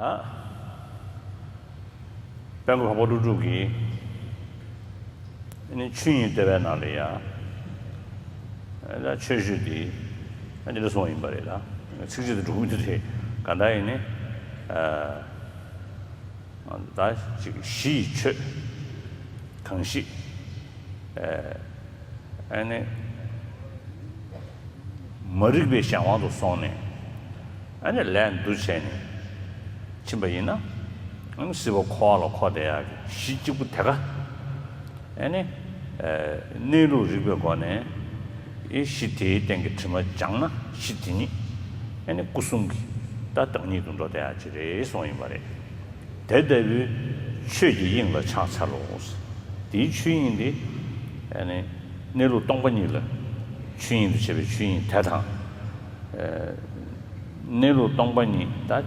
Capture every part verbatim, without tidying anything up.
ཨ། དཔལ་མགོན་འཕགས་པ་ཀླུ་སྒྲུབ་ཀྱིས་ནི་ཆོས་དབྱིངས་བསྟོད་པའི་ནང་ལ་ཡང་ད་ཆོས་སྤྱོད་འདི་འདི་འདྲ་གསུངས་ཡིན་པ་རེད། ད་ཚིགས་བཅད་དེ་འགྲོ་གི་མི་འདུག་དེ་ག་འདྲ་ཡིན་ནི། ཨ། ད་ཅིག་གཞི་ཡི་ཆོས་གང་ཞིག་ཨ་ནི་མ་རིག་པའི་གཞན་དབང་དུ་སོང་ནས། ཨ་ནི་ལས་འདུ་བྱས་ནས་ཕྱིན་པ་ཡིན་ན། ཨ་ནི་སྲིད་པ་འཁོར་བ་ལ་འཁོར་བསྡད་ཡག་གི་གཞི་གཅིག་པུ་དེ་ག་ཨ་ནི་གནས་ལུགས་རིག་པའི་སྒོ་ནས་ཨེ་གཞི་དེའི་སྟེང་གི་དྲི་མ་སྦྱངས་ན་གཞི་དེ་ཉིད་ཨ་ནི་སྐུ་གསུམ་གྱི་ད་བདག་ཉིད་དུ་འགྲོ་བསྡད་ཡག་ཅིག་རེད་གསུངས་ཡིན་པ་རེད། དེ་ལྟ་བུའི་ཆོས་ཀྱི་དབྱིངས་ལ་ཕྱག་འཚལ་ལོ། དེའི་ཆོས་དབྱིངས་དེ་ཨ་ནི་གནས་ལུགས་སྟོང་པ་ཉིད་ལ་ཆོས་དབྱིངས་དུ་བྱས་པའི་ཆོས་དབྱིངས་དེ་དང་། ཨ། གནས་ལུགས་སྟོང་པ་ཉིད་ད་བྱེ་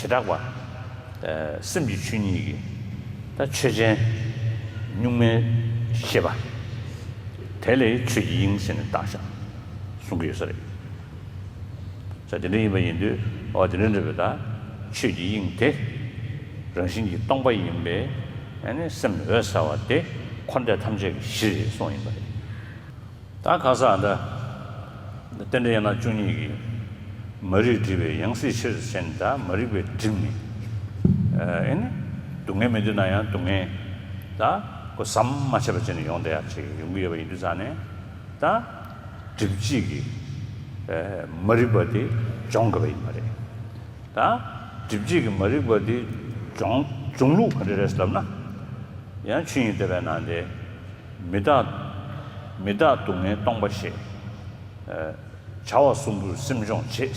བྲག་པ། ཨ། སེམས་ཀྱི་ཆོས་ཉིད་ཀྱི་ད་ཆོས་ཅན། གཉུག་མའི་ཤེས་པ། དེ་ལས་ཆོས་ཀྱི་དབྱིངས་ཟེར་ནས་བཏགས་ཤག་གསུང་གི་ཡོད་ས་རེད། ས་དེ་འདྲ་ཡིན་པ་ཡིན་དུས། འོ་དེ་འདྲ་འདྲ་བའི་ད་ཆོས་ཀྱི་དབྱིངས་དེ་རང་བཞིན་གྱིས་སྟོང་པ་ཡིན་པས། ཨ་ནི་སེམས་འོད་གསལ་བ་དེ་འཁོར་འདས་ཐམས་ཅད་ཀྱི་གཞི་རེད་གསུངས་ཡིན་པ་རེད། ད་གང་ཟག་འདི་རྟེན་འབྲེལ་ཡན་ལག་བཅུ་གཉིས་ཀྱི་མ་རིག་སྒྲིབ་པའི་ཡང་སྲིད་ཕྱིར་ཟེར་ནས། ད་མ་རིག་པས་བསྒྲིབས་ནས། ཨ་ནི་སྡུག་བསྔལ་མི་འདོད་ན་ཡང་སྡུག་བསྔལ་ད་ཁོ་ཟམ་མ་ཆད་པ་བྱས་ནས་ཡོང་བསྡད་ཡག་ཅིག་ཡོང་གི་ཡོད་པ་ཡིན་དུས་ཙང་ནས། ད་སྒྲིབ་བྱེད་ཀྱི་མ་རིག་པ་དེ་སྦྱོང་དགོས་པ་ཡིན་པ་རེད། ད་སྒྲིབ་བྱེད་ཀྱི་མ་རིག་པ་དེ་སྦྱོང་སྦྱོང་ལུགས་ག་འདྲ་རེད་ལབ་ན། ཡང་ཆོས་དབྱིངས་བསྟོད་པའི་ནང་དེ། མི་རྟག་མི་རྟག་སྡུག་བསྔལ་སྟོང་པ་ཞེས། བྱ་བ་གསུམ་པོས་སེམས་སྦྱོང་བྱེད།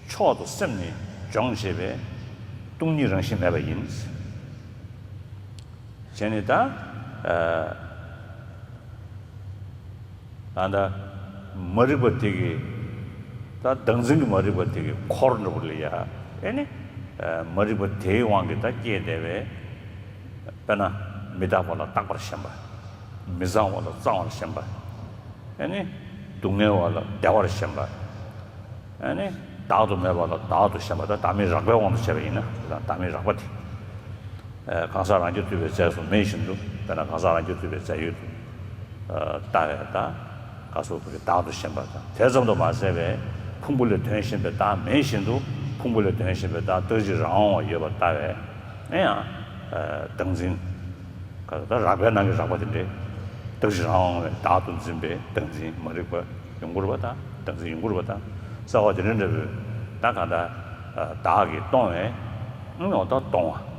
མཆོག་ཏུ་སེམས་ནི་སྦྱོང་བྱེད་པས། སྟོང་ཉིད་རང་བཞིན་མེད་པ་ཡིན། བྱས་ནས་ད། ཨ། ད་ལྟ་མ་རིག་པ་དེ་གི། ད་བདག་འཛིན་གྱི་མ་རིག་པ་དེ་གི་འཁོར་འགྲོ་བ་ལ་ཡ། ཨེ་ནི་མ་རིག་པ་དེའི་དབང་གིས་ད་སྐྱེས་བསྡད་པའི། དཔེར་ན་མི་རྟག་པ་ལ་རྟག་པར་ཞེན་པ། མི་གཙང་བ་ལ་གཙང་བར་ཞེན་པ། ཨེ་ནི་སྡུག་བསྔལ་བ་ལ་བདེ་བར་ཞེན་པ། ཨ་ནི་བདག་ཏུ་མེད་པ་ལ་བདག་ཏུ་ཞེན་པ། ད་བདག་མེད་རགས་པའི་དབང་དུ་བྱས་པ་ཡིན་ན། དེ་དང་བདག་མེད་རགས་པ་དེ། ཨ། གང་ཟག་རང་རྐྱ་ཐུབ་པའི་རྫས་སུ་མེད་བཞིན་དུ། དཔེར་ན་གང་ཟག་རང་རྐྱ་ཐུབ་པའི་རྫས་ཡོད་དུ། ཨ། ལྟ་བས་ད་ག་སོགས་པའི་བདག་ཏུ་ཞེན་པ་དང་། དེ་ཙམ་དུ་མ་ཟད་པའི་ཕུང་པོ་ལས་དོན་གཞན་པའི་བདག་མེད་བཞིན་དུ། ཕུང་པོ་ལས་དོན་གཞན་པའི་བདག་རྟག་གཅིག་རང་དབང་བ་ཡོད་པར་ལྟ་བས་ཨེ་ཡང་། ཨ། བདག་འཛིན། ག་ད་རགས་པའི་ནང་གི་རགས་པ་དེ་འདྲའི་རྟག་གཅིག་རང་དབང་བའི་བདག་ཏུ་འཛིན་པའི་བདག་འཛིན་མ་རིག་པ་ཡོང་གི་རེད་པ། ད་བདག་འཛིན་ཡོང་གི་རེད་པ། ད་གསལ་བ་དེ་འདྲ་འདྲ་བོའི་ད་གང་ལྟར་བདག་གིས་སྟོང་བས་ཨང་ཡོང་ད་སྟོང་བ་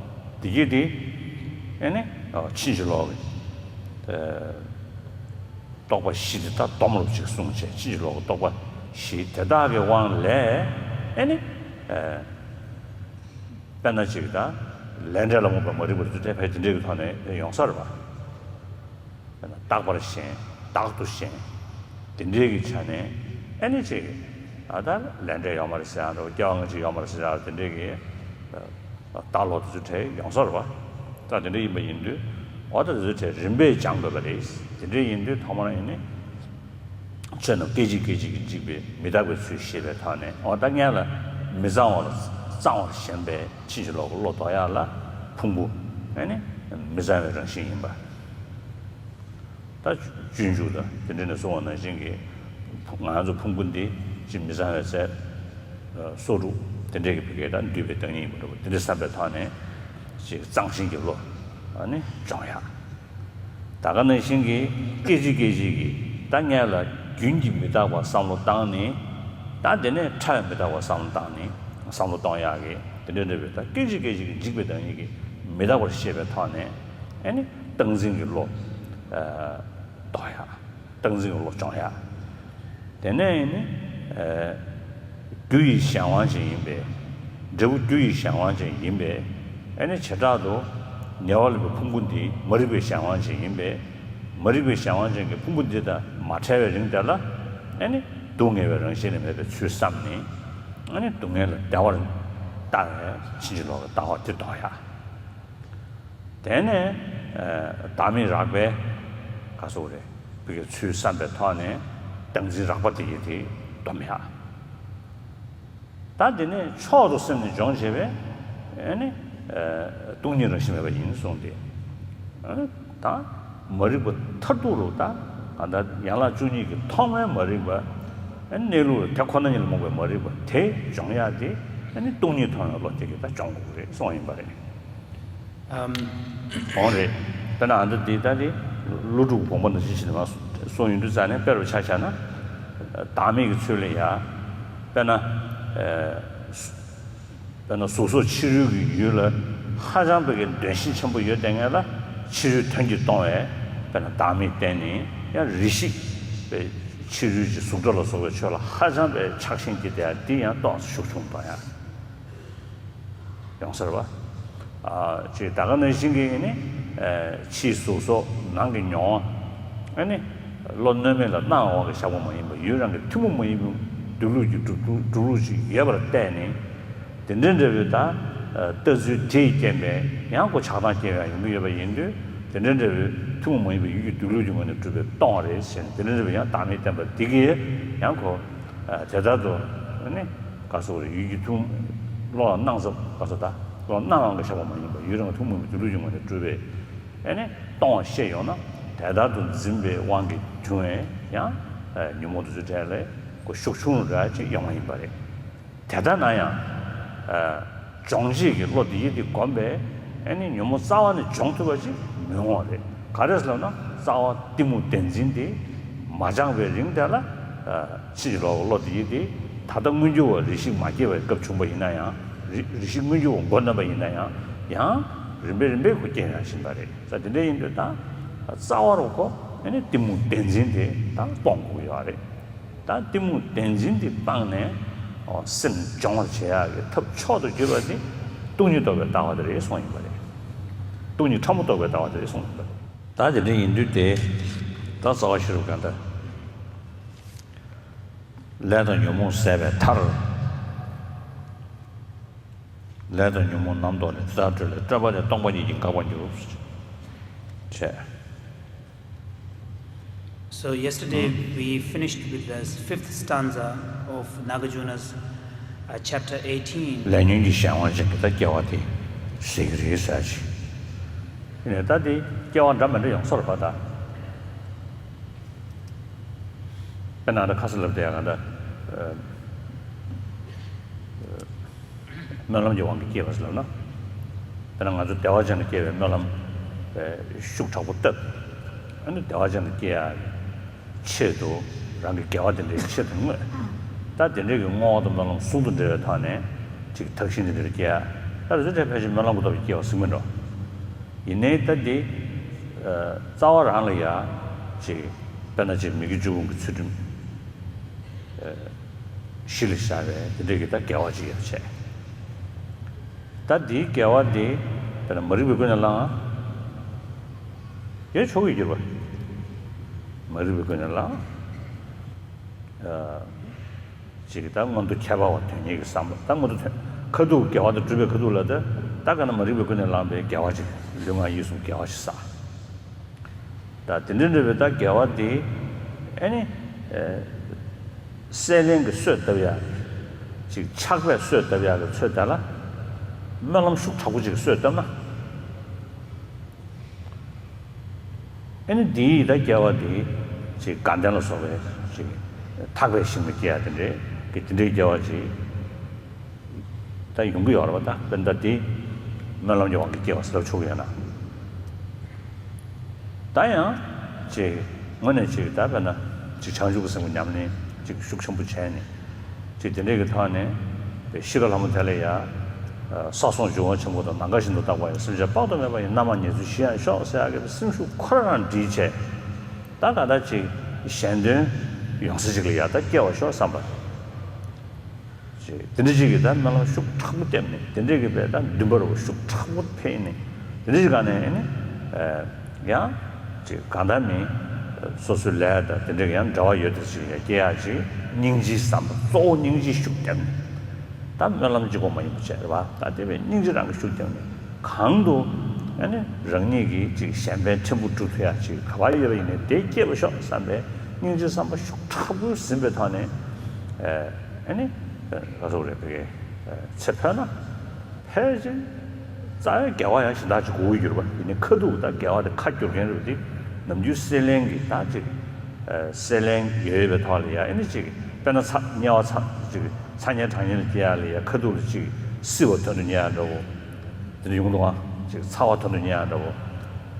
དེ་གྱིས་དེ་ཨེ་ནི་ཕྱིན་ཅི་ལོག་གི་རྟོག་པ་བཞི་དེ་ད་སྡོམ་རོགས་ཅིག་གསུངས་བྱས། ཕྱིན་ཅི་ལོག་གི་རྟོག་པ་བཞི་དེ་དག་གི་དབང་ལས་ཨེ་ནི། དཔེར་ན་ཅིག་ད་ལས་འབྲས་ལ་རྨོངས་པའི་མ་རིག་པ་དེ་ཚོ་དེ་ཕལ་དེ་འདྲའི་གི་ཐོག་ནས་ཡོང་ས་རེད་པ། དཔེར་ན་རྟག་པར་ཞེན། བདག་ཏུ་ཞེན། དེ་འདྲའི་གི་ཆ་ནས་ཨེ་ནི་ཅིག་ཨ། ད་ལས་འབྲས་ཡོད་མ་རེད་ཟེར་ཡག་འདྲ་བོ། སྐྱེ་བ་སྔ་ཕྱི་ཡོད་མ་རེད་ཟེར་ཡག་དེ་འདྲའི་གི་ལྟ་ལོག་དེ་ཚོ་དེ་ཡོང་ས་རེད་པ། ད་དེ་འདྲ་ཡིན་པ་ཡིན་དུས། འོ་ད་དེ་ཚོ་དེ་རིམ་པས་སྦྱང་དགོས་པ་རེད། དེ་འདྲ་ཡིན་དུས་ཐོག་མར་ཨེ་ནི། ཆོས་རྣམས་སྐད་ཅིག་སྐད་ཅིག་གིས་འཇིག་པའི་མི་རྟག་པའི་ཚུལ་ཤེས་པའི་ཐོག་ནས། འོ་ད་སྔོན་ལ་མི་གཙང་བ་ལ་གཙང་བར་ཞེན་པའི་ཕྱིན་ཅི་ལོག་གི་བློ་ལྡོག་ཡག་ལ་ཕུང་པོ་ཨེ་ནི་མི་གཙང་བའི་རང་བཞིན་ཡིན་པ། ད་སྤྱོད་འཇུག་དང་དེ་འདྲ་ནས་གསུངས་པ་ནང་བཞིན་གྱི་ང་ཚོ་ཕུང་པོ་འདི་ཅིག་མི་གཙང་བའི་རྫས། སོ་དྲུག་དེ་འདྲའི་གི་བུ་གས་ད་འདུས་པའི་བདག་ཉིད་ཡིན་པ་འདྲ་བོ། དེ་འདྲ་བསམ་པའི་ཐོག་ནས་ཅིག་གཙང་ཞེན་གྱི་བློ་ཨ་ནི་སྦྱོང་ཡག་ད་ག་ནང་བཞིན་གྱི་སྐད་ཅིག་སྐད་ཅིག་གིས་ད་སྔོན་ལ་རྒྱུན་གྱི་མི་རྟག་པ་བསམ་བློ་བཏང་ནས། ད་དེ་ནས་ཕྲ་བའི་མི་རྟག་པ་བསམ་བློ་བཏང་ནས་བསམ་བློ་གཏོང་ཡག་གི་དེ་འདྲ་འདྲ་བའི། ད་སྐད་ཅིག་སྐད་ཅིག་གིས་འཇིག་པའི་བདག་ཉིད་ཀྱི་མི་རྟག་པར་ཤེས་པའི་ཐོག་ནས་ཨ་ནི་བདག་འཛིན་གྱི་བློ་ལྡོག་ཡག་བདག་འཛིན་གྱི་བློ་སྦྱོང་ཡག་དེ་ནས་ནི། ཨ། རྒྱུ་ཡི་གཞན་དབང་ཅན་ཡིན་པས། འབྲས་བུ་རྒྱུ་ཡི་གཞན་དབང་ཅན་ཡིན་པས། ཨ་ནི་བྱེ་བྲག་ཏུ་ཉེ་བར་ལེན་པའི་ཕུང་པོ་འདི་མ་རིག་པའི་གཞན་དབང་ཅན་ཡིན་པས། མ་རིག་པའི་གཞན་དབང་ཅན་གྱི་ཕུང་པོ་འདི་དང་མ་བྲལ་བའི་རིང་དེ་ལ་ཨ་ནི་སྡུག་བསྔལ་བའི་རང་བཞིན་ལས་མེད་པའི་ཚུལ་བསམ་ནས། ཨ་ནི་སྡུག་བསྔལ་ལ་བདེ་བར་ལྟ་བའི་ཕྱིན་ཅི་ལོག་གི་ལྟ་བ་དེ་ལྡོག་ཡག་དེ་ནས། ཨ། བདག་མེད་རགས་པའི་ག་སོགས་རེད། བུ་གའི་ཚུལ་བསམ་པའི་ཐོག་ནས་བདག་འཛིན་རགས་པ་དེ་ཡི་དེ་སྡོམ་ཡག་ད་དེ་ནས་མཆོག་ཏུ་སེམས་ནི་སྦྱོང་བྱེད་པས། ཨ་ནི་སྟོང་ཉིད་རང་བཞིན་མེད་པ་ཡིན་གསུངས་ཏེ། ཨ་ནི་ད་མ་རིག་པ་མཐར་ཐུག་རུ་ད་གང་ལྟར་ཡན་ལག་བཅུ་གཉིས་ཀྱི་ཐོག་མའི་མ་རིག་པ། ཨ་ནི་གནས་ལུགས་དེ་ཁོ་ན་ཉིད་ལ་རྨོངས་པའི་མ་རིག་པ་དེ་སྦྱོང་ཡག་དེ་ཨ་ནི་སྟོང་ཉིད་མཐོང་བའི་བློ་དེ་གིས་ད་སྦྱོང་དགོས་ཀྱི་རེད་གསུངས་ཡིན་པ་རེད། ཨམ། འོང་རེད། དཔེར་ན་ཨ་མདོ་འདི་ད་ནི་ཀླུ་སྒྲུབ་དགོངས་པ་ནང་བཞིན་བྱས་ནས་མར་གསུངས་ཡོང་དུས་ཙང་ནས་དཔེར་བ་ཆ་བཞག་ན། བདག་མེད་ཀྱི་ཚུལ་ལ་ཡ། དཔེར་ན། ཨ། དཔེར་ན་གཟུགས་སོགས་ཕྱི་རོལ་གྱི་ཡུལ་ལ་ཧ་ཅང་པའི་གི་འདོད་ཞེན་ཆེན་པོ་ཡོད་དེ་ངེས་ལ་ཕྱི་རོལ་དོན་གྱིས་སྟོང་བའི་དཔེར་ན་བདག་མེད་བསྟན་ནས་ཡང་རེ་ཞིག་པའི་ཕྱི་རོལ་གྱི་གཟུགས་སྒྲ་ལ་སོགས་པའི་ཆོས་ལ་ཧ་ཅང་པའི་ཆགས་ཞེན་སྐྱེས་དེ་ཡང་འདི་ཡང་སྟོང་ཟད་ཤུགས་ཆུང་བཏང་ཡ། ཡོང་ས་རེད་བ། ཨ། ཅིག་ད་ག་ནང་བཞིན་གྱི་ནི། ཨ། ཕྱིའི་གཟུགས་སོགས་ནང་གི་མྱོང་བ། ཨ་ནི། བློ་གནོད་མེད་ལ་སྣང་བ་གི་བཞག་པ་མ་ཡིན་པ་ཡུལ་རང་གི་ཐུན་མོང་མ་ཡིན་པའི་སྡོད་ལུགས་ཀྱི་གྲུབ་གྲུབ་ལུགས་ཅིག་ཡོད་པར་བལྟས་ནས། དེ་འདྲའི་འདྲ་བའི་ད། ཨ། ལྟ་ཚུལ་དེས་རྐྱེན་པས་ཡང་ཁོ་ཆགས་སྡང་སྐྱེ་བ་ཡོང་གི་ཡོད་པ་ཡིན་དུས། དེ་འདྲའི་འདྲ་བའི་ཐུན་མོང་མ་ཡིན་པའི་ཡུལ་གྱི་སྡོད་ལུགས་ཀྱི་ངོས་ནས་གྲུབ་པའི་སྟོང་རེད་ཟེར་ནས་དེ་འདྲའི་འདྲ་བའི་ཡང་བདག་མེད་བསྟན་པ་འདི་གིས་ཡང་ཁོ། ཨ། དེ་ལྟར་དུ་ནི་ག་སོགས་རེད་ཡུལ་གྱི་ཐུན། བློ་ལ་སྣང་ཙམ་ག་སོགས་ད་བློ་ལ་སྣང་བའང་གི་བཞག་པ་མ་ཡིན་པ་ཡུལ་རང་གི་ཐུན་མོང་མ་ཡིན་པའི་སྡོད་ལུགས་ཀྱི་ངོས་ནས་གྲུབ་པའི་ཨ་ནི་སྟོང་བ་ཤེས་ཡོང་ན་དེ་ལྟར་དུ་འཛིན་པའི་དབང་གིས་བྱུང་བའི་ཡང་ཉོན་མོངས་དེ་ཚོའི་གྲས་ལས་ཁོ་ཤུགས་ཆུང་རུ་འདྲ་ཅིག་ཡོང་བ་ཡིན་པ་རེད། དེ་ལྟ་ན་ཡང་། ཨ། སྦྱོང་བྱེད་ཀྱི་བློ་དེ་ཡིད་དེ་བསྒོམས་པས་ཨ་ནི་ཉོན་མོངས་རྩ་བ་ནས་སྦྱོང་ཐུབ་པ་ཅིག་མི་འོང་བ་རེད། ག་རེ་ཟེར་ལབ་ན་རྩ་བ་གཏི་མུག་བདེན་འཛིན་དེ་མ་སྦྱངས་པའི་རིང་དེ་ལ། ཨ། ཕྱིན་ཅི་ལོག་གི་བློ་དེ་ཡིད་དེ་ད་ལྟ་མངོན་གྱུར་བ་རེ་ཞིག་མ་སྐྱེས་པའི་སྐབས་བྱུང་བ་ཡིན་ན་ཡང་རེ་རེ་ཞིག་མངོན་གྱུར་བ་མགོ་བརྩམས་པ་ཡིན་ན་ཡང་ཡང་རིམ་པས་རིམ་པས་ཁོ་སྐྱེ་ཡང་བཞིན་པ་རེད། ས་དེ་འདྲ་ཡིན་དུས་ད་རྩ་བ་རུ་ཁོ་ཨ་ནི་གཏི་མུག་བདེན་འཛིན་དེ་ད་སྤོང་དགོས་ཡོད་རེད། ད་གཏི་མུག་བདེན་འཛིན་འདི་སྤངས་ནས། ཨོ། སེམས་སྦྱོང་བར་བྱེད་ཡག་གི་ཐབས་མཆོག་ཏུ་གྱུར་པ་འདི་སྟོང་ཉིད་རྟོགས་པའི་ལྟ་བ་དེ་རེད་གསུངས་ཡིན་པ་རེད། སྟོང་ཉིད་ཕྲ་མོ་རྟོགས་པའི་ལྟ་བ་དེ་རེད་གསུངས་ཡིན་པ་རེད། ད་དེ་འདྲ་ཡིན་དུས་དེ། ད་རྩ་བ་ཤེས་རབ་གང་ལྟར། ལས་དང་ཉོན་མོངས་ཟད་པའི་མཐར། ལས་དང་ཉོན་མོངས་རྣམ་རྟོག་ལས། དེ་དག་གྲོལ་ལས་སྤྲོས་པ་དེ་སྟོང་པ་ཉིད་ཀྱིས་འགག་པར་འགྱུར། བྱས། So yesterday we finished with the fifth stanza of Nagarjuna's, uh, chapter eighteen. ལས་ཉོན་གྱི་གཞན་དབང་ཅན་གྱི་ད་སྐྱེ་བ་དེ་ཟེར་གྱི་རེད་ཟེར་ཅིག་ཡིན་ནའི་ད་དེ་སྐྱེ་བ་འདྲ་མི་འདྲ་ཡོང་ས་རེད་པ་ད། དཔེར་ན་ད་ཁ་ས་ལབ་བསྡད་ཡ་གང་ལྟར། ཨ། སྨོན་ལམ་གྱི་དབང་གིས་སྐྱེས་པ་ཟེར་ལབ་ན། དཔེར་ན་ང་ཚོ་བདེ་བ་ཅན་ལ་སྐྱེ་བའི་སྨོན་ལམ་ཤུགས་དྲག་པོ་བཏབ། ཨ་ནི་བདེ་བ་ཅན་ལ་སྐྱེ་ཡ་ཆེད་དུ་རང་གི་དགེ་བ་དེ་འདྲའི་ཆེད་དུ་བསྔོས། ད་དེ་འདྲའི་གི་བསྔོ་བ་དང་སྨོན་ལམ་ཟུང་དུ་འབྲེལ་བའི་ཐོག་ནས་ཅིག་ཐུགས་ཞེན་དེ་འདྲ་སྐྱེ་ཡ། ད་རེ་ཚོ་འདྲ་ཕལ་ཆེར་སྨོན་ལམ་གྱི་སྟོབས་ཀྱིས་སྐྱེ་བ་ཟེར་གྱི་མིན་འགྲོ། ཡིན་ནའི་ད་འདི། ཨ། རྩ་བ་རང་ལ་ཡ། ཅིག་དཔེར་ན་ཅིག་མི་དགེ་བཅུ་སྤོང་གི་ཚུལ་ཁྲིམས། ཨ། གཞི་ལ་བཞག་པའི་དེ་འདྲའི་གི་ད་དགེ་བ་ཅིག་ཡོད་བྱས། ད་འདིའི་དགེ་བ་འདི་དཔེར་ན་མ་རིག་པའི་སྒོ་ནས་བླངས་ན་ཡང་ཆོག་གི་འགྱུར་བ། མ་རིག་པའི་སྒོ་ནས་བླངས། ཨ། ཅིག་ད་མངོན་མཐོ་ཁྱད་པར་བ་དོན་གཉེར་གྱི་བསམ་པ་ད་མངོན་མཐོ་དོན་ཁ་ཐུག་དགེ་བ་དང་སྒྲུབ་པའི་ཁ་ཐུག་ལ་ད་ད་ག་ན་མ་རིག་པའི་སྒོ་ནས་བླངས་པའི་དགེ་བ་ཅིག་ལུས་ངག་ཡིད་གསུམ་དགེ་བ་ཞིག་བསགས། ད་དེ་འདྲ་འདྲ་བའི་ད་དགེ་བ་དེ་ཨ་ནི། ཨ། སྲེད་ལེན་གྱི་གསོས་བཏབ་ཡ། ཅིག་ཆགས་པས་གསོས་བཏབ་ཡ་གི་ཚོད་དེ་ལ་སྨོན་ལམ་ཤུགས་དྲག་པོ་ཅིག་གིས་གསོས་བཏབ་ན། ཨ་ནི་འདིའི་ད་སྐྱེ་བ་འདི་ཅིག་དགའ་ལྡན་ལ་སོགས་པའི་ཅིག་ཐག་པའི་ཞིང་ལ་སྐྱེ་ཡ་དེ་འདྲའི་གི་དེ་འདྲའི་སྐྱེ་བ་ཅིག་ད་ཡོང་གི་ཡོད་རེད་པ། ད་དཔེར་ན་ད་འདི་སྨོན་ལམ་གྱི་དབང་གིས་སྐྱེ་བ་ཟེར་ལབ་ཆོག་གི་ཡོད་ན། ད་ཡང་ཅིག་དངོས་གནས་ཅིག་ད་དཔེར་ན་ཅིག་བྱང་ཆུབ་ཀྱི་སེམས་ཀྱི་ཉམས་ལེན་ཅིག་ཤུགས་ཆེན་པོ་བྱས་ནས། ཅིག་དེ་འདྲའི་གི་ཐོག་ནས་པའི་ཤི་ཁ་ལྷ་མོ་དེ་ལ་ཡ། ས་སོགས་འབྱུང་བ་ཆེན་པོ་དང་ནམ་མཁའ་བཞིན་དུ་རྟག་པ་ཡི། སེམས་ཅན་དཔག་ཏུ་མེད་པ་ཡི་རྣམ་མང་ཉེར་འཚོའི་གཞི་ཡང་ཤོག་ཟེར་ཡག་གི་སེམས་ཤུགས་ཁོ་རང་སྒྲིལ་བྱས། ད་ག་ད་ཅིག་གཞན་དོན་ཡོང་ས་ཅིག་ལ་ཡ་ད་སྐྱེ་བ་ཤོག་བསམ་པ། ཅིག་དེ་འདྲ་ཅིག་གི་ད་སྨོན་ལམ་ཤུགས་དྲག་པོ་བཏབ་ནས་དེ་འདྲའི་གི་པའི་ད་འདུན་པ་རུ་ཤུགས་དྲག་པོ་འཕེལ་ནས་དེ་འདྲ་ཅིག་ག་ནས་ཨ་ནི། ཡང་ཅིག་གང་ལྟར་མིན་སོ་སོའི་ལས་དང་དེ་འདྲ་གི་ཡང་འབྲེལ་བ་ཡོད་དེ་ཅིག་ཡང་སྐྱེ་ཡག་ཅིག་སྙིང་རྗེའི་བསམ་པ་གཙོ་བོ་སྙིང་རྗེའི་ཤུགས་བརྒྱབ་ནས། ད་སྨོན་ལམ་གཅིག་པོ་མ་ཡིན་པ་བྱས་རེད་བ། ད་དེ་བས་སྙིང་རྗེ་རང་གི་ཤུགས་བརྒྱབ་ནས་གང་དུ་ཨ་ནི་རང་ཉིད་ཀྱིས་ཅིག་གཞན་ཕན་ཕྲན་བུ་སྒྲུབ་ཐུབ་ཡག་ཅིག་ག་པར་ཡོད་པ་ཡིན་ནའི་དེ་སྐྱེས་པ་ཤོག་བསམ་པའི་སྙིང་རྗེའི་བསམ་པ་ཤུགས་དྲག་པོས་ཟིན་པའི་ཐོག་ནས་ཨ་ནི་ག་ཟེར་རེད། ཕ་གི་ཚེ་འཕོས་ན། ཕལ་ཆེར་རྩ་བའི་དགེ་བ་ཡང་གཞན་དག་ཅིག་དགོས་ཀྱི་ཡོད་རེད་པ། ཡིན་ནའི་ཁ་ཐུག་ད་དགེ་བ་དེ་ཁ་བསྒྱུར་མཁན་རེད་པ། དེ་ནམ་རྒྱུན་སྲེད་ལེན་གྱི་ད་ཅིག་སྲེད་ལེན་ཡོད་ཡོད་པའི་ཐོག་ལ་ཡ་ཨེ་ནི་ཅིག་དཔེར་ན་ཚ་དམྱལ་བ་ཚ་ཅིག་ཚ་དམྱལ་གྲང་དམྱལ་ལ་སྐྱེ་ཡ་ལ་ཡ་ཁ་ཐུག་ལ་ཅིག་བསིལ་བ་ཐོན་དུ་ཉེ་ཡ་འདྲ་བོ། དེ་འདྲ་ཡོང་འདུག་ཨ། ཅིག་ཚ་བ་ཐོན་དུ་ཉེ་ཡ་འདྲ་བོ།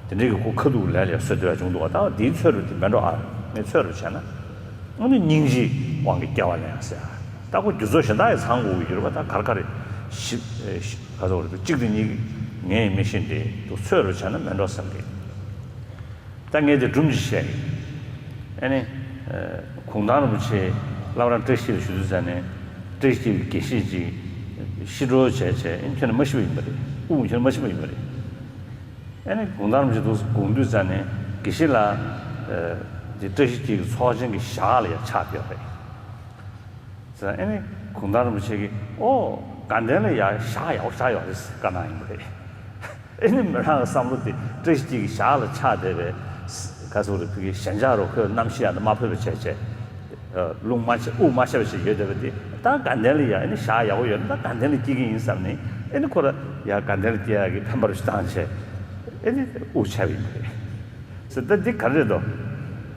དེ་འདྲའི་གི་ཁོ་ཁ་ཐུག་ལས་ལས་བཟོ་བདེ་བ་བྱུང་འདུག་ཨ། ད་འདིའི་ཚོད་རུ་དེ་མེད་འགྲོ་ཨ། ངས་ཚོད་རུ་བྱས་ན། ཨ་ནི་སྙིང་རྗེའི་དབང་གིས་སྐྱེ་བ་ལེན་ཡ་ཟེར་ཨ། ད་ཁོ་རྒྱུ་ཚོགས་གཞན་དག་ཡི་ཚང་དགོས་ཀྱི་ཡོད་རེད་པ། ད་གར་གར་ཞིབ་ག་ཚོད་རེད། གཅིག་དེ་གཉིས་ངས་མི་ཤེས་འདི་འདུག་ཚོད་རུ་བྱས་ན་མེད་འགྲོ་བསམ་གི། ད་ངས་དེ་སྒྲུང་ཅིག་བཤད་ཡིན། ཨ་ནི། གུང་ཐང་རིན་པོ་ཆེ་བླ་བྲང་བཀྲ་ཤིས་ལ་བཞུགས་དུས་ཙ་ནས་བཀྲ་ཤིས་ཀྱི་དགེ་བཤེས་ཅིག་ཤི་འགྲོ་བྱས་བྱས་ཨ་ནི་ཁྱོན་ནས་མ་ཤི་བ་ཡིན་པ་རེད། དབུགས་ཁྱོན་ནས་མ་ཤི་བ་ཡིན་པ་རེད། ཨ་ནི་གུང་ཐང་རིན་པོ་ཆེ་འདུག་དགོངས་དུས་ཙ་ནས་དགེ་བཤེས་ལགས། འདི་བཀྲ་ཤིས་འཁྱིལ་གྱི་ཚོགས་ཆེན་གྱི་ཞག་ལ་ཡང་ཆགས་བསྡད་པ་རེད། ཟེར་ཨ་ནི་གུང་ཐང་རིན་པོ་ཆེ་གིས་ཨོ་དགའ་ལྡན་ལ་ཡ་ཞག་ཡག་པོ་ཆགས་ཡོད་རེད་བཀའ་གནང་ཡིན་པ་རེད། ཨ་ནི་མི་རང་གི་བསམ་བློ་དེ་བཀྲ་ཤིས་འཁྱིལ་གྱི་ཞག་ལ་ཆགས་བསྡད་པའི་ག་ཚོད་རེད། ཕ་གི་ཞེན་ཆགས་རོ་ཁོས་གནམ་གཤིས་ཡང་དུ་མ་ཕོད་པ་བྱས་བྱས། རླུང་མ་ཆད་དབུགས་མ་ཆད་པ་བྱས་ཡོད་བསྡད་པ་དེ་ད་དགའ་ལྡན་ལ་ཡ་ཨ་ནི་ཞག་ཡག་པོ་ཡོད་ན་ད་དགའ་ལྡན་ལ་སྐྱེ་གི་ཡིན་བསམ་ནས་ཨ་ནི་ཁོ་ར་ཡ་དགའ་ལྡན་ལ་སྐྱེ་ཡག་གི་ཕན་པ་རུ་ཞིག་བཏང་བྱས་ཨ་ནི་དབུགས་ཆད་པ་ཡིན་པ་རེད། ཟེར་ད་འདི་ག་རེ་རེད་དོ།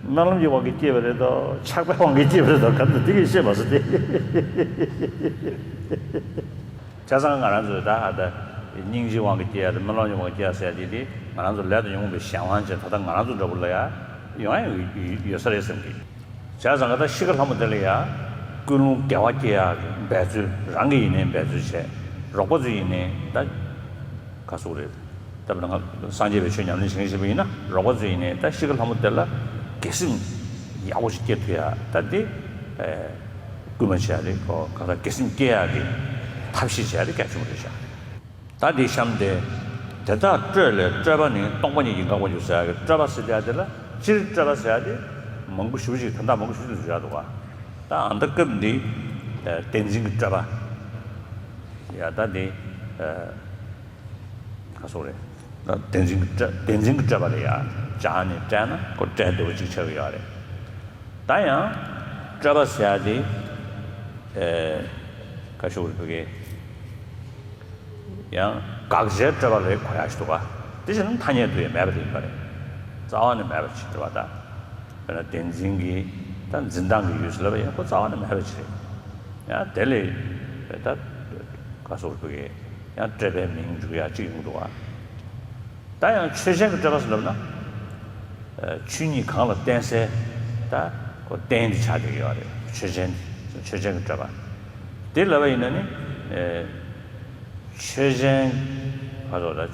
སྨོན་ལམ་གྱི་དབང་གིས་སྐྱེས་པ་རེད་དོ། ཆགས་པའི་དབང་གིས་སྐྱེས་པ་རེད་དོ། ག་རེ་འདི་གིས་ཤེས་མ་སོང་སྟེ། བྱས་ཙང་ང་རང་ཚོས་ད་ཨ་ད་སྙིང་རྗེའི་དབང་གིས་སྐྱེས་ཡ་དང་སྨོན་ལམ་གྱི་དབང་གིས་སྐྱེས་ཡ་ཟེར་ཡ་དེ་དེ་ང་རང་ཚོ་ལས་དང་ཉོན་མོངས་པའི་གཞན་དབང་ཅན་ད་ལྟ་ང་རང་ཚོ་འདྲ་པོ་ལ་ཡ་ཡོང་ཡ་ཡོད་ས་རེད་བསམ་གི། བྱས་ཙང་ད་ཤི་ཁ་ལྷ་མོ་དེ་ལ་ཡ་ཀུན་སློང་དགེ་བ་སྐྱེ་ཡག་གི་འབད་རྩོལ་རང་གིས་ཡིན་ནའི་འབད་རྩོལ་བྱས། རོགས་པ་ཚོས་ཡིན་ནའི་ད་ག་ཟེར་དགོས་རེད། ད་བར་ང་སངས་རྒྱས་པའི་ཆོས་ཉམས་ལེན་བྱེད་མཁན་ཞིག་ཡིན་ན་རོགས་པ་ཚོས་ཡིན་ནའི་ད་ཤི་ཁ་ལྷ་མོ་དེ་ལ་དགེ་སེམས་ཡག་པོ་ཞིག་སྐྱེ་ཐུབ་ཡ་ད་དེ་སྐུལ་མ་བྱེད་ཡ་རེད། ག་ད་དགེ་སེམས་སྐྱེ་ཡག་གི་ཐབས་ཤེས་བྱེད་ཡ་རེད། གལ་ཆེན་པོ་རེད་ཤག་ད་འདི་གཤམ་དེ། དེ་དག་སྤྲོས་ལས་སྤྲོས་པ་ནི་སྟོང་པ་ཉིད་ཀྱིས་འགག་པར་འགྱུར་ཟེར་ཡག་གི་སྤྲོས་པ་ཟེར་ཡག་དེ་ལ་སྤྱིར་སྤྲོས་པ་ཟེར་ཡག་དེ་མང་པོ་ཞེ་པོ་ཅིག་དོན་དག་མང་པོ་ཞེ་པོ་ཅིག་འཇོག་ཡག་འདུག་ག་ད་ཨ་ད་སྐབས་འདི་བདེན་འཛིན་གྱི་སྤྲོས་པ། ཡ་ད་འདི་ག་སོགས་རེད། ད་བདེན་འཛིན་གྱི་སྤྲོས་བདེན་འཛིན་གྱི་སྤྲོས་པ་ལ་ཡ་སྦྱར་ནས་བཀྲལ་ན་ཁོ་སྤྲོས་བདེ་བོ་ཅིག་ཆགས་ཀྱི་ཡོད་རེད། ད་ཡང་སྤྲོས་པ་ཟེར་ཡག་དེ་ག་ཤོག་རེད་བོད་སྐད། ཡང་དགག་བྱའི་སྤྲོས་པ་ལ་གོ་ཡག་ཞིག་འདུག་ག་དེ་བཞིན་ཐ་སྙད་དུ་ཡང་མེད་པ་དེ་ཡིན་པ་རེད། རྩ་བ་ནས་མེད་པ་ཞིག་འདུག་ག་ད་དཔེར་ན་བདེན་འཛིན་གྱི་ད་འཛིན་སྟངས་ཀྱི་ཡུལ་ཟེར་ལབ་པ་ཡིན་ཁོ་རྩ་བ་ནས་མེད་པ་ཞིག་རེད། ཡང་དེ་ལས་ད་ག་སོགས་ཀྱི་ཡང་སྤྲོས་པའི་མིང་འཇུག་ཡག་ཅིག་ཡོང་གི་འདུག་ག་ད་ཡང་ཆོས་ཅན་གྱི་སྤྲོས་པ་ཟེར་ལབ་ན། ཆོས་ཉིད་གང་ལ་བརྟེན་སའི་ད་ཁོ་རྟེན་དེ་ཆགས་བསྡད་ཀྱི་ཡོད་རེད། ཆོས་ཅན་ཆོས་ཅན་གྱི་སྤྲོས་པ། དེ་ལབ་པ་ཡིན་ན་ནི། ཆོས་ཅན། ཕ་རོལ་ལ་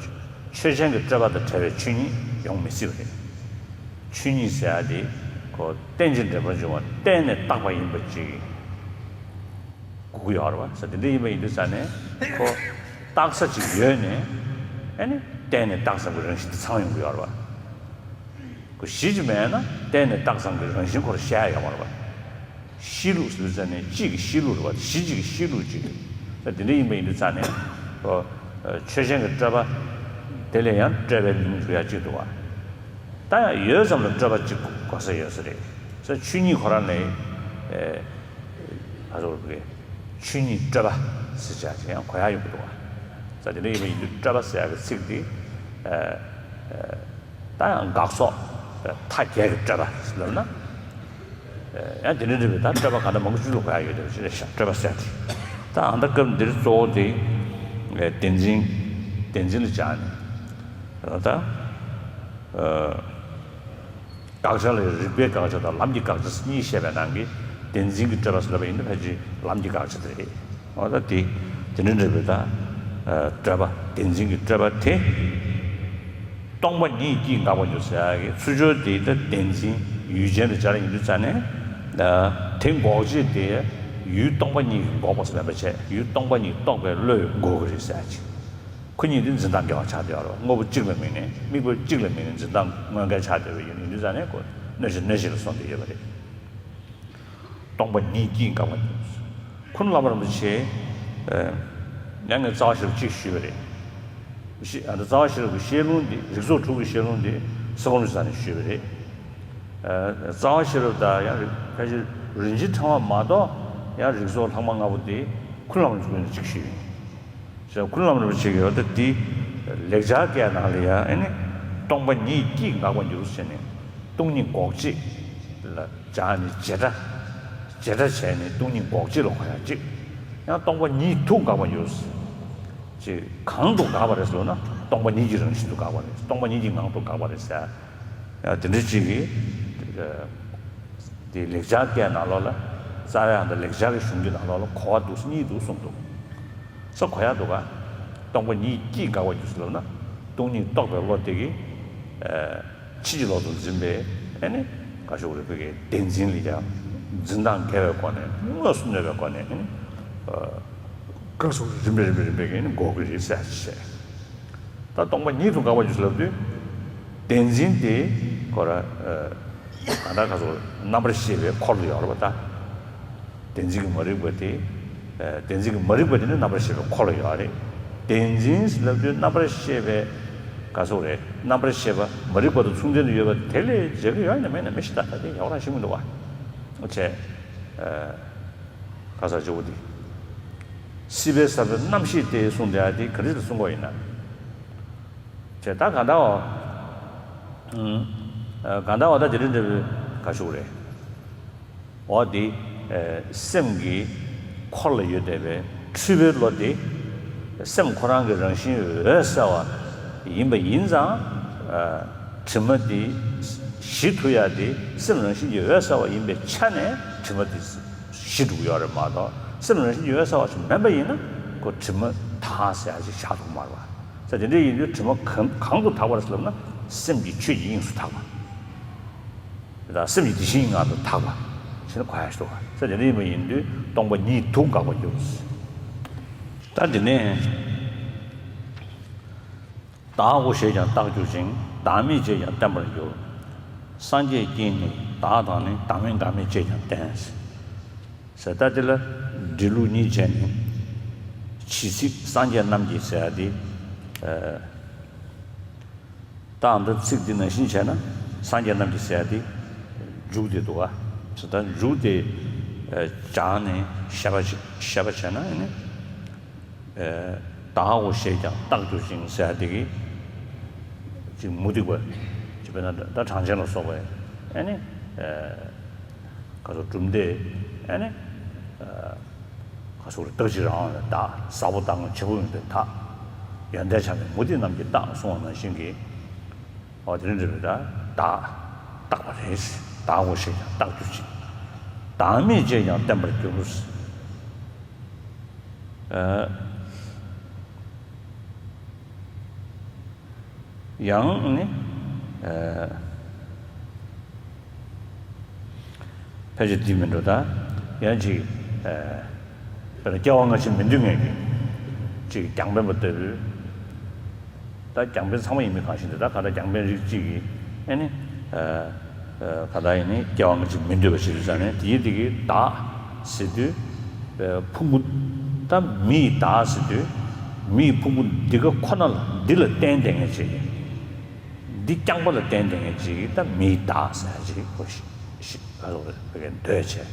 ཆོས་ཅན་གྱི་སྤྲོས་པ་དང་བྲལ་བའི་ཆོས་ཉིད་ཡོང་མི་སྲིད་པ་རེད། ཆོས་ཉིད་ཟེར་ཡག་དེ་ཁོ་རྟེན་ཅིང་འབྲེལ་པར་འབྱུང་བ་བརྟེན་ནས་བཏགས་པ་ཡིན་པ་ཅིག་དགོས་ཀྱི་ཡོད་རེད་བ། ས་དེ་འདྲ་ཡིན་པ་ཡིན་དུས་ཙ་ནས་ཁོ་བཏགས་ས་ཅིག་ཡོད་ནས་ཨ་ནི་བརྟེན་ནས་བཏགས་ས་གི་རང་བཞིན་དེ་ཚང་ཡོང་གི་ཡོད་རེད་བ། ཁོ་གཞི་ཅིག་མེད་ན་བརྟེན་ནས་བཏགས་ས་གི་རང་བཞིན་ཁོ་རང་བཤད་ཡ་ཡོད་མ་རེད་བ། གཤིས་ལུགས་ཟེར་ཙ་ནས་གཅིག་གི་གཤིས་ལུགས་རེད་བ། གཞི་གཅིག་གི་གཤིས་ལུགས་གཅིག་རེད། ད་དེ་འདྲ་ཡིན་པ་ཡིན་དུས་ཙ་ནས་ཁོ་ཆོས་ཅན་གྱི་སྤྲོས་པ་དེ་ལས་ཡང་སྤྲོས་པའི་མིང་འཇུག་ཡ་གཅིག་འདུག་བ། ད་ཡང་ཡོད་ཙམ་ལ་སྤྲོས་པ་གཅིག་གོ་ས་ཡོད་ས་རེད། ས་ཆོས་ཉིད་ཁོ་རང་ལས་ཨེ་ཕ་ཚོར་བའི་ཆོས་ཉིད་སྤྲོས་པ་ཟེར་བྱ་ཅིག་ཡང་གོ་ཡ་ཡོད་གི་འདུག་བ། ས་དེ་འདྲ་ཡིན་པ་ཡིན་དུས་སྤྲོས་པ་ཟེར་ཡ་གི་ཚིག་འདི་ཨེ་ཨེ་ད་ཡང་དགག་སོགས་མཐའ་བརྒྱད་ཀྱི་སྤྲོས་པ་ཟེར་ལབ་ན། ཡང་དེ་འདྲ་འདྲ་བའི་ད་སྤྲོས་པ་གང་འདྲ་མང་པོ་ཅིག་ལ་གོ་ཡ་ཡོད་དེ་ཅི་རེད་ཤག་སྤྲོས་པ་ཟེར་ཏེ། ད་ཨ་ད་སྐབས་འདིར་གཙོ་བོ་དེ་བདེན་འཛིན་བདེན་འཛིན་ལ་སྦྱར་ནས་ད་དགག་བྱ་ལ་རིགས་པའི་དགག་བྱ་དང་ལམ་གྱི་དགག་བྱ་གཉིས་བཤད་པའི་ནང་གི་བདེན་འཛིན་གྱི་སྤྲོས་པ་ཟེར་ལབ་པ་ཡིན་ན་ཕལ་ཆེར་ལམ་གྱི་དགག་བྱ་དེ་རེད། འོ་ད་དེ་དེ་འདྲ་འདྲ་བའི་ད་སྤྲོས་པ་བདེན་འཛིན་གྱི་སྤྲོས་པ་དེ། སྟོང་པ་ཉིད་ཀྱིས་འགག་པར་འགྱུར་ཟེར་ཡག་གི་ཚུལ་སྦྱོར་དེ་ད་བདེན་འཛིན་ཡུལ་ཅན་དུ་སྦྱར་ཡིན་དུས་ཙ་ནས། དེ་འགོག་བྱེད་དེ་ཡུལ་སྟོང་པ་ཉིད་ཀྱིས་འགོག་པ་ཟེར་མེད་པ་བྱས་ཡུལ་སྟོང་པ་ཉིད་རྟོགས་པའི་བློས་འགོག་གི་རེད་ཟེར་ཡག་ཅིག་ཁོ་གཉིས་དེ་འཛིན་སྟངས་འགལ་བ་ཆགས་བསྡད་ཡོད་རེད། དངོས་པོ་གཅིག་ལ་དམིགས་ནས་དམིགས་པ་གཅིག་ལ་དམིགས་ནས་འཛིན་སྟངས་དངོས་འགལ་ཆགས་བསྡད་པ་ཡིན་དུས་ཙ་ནས་ཁོ་གནོད་བྱེད་གནོད་བྱེད་ལ་སོང་བསྡད་ཡོད་པ་རེད། སྟོང་པ་ཉིད་ཀྱིས་འགག་པར་འགྱུར། ཁུ་ནུ་བླ་མ་རིན་པོ་ཆེ། ཡང་ངས་རྩ་བ་ཤེས་རབ་གཅིག་ཞུས་པ་རེད། ཤེས་ཨ་ནི་རྩ་བ་ཤེས་རབ་ཀྱི་བཤད་ལུང་འདི་རིགས་ཚོགས་དྲུག་གི་བཤད་ལུང་འདི་ས་གོ་རིན་པོ་ཆེ་ནས་ཞུས་པ་རེད། རྩ་བ་ཤེས་རབ་དང་ཡང་ཕལ་ཆེར་རིན་ཆེན་ཕྲེང་བ་མ་གཏོགས་ཡང་རིགས་ཚོགས་ལྷག་མ་ལྔ་པོ་དེ་ཁུ་ནུ་བླ་མ་རིན་པོ་ཆེ་ནས་གཅིག་ཞུས་ཡིན། ཞེས་ཀུན་ལམ་རིན་པོ་ཆེ་གིས་འོ་ད་འདི་ལེགས་སྦྱར་སྐད་ནང་ལ་ཡང་ཨེ་ནི། སྟོང་པ་ཉིད་ཀྱིས་འགག་པར་འགྱུར་ཟེར་ནས་སྟོང་ཉིད་འགོག་བྱེད་ལ་སྦྱར་ནས་བྱེད་སྒྲ། བྱེད་སྒྲ་བྱས་ནས་སྟོང་ཉིད་འགོག་བྱེད་ལ་གོ་ཡ་གཅིག། ཡང་སྟོང་པ་ཉིད་དུ་འགག་པར་འགྱུར་ཟེར། ཅེས་གང་དུ་འགག་པ་རེད་ཟེར་ན་སྟོང་པ་ཉིད་ཀྱི་རང་བཞིན་དུ་འགག་པ་རེད། སྟོང་པ་ཉིད་ཀྱི་ངང་དུ་འགག་པ་རེད་ཟེར། ཡང་དེ་འདྲ་གཅིག་གིས་དེ་ལེགས་སྦྱར་སྐད་ནང་ལོགས་ལ་རྩ་བའི་ཨ་མདའ་ལེགས་སྦྱར་གྱི་གཞུང་གི་ནང་ལོགས་ལ་གོ་བ་འདུག་གཉིས་འདུག་གསུངས་འདུག། ས་གོ་ཡ་འདུག་ག། སྟོང་པ་ཉིད་ཀྱིས་འགག་པར་འགྱུར་ཟེར་ལབ་ན་སྟོང་ཉིད་རྟོགས་པའི་བློ་དེ་གིས་ཕྱིན་ཅི་ལོག་ཏུ་འཛིན་པའི་ཨེ་ནི་ག་ཞུ་རེད་བོད་ཀྱི་བདེན་འཛིན་ལ་ཡང་འཛིན་སྟངས་འགལ་བའི་སྒོ་ནས་དངོས་སུ་གནོད་པའི་སྒོ་ནས་ཨེ་ནི། ག་ཞུ་རིམ་པས་རིམ་པས་རིམ་པས་ཀྱིས་ཨེ་ནི་འགོག་གི་རེད་ཟེར་ཞེས། ད་སྟོང་པ་ཉིད་དུ་འགག་པར་འགྱུར་ཟེར་ལབ་དུས། བདེན་འཛིན་དེ་ཁོ་ར་གང་ལྟར་ག་ཚོད་རྣམ་པར་ཤེས་པའི་འཁོར་ལ་ཡོད་རེད་པ་ད། བདེན་འཛིན་གྱི་མ་རིག་པ་དེ། བདེན་འཛིན་གྱི་མ་རིག་པ་དེ་ནི་རྣམ་པར་ཤེས་པའི་འཁོར་ལ་ཡོད་རེད། བདེན་འཛིན་ཟེར་ལབ་དུས་རྣམ་པར་ཤེས་པའི་ག་ཚོད་རེད། རྣམ་པར་ཤེས་པ་མ་རིག་པ་དང་མཚུངས་ལྡན་དུ་ཡོད་པ་དེ་ལས་བྱེད་ཀྱི་ཡོད་ན་མེད་ན་མི་ཤེས་ད། ད་དེ་ཡག་རང་ཤེས་མི་འདུག་བ། བྱས། ག་ས་ཇོ་བོ་དེ། སྲིད་པའི་ས་བོན་རྣམ་ཤེས་ཏེ་གསུངས་བསྡད་ཡ་དེ་ག་རེ་ལ་གསུང་གི་ཡོད་ན། བྱས་ད་ག་འདྲ་བ། ག་འདྲ་བ་ད་དེ་རིང་འདྲ་བའི་ག་ཞུ་རེད། འོ་དེ། སེམས་ཀྱི་འཁོར་ལ་ཡོད་བསྡད་པའི་འཁྲུལ་པའི་བློ་དེ། སེམས་ཁོ་རང་གི་རང་བཞིན་འོད་གསལ་བ་ཡིན་པ་ཡིན་ཙང་། དྲི་མ་དེ་ཞི་ཐུབ་ཡ་དེ་སེམས་རང་བཞིན་གྱི་འོད་གསལ་བ་ཡིན་པའི་ཆ་ནས་དྲི་མ་དེ་ཞི་འགྲོ་གི་ཡོད་རེད་མ་གཏོགས། སེམས་རང་བཞིན་གྱི་འོད་གསལ་བ་ཞིག་མིན་པ་ཡིན་ན་ཁོ་དྲི་མ་དག་ཟེར་ཡ་ཞིག་བཞག་ཐུབ་མ་རེད་པ། ས་དེ་འདྲ་ཡིན་དུས་དྲི་མ་གང་གང་དུ་དག་པ་རེད་ཟེར་ལབ་ན་སེམས་ཀྱི་ཆོས་ཀྱི་དབྱིངས་སུ་དག་པ། དེ་དག་སེམས་ཀྱི་དེ་བཞིན་ངང་དུ་དག་པ་ཞེས་ན་གོ་ཡ་ཞིག་འདུག་ག། ས་དེ་འདྲ་ཡིན་པ་ཡིན་དུས་སྟོང་པ་ཉིད་དུ་འགག་པར་འགྱུར། ད་དེ་ནས། བདག་གོ་ཞེས་ཀྱང་བརྟགས་གྱུར་ཅིང་། བདག་མེད་ཅེས་ཀྱང་བསྟན་པར་འགྱུར། སངས་རྒྱས་ཀྱིས་ནི་བདག་དང་ནི། བདག་མེད་འགལ་མེད་ཅེས་ཀྱང་བསྟན། ཟེར་ད་དེ་ལ་འབྲི་ལུགས་གཉིས་བྱས་ནས། ཇི་སྲིད་སངས་རྒྱས་རྣམས་ཀྱིས་ཟེར་ཡ་དེ། ད་ཨ་མདའ་ཚིག་འདི་ནང་བཞིན་བྱས་ན་སངས་རྒྱས་རྣམས་ཀྱིས་ཟེར་ཡ་དེ་མཇུག་དེ་འདུག་ག། ད་མཇུག་དེ་སྦྱངས་ནས་བཤད་པ་བཤད་པ་བྱས་ན་ཨེ་ནི། བདག་གོ་ཞེས་ཀྱང་བརྟགས་གྱུར་ཅིང་ཟེར་ཡ་དེ་གིས་ཅིག་མུ་སྟེགས་པ་ཅིག་དཔེར་ན་ད་གྲངས་ཅན་ལ་སོགས་པས་ཨེ་ནི། ག་ཚོད་གྲུབ་མཐས་ཨེ་ནི། ག་ཚོད་རྟག་གཅིག་རང་དབང་བའི་བདག། ཟབ་པོ་བདག་ངོ་ཆེན་པོ་ཡིན་པའི་བདག། ཡོན་ཏན་བྱམས་པའི་མུ་སྟེགས་རྣམས་ཀྱི་བདག་གསུངས་པ་ནང་བཞིན་གྱི། འོ་དེ་རིང་འདྲ་བའི་བདག་བདག་བཏགས་པ་རེད། བདག་གོ་ཞེས་ཀྱང་བརྟགས་གྱུར་ཅིག། བདག་མེད་ཅེས་ཀྱང་བསྟན་པར་འགྱུར། ཡང་ནི། ཕལ་ཆེར་འདི་མིན་འགྲོ་ད། ཡང་ཅིག་དཔེར་ན་སྐྱེ་བ་སྔ་ཕྱི་མི་འདོད་མཁན་གྱི་ཅིག་རྒྱང་འཕེན་པ་ལྟ་བུའི། ད་རྒྱང་འཕེན་ཚང་མ་ཡིན་མིན་གང་ཞིག་འདི་ད་ག་ད་རྒྱང་འཕེན་རིགས་གཅིག་གིས་ཨེ་ནི། ག་ད་ཡིན་ནི་སྐྱེ་བ་སྔ་ཕྱི་མི་འདོད་པ་ཞིག་རེད་ཙང་ནས་དེའི་དེ་གི་བདག་ཟེར་དུས། ཕུང་པོ། ད་མི་ཡི་བདག་ཟེར་དུས། མི་ཡི་ཕུང་པོ་འདི་ག་ཁོ་ན་ལ་འདི་ལ་བརྟེན་བསྡད་མཁན་ཅིག། འདི་རྐྱང་པ་ལ་བརྟེན་བསྡད་མཁན་ཅིག་ད་མི་ཡི་བདག་ཟེར་ཅིག་གོ་ཤི་ཤི་ག་རེ་ཟེར་བའི་འདོད་བྱས།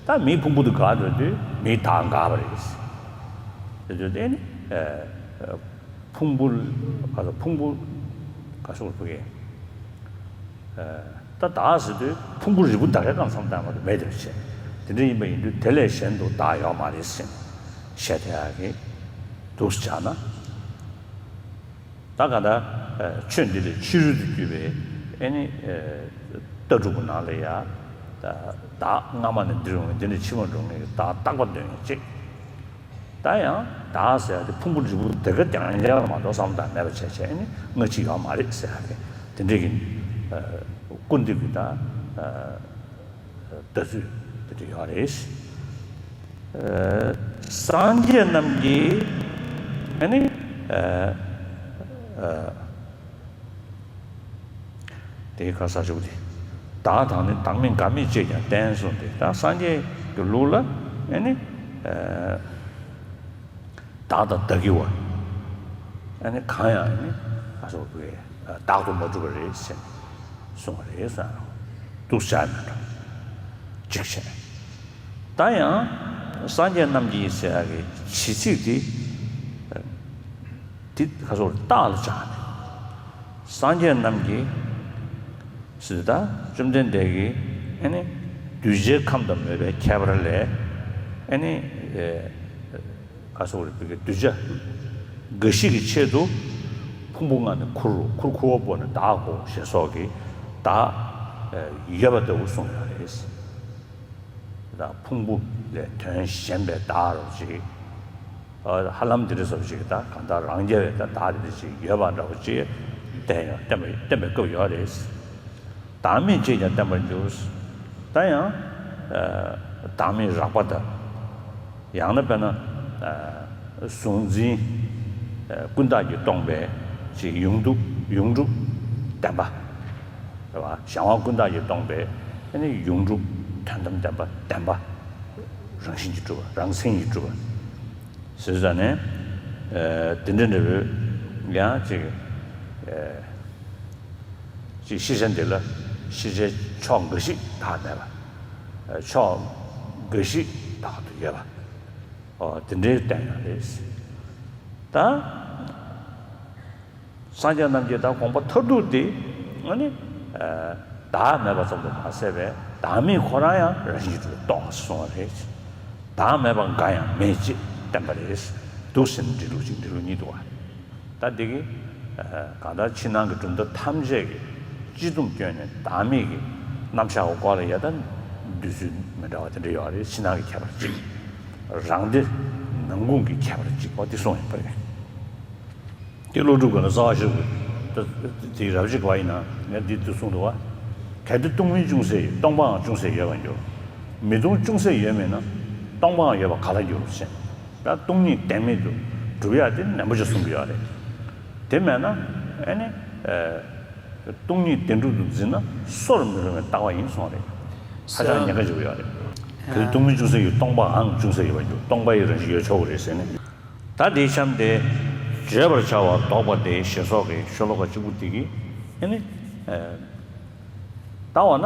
ད་མིའི་ཕུང་པོ་དེ་འགག་འགྲོ་དུས་མིའི་བདག་འགག་པ་རེད། དེ་དུས་དེ་ནི་ཕུང་པོ་ག་ཚོད་ཕུང་པོ་ག་ཚོད་བུ་གས། ད་བདག་ཟེར་དུས་ཕུང་པོ་རིལ་པོ་ད་གའི་སྒང་མཚམས་བཏང་བ་དེ་མེད་དེ་བྱས། དེ་འདྲ་ཡིན་པ་ཡིན་དུས་དེ་ལས་གཞན་དུ་བདག་ཡོད་མ་རེད་ཟེར་ནས་བཤད་དེ་ཡག་གི་འདུག་ཟེར་ན། ད་ག་ད་ཆོས་འདི་ལས་ཕྱི་རོལ་དུ་གྱུར་པའི་ཨེ་ནི་ལྟ་གྲུབ་ཀྱི་ནང་ལ་ཡ། བདག་སྔ་མ་ནས་འདིར་འོང་བའི་འདི་ནས་ཕྱི་མར་འགྲོ་མཁན་གྱི་བདག་རྟག་པ་འདོད་མཁན་གཅིག། ད་ཡང་བདག་ཟེར་ཡ་དེ་ཕུང་པོ་རིལ་པོ་དེ་ག་རྐྱང་རྐྱང་ལ་མ་གཏོགས་བསམ་བློ་མེད་པ་བྱས་བྱས་ནི་སྔ་ཕྱི་ཡོད་མ་རེད་ཟེར་ཡ་དེ་དེ་འདྲའི་གི་ཀུན་བཏུས་ཀྱི་ད་ལྟ་ཚུལ་དེ་འདྲ་ཡོད་རེད། སངས་རྒྱས་རྣམས་ཀྱིས་ཨ་ནི། དེའི་ཁ་ས་ཞུགས་ཏེ། བདག་དང་ནི་བདག་མེད་འགལ་མེད་ཅེས་ཀྱང་བསྟན་གསུངས་ཏེ། ད་སངས་རྒྱས་ཀྱི་ལུགས་ལ་ཨེ་ནི། བདག་དང་བདག་གི་བ། ཨེ་ནི་གང་ཡང་ཨེ་ནི་ཨ་སོགས་པའི་བདག་ཏུ་མ་གྲུབ་པ་རེད་ཟེར་གསུངས་པ་རེད་ཟེར། འདུག་བྱ་མི་འགྲོ། འཇིགས་བྱས། ད་ཡང་སངས་རྒྱས་རྣམས་ཀྱིས་ཟེར་ཡག་གི་ཇི་སྲིད་དེ། དེ་ཁ་སོགས་རྟགས་ལ་སྦྱར་ནས། སངས་རྒྱས་རྣམས་ཀྱིས་ཟེར་ད། བཅོམ་ལྡན་འདས་ཀྱིས་ཨ་ནི་གདུལ་བྱའི་ཁམས་དང་མོས་པའི་ཁྱད་པར་ལས། ཨ་ནི་ཁ་སོགས་རེད། བི་གི་གདུལ་བྱ་འགའ་ཞིག་གི་ཆེད་དུ་ཕུང་པོ་ལྔ་ནས་ཁུར་རོ། ཁུར་ཁུར་བ་པོ་ནས་བདག་གོ་ཞེས་སོགས་ཀྱི་བདག་ཡོད་པ་ལྟ་བུ་གསུངས་ཡོད་རེད། ད་ཕུང་པོ་ལས་དོན་གཞན་པའི་བདག་རོ་ཅིག་ཧ་ལམ་འདི་འདྲ་སོགས་ཅིག་ད་གང་ལྟར་རང་རྐྱ་བའི་ད་བདག་འདི་འདྲ་ཅིག་ཡོད་པ་འདྲ་བོ་ཅིག་བསྟན་ཡང་བསྟན་པ་བསྟན་པའི་སྐབས་ཡོད་རེད། བདག་མེད་ཅེས་ཀྱང་བསྟན་པར་འགྱུར། ད་ཡང་བདག་མེད་རགས་པ་དང་། ཡང་ན་དཔེར་ན་གཟུང་འཛིན་ཀུན་བཏགས་ཀྱིས་སྟོང་པའི་ཅིག་ཡོངས་གྲུབ་ཡོངས་གྲུབ་བདེན་པ། རེད་བ། གཞན་དབང་ཀུན་བཏགས་ཀྱིས་སྟོང་པའི་ཨ་ནི་ཡོངས་གྲུབ་དོན་དམ་བདེན་པ། བདེན་པ་རང་བཞིན་གྱིས་གྲུབ་པ། རང་མཚན་གྱིས་གྲུབ་པ་ཟེར་ཙང་ནས། དེ་འདྲ་འདྲ་བོའི་ཡང་ཅིག་ཅིག་ཤེས་བྱ་འདི་ལ་ཤེས་བྱའི་ཕྱོགས་འགའ་ཞིག་བདག་མེད་པ། ཕྱོགས་འགའ་ཞིག་བདག་ཏུ་ཡོད་པ། ཨོ་དེ་འདྲའི་བསྟན་ཡང་རེད། ད། སངས་རྒྱས་རྣམས་ཀྱི་ད་དགོངས་པ་མཐར་ཐུག་དེ་ཨ་ནི་བདག་མེད་པ་ཙམ་དུ་མ་ཟད་པའི་བདག་མེད་ཁོ་རང་ཡང་རང་བཞིན་གྱིས་རྟོགས་གསུངས་པ་རེད། བདག་མེད་པ་འགའ་ཡང་མེད་ཅེས་བསྟན་པ་རེད། འདུག་ཟེར་ནས་འབྲི་ལུགས་ཅིག་འབྲི་ལུགས་གཉིས་འདུག་བ། ད་འདི་གི་གང་ལྟར་ཕྱི་ནང་གི་གྲུབ་མཐའ་ཐམས་ཅད་ཀྱི་སྤྱི་སྡོམ་བསྐྱོན་ནས་བདག་མེད་ཀྱི་རྣམ་གཞག་གི་སྐོར་ལ་ཡ་ད་འདོད་ཚུལ་མི་འདྲ་བ་དེ་འདྲ་ཡོད་རེད། ཕྱི་ནང་གི་ཁྱད་པར་གཅིག་རང་སྡེ་ནང་ཁུངས་ཀྱི་ཁྱད་པར་གཅིག་པ་དེ་གསུངས་ཡོད་པ་རེད། དེ་ཀླུ་སྒྲུབ་ཀྱི་ནང་རྩ་བ་ཤེས་རབ་ཀྱི་དེ་རབ་བྱེད་ཀྱི་བ་ཡིན་ན་ངས་འདི་འདི་གསུངས་འདུག་བ། གལ་ཏེ་སྟོང་མིན་ཅུང་ཟད་ཡོད། སྟོང་པའང་ཅུང་ཟད་ཡོད་པར་འགྱུར། མི་སྟོང་ཅུང་ཟད་ཡོད་མིན་ན། སྟོང་པའང་ཡོད་པར་ག་ལ་འགྱུར་ཞེ་ན། ད་སྟོང་ཉིད་བདེན་མེད་དུ་སྒྲུབ་ཡག་དེ་ནན་པོ་ཅིག་གསུང་གི་ཡོད་རེད། དེ་མེད་ན་ཨ་ནི་སྟོང་ཉིད་བདེན་གྲུབ་ཏུ་འཛིན་ན་སོར་མི་རུང་བའི་ལྟ་བ་ཡིན་གསུངས་རེད། ཧ་ཅང་ཉེན་ཁ་ཆེ་བོ་ཡོད་རེད། གལ་ཏེ་སྟོང་མིན་ཅུང་ཟད་ཡོད། སྟོང་པའང་ཅུང་ཟད་ཡོད་པར་འགྱུར། སྟོང་པ་ཡི་རང་བཞིན་ཡོད་ཆོག་གི་རེད་ཟེར་ནས། ད་དེའི་གཤམ་དེ། བརྗོད་པར་བྱ་བ་ལྡོག་པ་སྟེ་ཞེས་སོགས་ཀྱི་ཤོ་ལོ་ཀ་གཅིག་པུ་དེ་གིས་ཨ་ནི། ད་འོ་ན།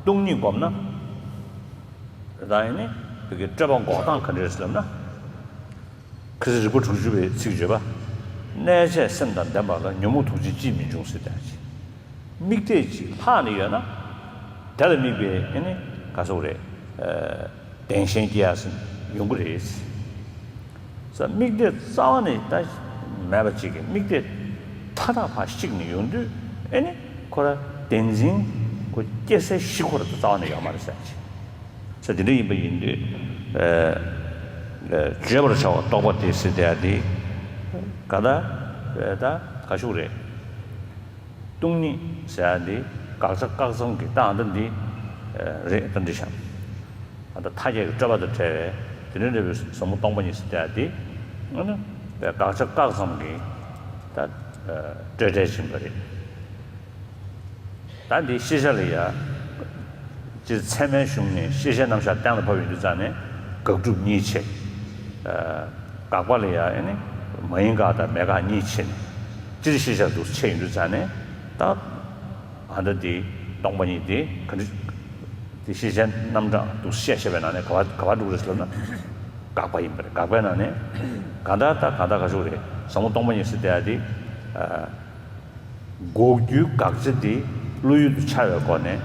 སྟོང་ཉིད་བསྒོམས་ན། ད་ཨ་ནི་བོད་ཀྱི་སྤྲོས་པ་འགོག་སྟངས་ག་འདྲ་རེད་ཟེར་ལབ་ན། ཁ་སང་རིགས་པ་དྲུག་ཅུ་པའི་ཚིག་བརྗོད་པ། གནས་བྱས་སེམས་དང་ལྡན་པ་ལ་ཉོན་མོངས་དོགས་གཅིག་ཅིས་མི་འབྱུང་ཟེར་ཏེ། དམིགས་གཏད་ཅིག་ལྷག་ནས་ཡོད་ན། དེ་ལ་དམིགས་པའི་ཨ་ནི་ག་སོགས་རེད། བདེན་ཞེན་སྐྱེ་ཡ་ཟིན་ཡོང་གི་རེད། ས་དམིགས་གཏད་རྩ་བ་ནས་ད་མེད་པ་ཅིག་གི་དམིགས་གཏད་མཐའ་དག་ཕར་བཤིག་ནས་ཡོང་དུས་ཨེ་ནི་ཁོ་ར་བདེན་འཛིན་ཁོ་སྐྱེ་སའི་གཞི་ཁོ་ར་ད་རྩ་བ་ནས་ཡོད་མ་རེད་ཟེར་ཅིག་ས་དེ་འདྲ་ཡིན་པ་ཡིན་དུས་བརྗོད་པར་བྱ་བ་རྟོག་པ་སྟེ་ཟེར་དེ་ཡ་དེ་ག་ད་ད་ག་ཤུག་རེད། སྟོང་ཉིད་ཟེར་ཡ་འདི་དགག་བྱ་བཀག་ཙམ་གྱི་རྟགས་འདི་འདི་རེད། ད་འདི་བཞག་ཨ་ད་མཐའ་ཡས་ཀྱི་སྤྲོས་པ་དང་བྲལ་བའི་དེ་འདྲ་འདྲ་བའི་ཟབ་མོ་སྟོང་པ་ཉིད་ཟེར་ཡ་འདི་ཨ་ནི་དགག་བྱ་བཀག་ཙམ་གྱི་ད་སྤྲོས་བྲལ་ཕྱིན་པ་རེད། ད་འདི་ཤེས་བྱ་ལ་ཡ། སྤྱིར་ཚད་མའི་གཞུང་ནས་ཤེས་བྱའི་རྣམ་གཞག་གཏན་ལ་ཕབ་ཡོང་དུས་ཙང་ནས་དགག་སྒྲུབ་གཉིས་ཕྱེ། དགག་པ་ལ་ཡ་ཨེ་ནི་མ་ཡིན་དགག་དང་མེད་དགག་གཉིས་ཕྱེ་ནས་སྤྱིར་ཤེས་བྱ་འདུག་ཕྱེ་ཡོང་དུས་ཙང་ནས་ད་ཨ་ད་འདི་སྟོང་པ་ཉིད་དེ་ག་འདྲ་དེ་ཤེས་བྱའི་རྣམ་གྲངས་འདུག་བཤད་བཤད་པའི་ནང་ནས་ག་བ་ག་བ་འགྲོ་གི་རེད་ཟེར་ན་དགག་པ་ཡིན་པ་རེད། དགག་པའི་ནང་ནས་གང་ལྟར་ད་གང་ལྟར་ག་ཞུ་རེད། ཟབ་མོ་སྟོང་པ་ཉིད་ཟེར་དེ་ཡ་དེ། འགོག་རྒྱུའི་དགག་བྱ་དེ་བློ་ཡུལ་དུ་འཆར་བའི་སྒོ་ནས་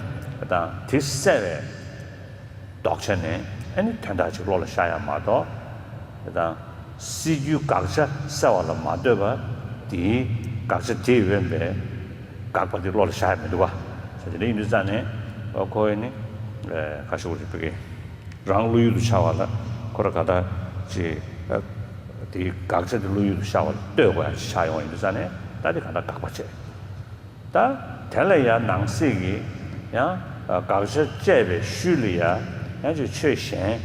དང་དེ་བསལ་བའི་ལྡོག་ཆ་ནས་ཨ་ནི་དོན་དག་ཅིག་བློ་ལ་ཤར་ཡ་མ་གཏོགས་དང་སྲིད་རྒྱུའི་དགག་བྱ་བསལ་བ་ལ་མ་ལྟོས་པ་དེའི་དགག་བྱ་དེས་དབེན་པའི་དགག་པ་དེ་བློ་ལ་ཤར་ཡ་མི་འདུག་བ། ས་དེ་འདྲ་ཡིན་དུས་ཙང་ནས་ཁོ་ཨ་ནི་ག་ཞུ་རེད་བི་གི་རང་བློ་ཡུལ་དུ་འཆར་བ་ལ་ཁོ་ར་ག་ད་ཅི། དེའི་དགག་བྱ་དེ་བློ་ཡུལ་དུ་ཤར་བ་ལ་ལྟོས་དགོས་ཡ་ཅིག་ཆགས་ཡོང་བ་ཡིན་དུས་ཙང་ནས་ད་དེ་ག་ད་དགག་པ་བྱས། ད་དེ་ལ་ཡང་ནང་གསེས་ཀྱི་ཡང་དགག་བྱ་དཔྱད་པའི་ཤུལ་ལ་ཡང་ཡང་ཅིག་ཆོས་གཞན་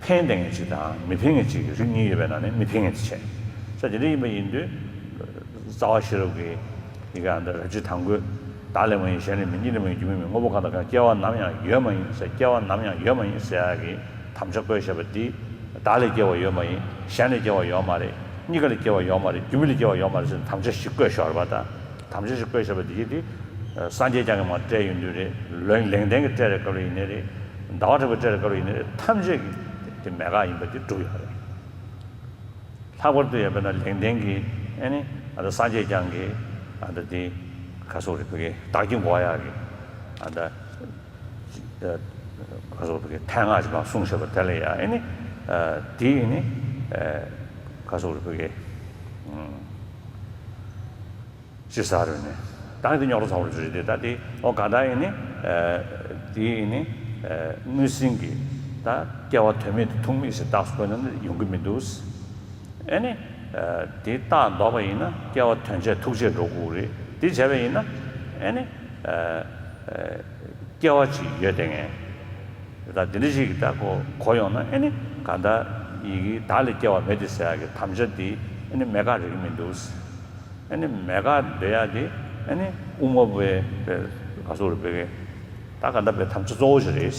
ཕན་བདེ་ངེས་ཅིག་དང་མི་ཕན་ངེས་ཅིག་གི་རིགས་གཉིས་ཡོད་པའི་ནང་ནས་མི་ཕན་ངེས་དེ་བྱས། ས་དེ་འདྲ་ཡིན་པ་ཡིན་དུས་རྩ་བ་ཤེས་རབ་ཀྱི། ཡི་གེ་ཨ་མདའ་རབ་བྱེད་དང་པོའི། བདག་ལས་མ་ཡིན་གཞན་ལས་མིན་གཉིས་ལས་མ་ཡིན་རྒྱུ་མེད་མིན་དངོས་པོ་གང་དང་གང་སྐྱེ་བ་ནམ་ཡང་ཡོད་མ་ཡིན་ཟེར། སྐྱེ་བ་ནམ་ཡང་ཡོད་མ་ཡིན་ཟེར་ཡག་གི་དམ་བཅའ་བཀོད་བཞག་པ་འདི། བདག་ལས་སྐྱེ་བ་ཡོད་མ་ཡིན། གཞན་ལས་སྐྱེ་བ་ཡོད་མ་རེད། གཉིས་ཀ་ལས་སྐྱེ་བ་ཡོད་མ་རེད། རྒྱུ་མེད་ལས་སྐྱེ་བ་ཡོད་མ་རེད་ཟེར་དམ་བཅའ་ཞིག་བཀོད་བཞག་རེད་པ། ད་དམ་བཅའ་ཞིག་བཀོད་བཞག་པ་འདི་གི་འདི། སངས་རྒྱས་བསྐྱངས་ཀྱི་མ་སྤྲད་ཡོང་དུས་རེད། ལོ་ལེགས་ལྡན་གྱི་སྤྲད་རེད་སྐབས་ལ་ཡིན་ནའི་རེད། ཟླ་བ་གྲགས་པའི་སྤྲད་རེད་སྐབས་ལ་ཡིན་ནའི་རེད། ཐམས་ཅད་ཀྱི་དེ་མེད་དགག་ཡིན་པ་འདི་གྲུབ་ཡོད་རེད། ལྷག་པར་དུ་ཡང་དཔེར་ན་ལེགས་ལྡན་གྱི་ཨེ་ནི་ཨ་ད་སངས་རྒྱས་བསྐྱངས་ཀྱི་ཨ་ད་དེ་ག་སོགས་རེད། བོད་ཀྱི་བདག་གི་འགོག་ཡག་གི་ཨ་ད་ག་སོགས་རེད། བོད་ཀྱི་ཐལ་ངག་ཅིག་མར་གསུངས་བཞག་པ་དེ་ལ་ཡང་ཨེ་ནི་དེ་ཨེ་ནི་ག་སོགས་རེད། བོད་ཀྱི་ཅི་ཟེར་རེད་ནས། ད་འདི་རྙོག་དྲ་ཚ་བོ་རེད་དེ། ད་དེ་ཨོ་ག་ད་ཨེ་ནི་དེ་ཨེ་ནི་དངོས་ཟིན་གྱི་ད་སྐྱེ་བ་དོན་མེད་དེ་ཐུག་མེད་ཟེར་རྟགས་སུ་བཀོད་ན་ཡོང་གི་མི་འདུག་ཨེ་ནི། དེ་རྟགས་འདོགས་པ་ཡིན་ན་སྐྱེ་བ་དོན་བྱེད་ཐུག་བྱེད་འགྲོ་དགོས་རེད། དེ་བྱས་པ་ཡིན་ན་ཨེ་ནི། སྐྱེ་བ་ཅིག་ཡོད་དེ་ངས། ད་དེ་འདྲ་ཞིག་གི་ད་གོ་གོ་ཡོང་ན་ཨེ་ནི་ག་ད་ཡི་གེ་བདག་ལས་སྐྱེ་བ་མེད་དེ་ཟེར་ཡག་གི་དམ་བཅའ་དེ་ཨེ་ནི་མེད་ཀ་རེད་གི་མི་འདུག་ཨེ་ནི་མེད་ཀ་འདོད་ཡག་དེ་ཨེ་ནི་དབུ་མ་པའི་པའི་ག་སོགས་རེད། པའི་གི་ད་ག་ད་པའི་དམ་བཅའ་གཙོ་བོ་ཞིག་རེད།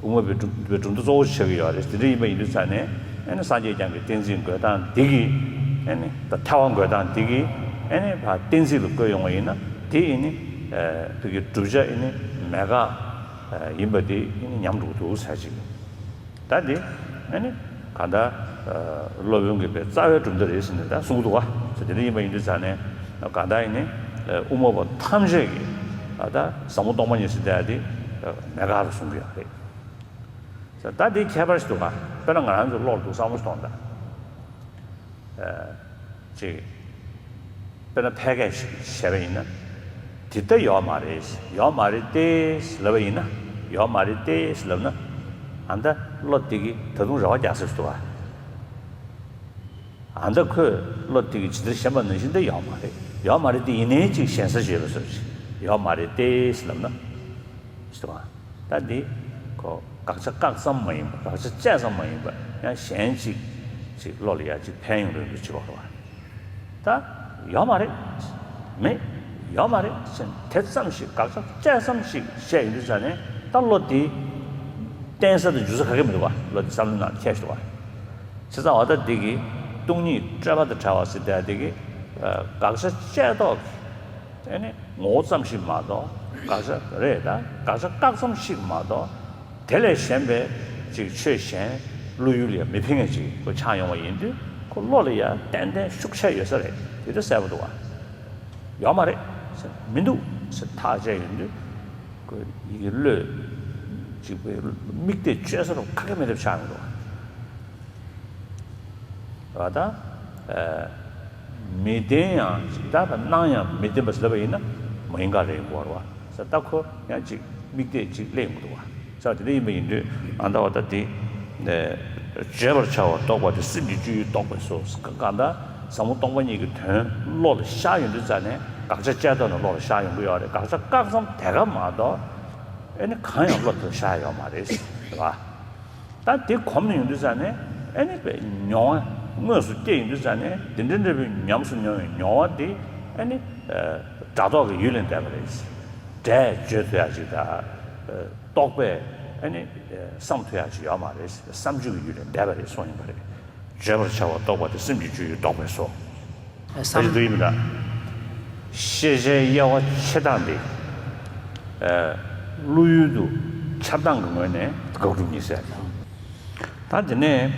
དབུ་མ་པའི་གྲུབ་པའི་གྲུབ་མཐའ་གཙོ་བོ་ཞིག་ཆགས་ཀྱི་ཡོད་རེད། དེ་འདྲ་ཡིན་པ་ཡིན་དུས་ཙང་ནས་ཨེ་ནི་སངས་རྒྱས་བསྐྱངས་ཀྱི་གཏན་ཚིགས་འགོད་སྟངས་འདི་གིས་ཨེ་ནི་ད་ཐལ་བ་འགོད་སྟངས་འདི་གིས་ཨེ་ནི་ཕར་གཏན་ཚིགས་ལ་བཀོད་ཡོང་བ་ཡིན་ན་དེ་ཨེ་ནི་བོད་ཀྱི་བསྒྲུབ་བྱ་ཨེ་ནི་མེད་ཀ་ཡིན་པ་དེ་ཨེ་ནི་ཉམས་འགྲོ་གི་འདུག་ཟེར་ཅིག་ད་འདི་ཨེ་ནི་ག་ད་སློབ་དཔོན་གྱི་པའི་རྩ་བའི་གྲུབ་མཐའ་རེད་ཟེར་ནས་ད་གསུང་གི་འདུག་ག་དེ་འདྲ་ཡིན་པ་ཡིན་དུས་ཙང་ནས་ག་ད་ཨེ་ནི་དབུ་མ་པ་ཐམས་ཅད་ཀྱིས་ད་ཟབ་མོ་སྟོང་པ་ཉིད་ཟེར་བསྡད་དེ་མེད་ཀ་རུ་གསུང་གི་ཡོད་རེད། ད་འདི་ཁྱད་པར་ཞིག་འདུག་ག་དཔེར་ན་ང་རང་ཚོ་བློར་འདུག་བསམ་བློ་ཞིག་གཏོང་དང་། ཅིག་དཔེར་ན་ཕལ་སྐད་ཞིག་བཤད་པ་ཡིན་ན། དེ་ལྟ་ཡོད་མ་རེད། ཡོད་མ་རེད་དེ་ལབ་པ་ཡིན་ན། ཡོད་མ་རེད་དེ་ལབ་ན། ཨ་ད་བློ་དེ་གིས་ད་དུང་རེ་བ་རྒྱག་ས་ཞིག་འདུག་ག་ཨ་ད་ཁོས་བློ་དེ་གིས་ཇི་ལྟར་ཞེན་པ་ནང་བཞིན་དེ་ཡོད་མ་རེད། ཡོད་མ་རེད་དེ་ཡིན་ནའི་ཅིག་ཞེན་ས་ཞིག་ཡོད་པ་བཟོ་ཞིག་ཡོད་མ་རེད་དེ་ལབ་ན། ཞེས་པ། ད་འདི་ཁོ་དགག་བྱ་བཀག་ཙམ་མ་ཡིན་པ། དགག་བྱ་བཅད་ཙམ་མ་ཡིན་པ། ཡང་གཞན་ཅིག་ཅིག་བློ་ལ་ཡ་ཅིག་ཕན་ཡོང་རེད་འདུག་ཅེས་པ་རེད་བ། ད་ཡོད་མ་རེད། མེད། ཡོད་མ་རེད་ཟེར་དེ་ཙམ་ཞིག་དགག་བྱ་བཅད་ཙམ་ཞིག་བཤད་ཡོང་དུས་ཙང་ནས་ད་བློ་འདི་བརྟན་ས་དང་འཇུ་ས་ག་གེ་མི་འདུག་བ། བློ་འདི་བསམ་བློའི་ནང་ཁྱེར་ཞིག་འདུག་བ། བྱས་ཙང་བ་ད་འདི་གི་སྟོང་ཉིད་སྤྲོས་པ་དང་བྲལ་བ་ཟེར་དེ་འདི་གི་དགག་བྱ་བཅད་ཐོག་གི་ཨེ་ནི་ངོ་བོ་ཙམ་ཞིག་མ་གཏོགས་དགག་བྱ་རེད། ད་དགག་བྱ་བཀག་ཙམ་ཞིག་མ་གཏོགས་དེ་ལས་གཞན་པའི་ཅིག་ཆོས་གཞན་བློ་ཡུལ་ལ་ཡང་མི་ཕན་མཁན་ཅིག་ཁོ་ཆགས་ཡོང་བ་ཡིན་དུས་ཁོ་བློ་ལ་ཡང་ཏན་ཏན་ཤུགས་ཆེ་ཡོད་ས་རེད། དེ་འདྲ་གསལ་པོ་འདུག་བ། ཡོད་མ་རེད་ཟེར་མི་འདུག་ཟེར་ཐག་བཅད་ཡོང་དུས་ཁོ་ཡི་གེ་བློས་ཅིག་པའི་མིག་ལྟས་བཅོས་ས་རུ་ཁ་སྐད་མི་འདེབས་ཆགས་ཡོང་འདུག་བ། བ་དང་། མི་བདེན་ཡང་ཅིག་ད་སྣང་ཡང་མི་བདེན་པ་ཟེར་བ་ཡིན་ན་མ་ཡིན་ག་རེད་ཡོང་གི་རེད་བ། ཟེར་ད་ཁོ་ཡང་ཅིག་མིག་ལྟས་ཅིག་སླེབས་ཡོང་གི་འདུག་བ། ཟེར་བ་དེ་འདྲ་ཡིན་པ་ཡིན་དུས་ཨ་ད་བ་ད་དེ། བརྗོད་པར་བྱ་བ་རྟོགས་པ་དེ་སེམས་ཀྱི་སྤྱོད་ཡུལ་རྟོགས་པས་སོ། གང་ལྟར་ཟབ་མོ་སྟོང་པ་ཉིད་ཀྱི་དོན་བློ་ལ་ཤར་ཡོང་དུས་ཙང་ནས་དགག་བྱ་བཅད་ཐོག་ནས་བློ་ལ་ཤར་ཡོང་གི་ཡོད་རེད། དགག་བྱ་བཀག་ཙམ་དེ་ག་མ་གཏོགས་ཨེ་ནི་གང་ཡང་བློ་དེར་ཤར་ཡོད་མ་རེད་ཟེར་བ། ད་དེ་གོམས་ནས་ཡོང་དུས་ཙང་ནས་ཨེ་ནི་པའི་མྱོང་བ་དངོས་སུ་སྐྱེ་ཡོང་དུས་ཙང་ནས་དེ་འདྲ་འདྲ་བའི་ཉམས་སུ་མྱོང་བའི་མྱོང་བ་དེ་ཨེ་ནི་སྒྲ་རྟོག་གི་ཡུལ་ལས་འདས་པ་རེད། སྒྲས་བརྗོད་ཐུབ་ཡག་ཅིག་དང་རྟོག་པས་ཨེ་ནི་བསམ་ཐུབ་ཡག་ཅིག་ཡོད་མ་རེད། བསམ་བརྗོད་ཀྱི་ཡུལ་ལས་འདས་པ་རེད་གསུངས་ཡིན་པ་རེད། བརྗོད་པར་བྱ་བ་རྟོགས་པ་དེ་སེམས་ཀྱི་སྤྱོད་ཡུལ་རྟོགས་པས་སོ། བསམ་བྱེད་དུ་ཡིན་པ་འདྲ། ཤེས་བྱའི་དབྱེ་བ་ཕྱེ་སྟངས་དེ། བློ་ཡུལ་དུ་ཁྱབ་སྟངས་ཀྱི་ངོས་ནས་དགག་སྒྲུབ་གཉིས་ཟེར། ད་དེ་ནས་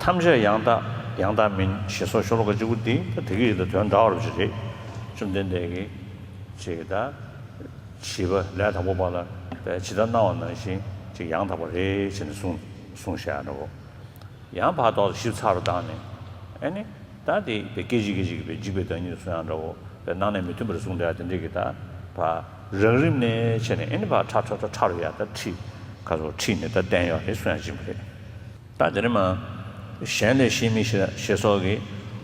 ཐམས་ཅད་ཡང་དག་ཡང་དག་མིན་ཞེས་སོགས་ཤོ་ལོ་ཀ་གཅིག་པུ་འདི་ད་དེ་གི་ཡིད་ལ་དོན་འདྲ་བ་རུ་ཞིག་རེད། བཅོམ་ལྡན་འདས་ཀྱིས་ཅིག་ད་བྱིས་པ་ལས་དང་པོ་པ་ལ་ཇི་ལྟར་སྣང་བ་ནང་བཞིན་ཅིག་ཡང་དག་པ་རེད་ཅེས་ནས་གསུངས་གསུངས་བཞག་འདྲ་བོ། ཡང་ཕར་ཏོག་ཞིབ་ཚགས་རུ་བཏང་ནས་ཨེ་ནི་ད་དེ་བའི་སྐད་ཅིག་སྐད་ཅིག་གིས་བའི་འཇིག་པའི་བདག་ཉིད་དུ་གསུང་ཡང་འདྲ་བོ་བའི་སྣང་གནས་མི་མཐུན་པར་གསུངས་འདྲ་དེ་འདྲས་ཀྱི་ད་ཕར་རགས་རིམ་ནས་བྱས་ནས་ཨེ་ནི་ཕར་ཁྲ་ཁྲ་ཁྲ་ཁྲ་རུ་ཡ་ད་ཁྲིད་ཁ་སོགས་ཁྲིད་ནས་ད་བསྟན་ཡོད་རེད་གསུང་ཡང་བྱིན་པ་རེད། ད་དེ་རིང་མ་གཞན་ལས་གཞན་མིན་ཞེས་ཞེས་སོགས་ཀྱི་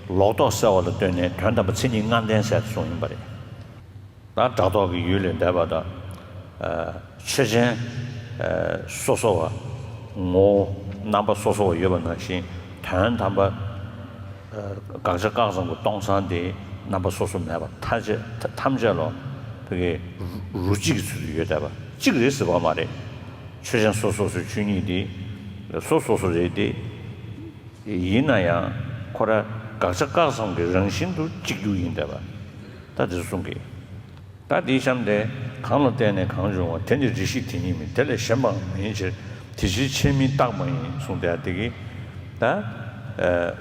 ལོག་རྟོག་སེལ་བ་ལ་ལྟོས་ནས་དོན་དམ་པ་མཚན་ཉིད་ལྔ་ལྡན་ཟེར་ཏེ་གསུངས་ཡིན་པ་རེད། ད་སྒྲ་རྟོག་གི་ཡུལ་ལས་འདས་པ་དང་། ཆོས་ཅན། སོ་སོ་བ། ངོ་བོ་རྣམ་པ་སོ་སོ་བ་ཡོད་པ་ནང་བཞིན་དོན་དམ་པ། དགག་བྱ་བཀག་ཙམ་གྱི་སྟོང་སང་དེ་རྣམ་པ་སོ་སོ་མེད་པ་ཐམས་ཅད་ཐམས་ཅད་ལ་བོད་ཀྱི་རུ་གཅིག་གི་ཚུལ་དུ་ཡོད་བསྡད་པ་གཅིག་རེད་ཟེར་བ་མ་རེད། ཆོས་ཅན་སོ་སོ་སོའི་ཆོས་ཉིད་དེ་སོ་སོ་སོ་རེད་དེ། ཡིན་ན་ཡང་ཁོ་ར་དགག་བྱ་བཀག་ཙམ་གྱི་རང་བཞིན་དུ་གཅིག་གྱུར་ཡིན་བསྡད་པ་ད་དེ་གསུང་གི། ད་འདིའི་གཤམ་དེ་གང་ལ་བརྟེན་ནས་གང་འབྱུང་བ་དེ་ནི་རེ་ཞིག་དེ་ཉིད་མིན་དེ་ལས་གཞན་པའང་མིན་ཕྱིར་དེ་ཕྱིར་ཆོས་མིན་རྟག་མ་ཡིན་གསུངས་ཏེ་དེ་གི་ད་ ཨ།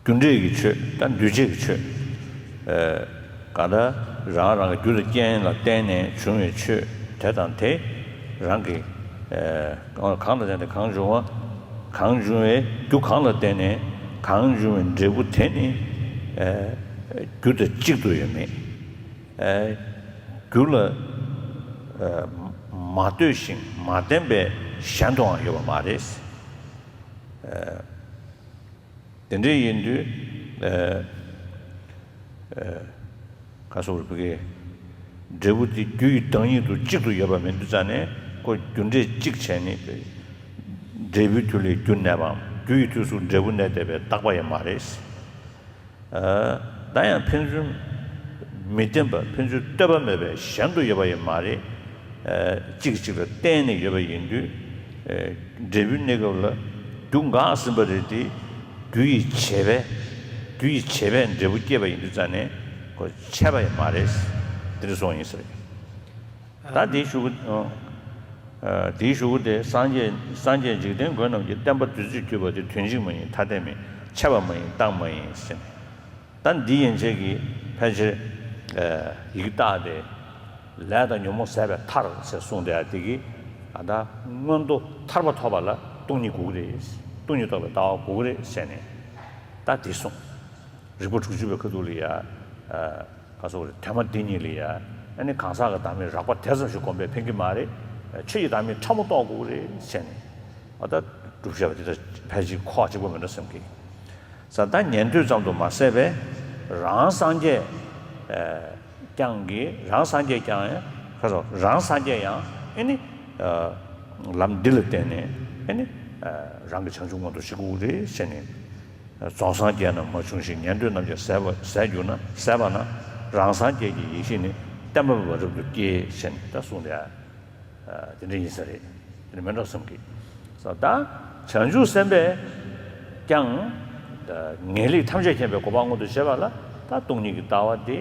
རྒྱུ་འབྲས་ཀྱི་ཆོས་དང་འདུས་བྱས་ཀྱི་ཆོས། ཨ། གང་ལྟར་རང་རང་གི་རྒྱུ་དང་རྐྱེན་ལ་བརྟེན་ནས་བྱུང་བའི་ཆོས་དེ་དང་དེ་རང་གི། ཨ། གང་ལ་བརྟེན་ནས་གང་བྱུང་བ། གང་བྱུང་བའི་རྒྱུ་གང་ལ་བརྟེན་ནས་གང་བྱུང་བའི་འབྲས་བུ་དེ་ནི། ཨ། རྒྱུ་དང་གཅིག་ཏུ་ཡོད་མེད། ཨ། རྒྱུ་ལ། ཨ། མ་ལྟོས་ཤིང་མ་བརྟེན་པའི་གཞན་དུའང་ཡོད་པ་མ་རེད། ཨ། དེ་འདྲ་ཡིན་དུས། ཨ། ཨ། ག་སོགས་རེད་བུ་གའི། འབྲས་བུ་དེ་རྒྱུ་ཡི་བདག་ཉིད་དུ་གཅིག་ཏུ་ཡོད་པ་མིན་དུས་ཙང་ནས་ཁོ་རྒྱུ་འབྲས་གཅིག་བྱས་ནས། འབྲས་བུའི་མཐུ་ལས་རྒྱུ་གནས་པའམ་རྒྱུ་ཡི་མཐུས་སུ་འབྲས་བུ་གནས་བསྡད་པའི་རྟག་པ་ཡང་མ་རེད། ཨ། ད་ཡང་ཕན་ཚུན་མི་བརྟེན་པ། ཕན་ཚུན་ལྟོས་པ་མེད་པའི་གཞན་དུ་ཡོད་པ་ཡང་མ་རེད། ཨ། གཅིག་གིས་གཅིག་ལ་བརྟེན་ནས་ཡོད་པ་ཡིན་དུས། ཨ། འབྲས་བུའི་གནས་སྐབས་ལ་རྒྱུ་འགགས་ཟིན་པ་རེད་དེ། རྒྱུ་ཡི་བྱེད་པས། རྒྱུ་ཡི་བྱེད་པས་འབྲས་བུ་སྐྱེས་པ་ཡིན་དུས་ཙང་ནས་ཁོ་ཆད་པ་ཡང་མ་རེད། དེ་འདྲ་སོང་ཡིན་ས་རེད། ད་དེའི་གཞུག་གུ། ཨ། དེའི་གཞུག་གུ་དེ། སངས་རྒྱས། སངས་རྒྱས་འཇིག་རྟེན་མགོན་རྣམས་ཀྱིས། བསྟན་པ་བདུད་རྩིར་གྱུར་པ་དེ། དོན་གཅིག་མ་ཡིན་ཐ་དད་མིན། ཆད་པ་མ་ཡིན་རྟགས་མ་ཡིན་ཟེར་ནས། ད་འདི་ཡན་ཆད་ཀྱིས་ཕལ་ཆེར། ཨ། ཡི་གེ་བཏགས་ཏེ། ལས་དང་ཉོན་མོངས་ཟད་པའི་མཐར་ཟེར་གསུངས་བསྡད་ཡ་དེ་གིས། ཨ། ད་མངོན་མཐོ་ཐར་པ་ཐོབ་པ་ལ་སྟོང་ཉིད་དགོས་ཀྱི་རེད། སྟོང་ཉིད་རྟོགས་པའི་ལྟ་བ་དགོས་ཀྱི་རེད་ཟེར་ནས། ད་འདི་གསུངས། རིགས་པ་དྲུག་ཅུ་པའི་ཁ་ཐུག་ལ་ཡ། ཨ། ག་སོགས་རེད། དོན་སྨྲ་འདི་ཉིད་ལ་ཡ། ཨ་ནི་གང་ཟག་གི་བདག་མེད་རགས་པ་དེ་ཙམ་ཞིག་སྒོམ་པས་ཕན་གྱི་མ་རེད། ཆོས་ཀྱི་བདག་མེད་ཕྲ་མོ་རྟོགས་དགོས་རེད་ཟེར་ནས། ཨ། ད་སྒྲུབ་བྱེད་པ་དེ་དང་ཕལ་ཆེར་ཁོག་གཅིག་པ་མིན་འགྲོ་བསམ་གི། ས། ད་ཉན་ཐོས་ཙམ་དུ་མ་ཟད་པས་རང་སངས་རྒྱས། ཨ། ཀྱང་གི། རང་སངས་རྒྱས་ཀྱང་ཡང་། ག་སོགས། རང་སངས་རྒྱས་ཡང་ཨ་ནི། ཨ། ལམ་འདི་ལ་བརྟེན་ནས་ཨ་ནི། ཨ། རང་གི་བྱང་ཆུབ་མངོན་དུ་བྱེད་དགོས་རེད་ཟེར་ནས། རྫོགས་སངས་རྒྱས་རྣམས་མ་བྱུང་ཞིང་། ཉན་ཐོས་རྣམས་ཀྱང་ཟད་པ། ཟད་གྱུར་ན། ཟད་པ་ན། རང་སངས་རྒྱས་ཀྱི་ཡེ་ཤེས་ནི། བརྟན་པ་མེད་པར་རབ་ཏུ་སྐྱེ་ཟེར་ནས་ད་གསུངས་ཏེ། ཨ། དེ་འདྲ་ཡིན་ས་རེད། དེ་འདྲ་མིན་འགྲོ་བསམ་གི། ས། ད་བྱང་ཆུབ་སེམས་དཔས་ཀྱང་། ངེས་ལེགས་ཐམས་ཅད་མཁྱེན་པའི་གོ་འཕང་མངོན་དུ་བྱེད་པ་ལ། ད་སྟོང་ཉིད་ཀྱི་ལྟ་བ་དེ་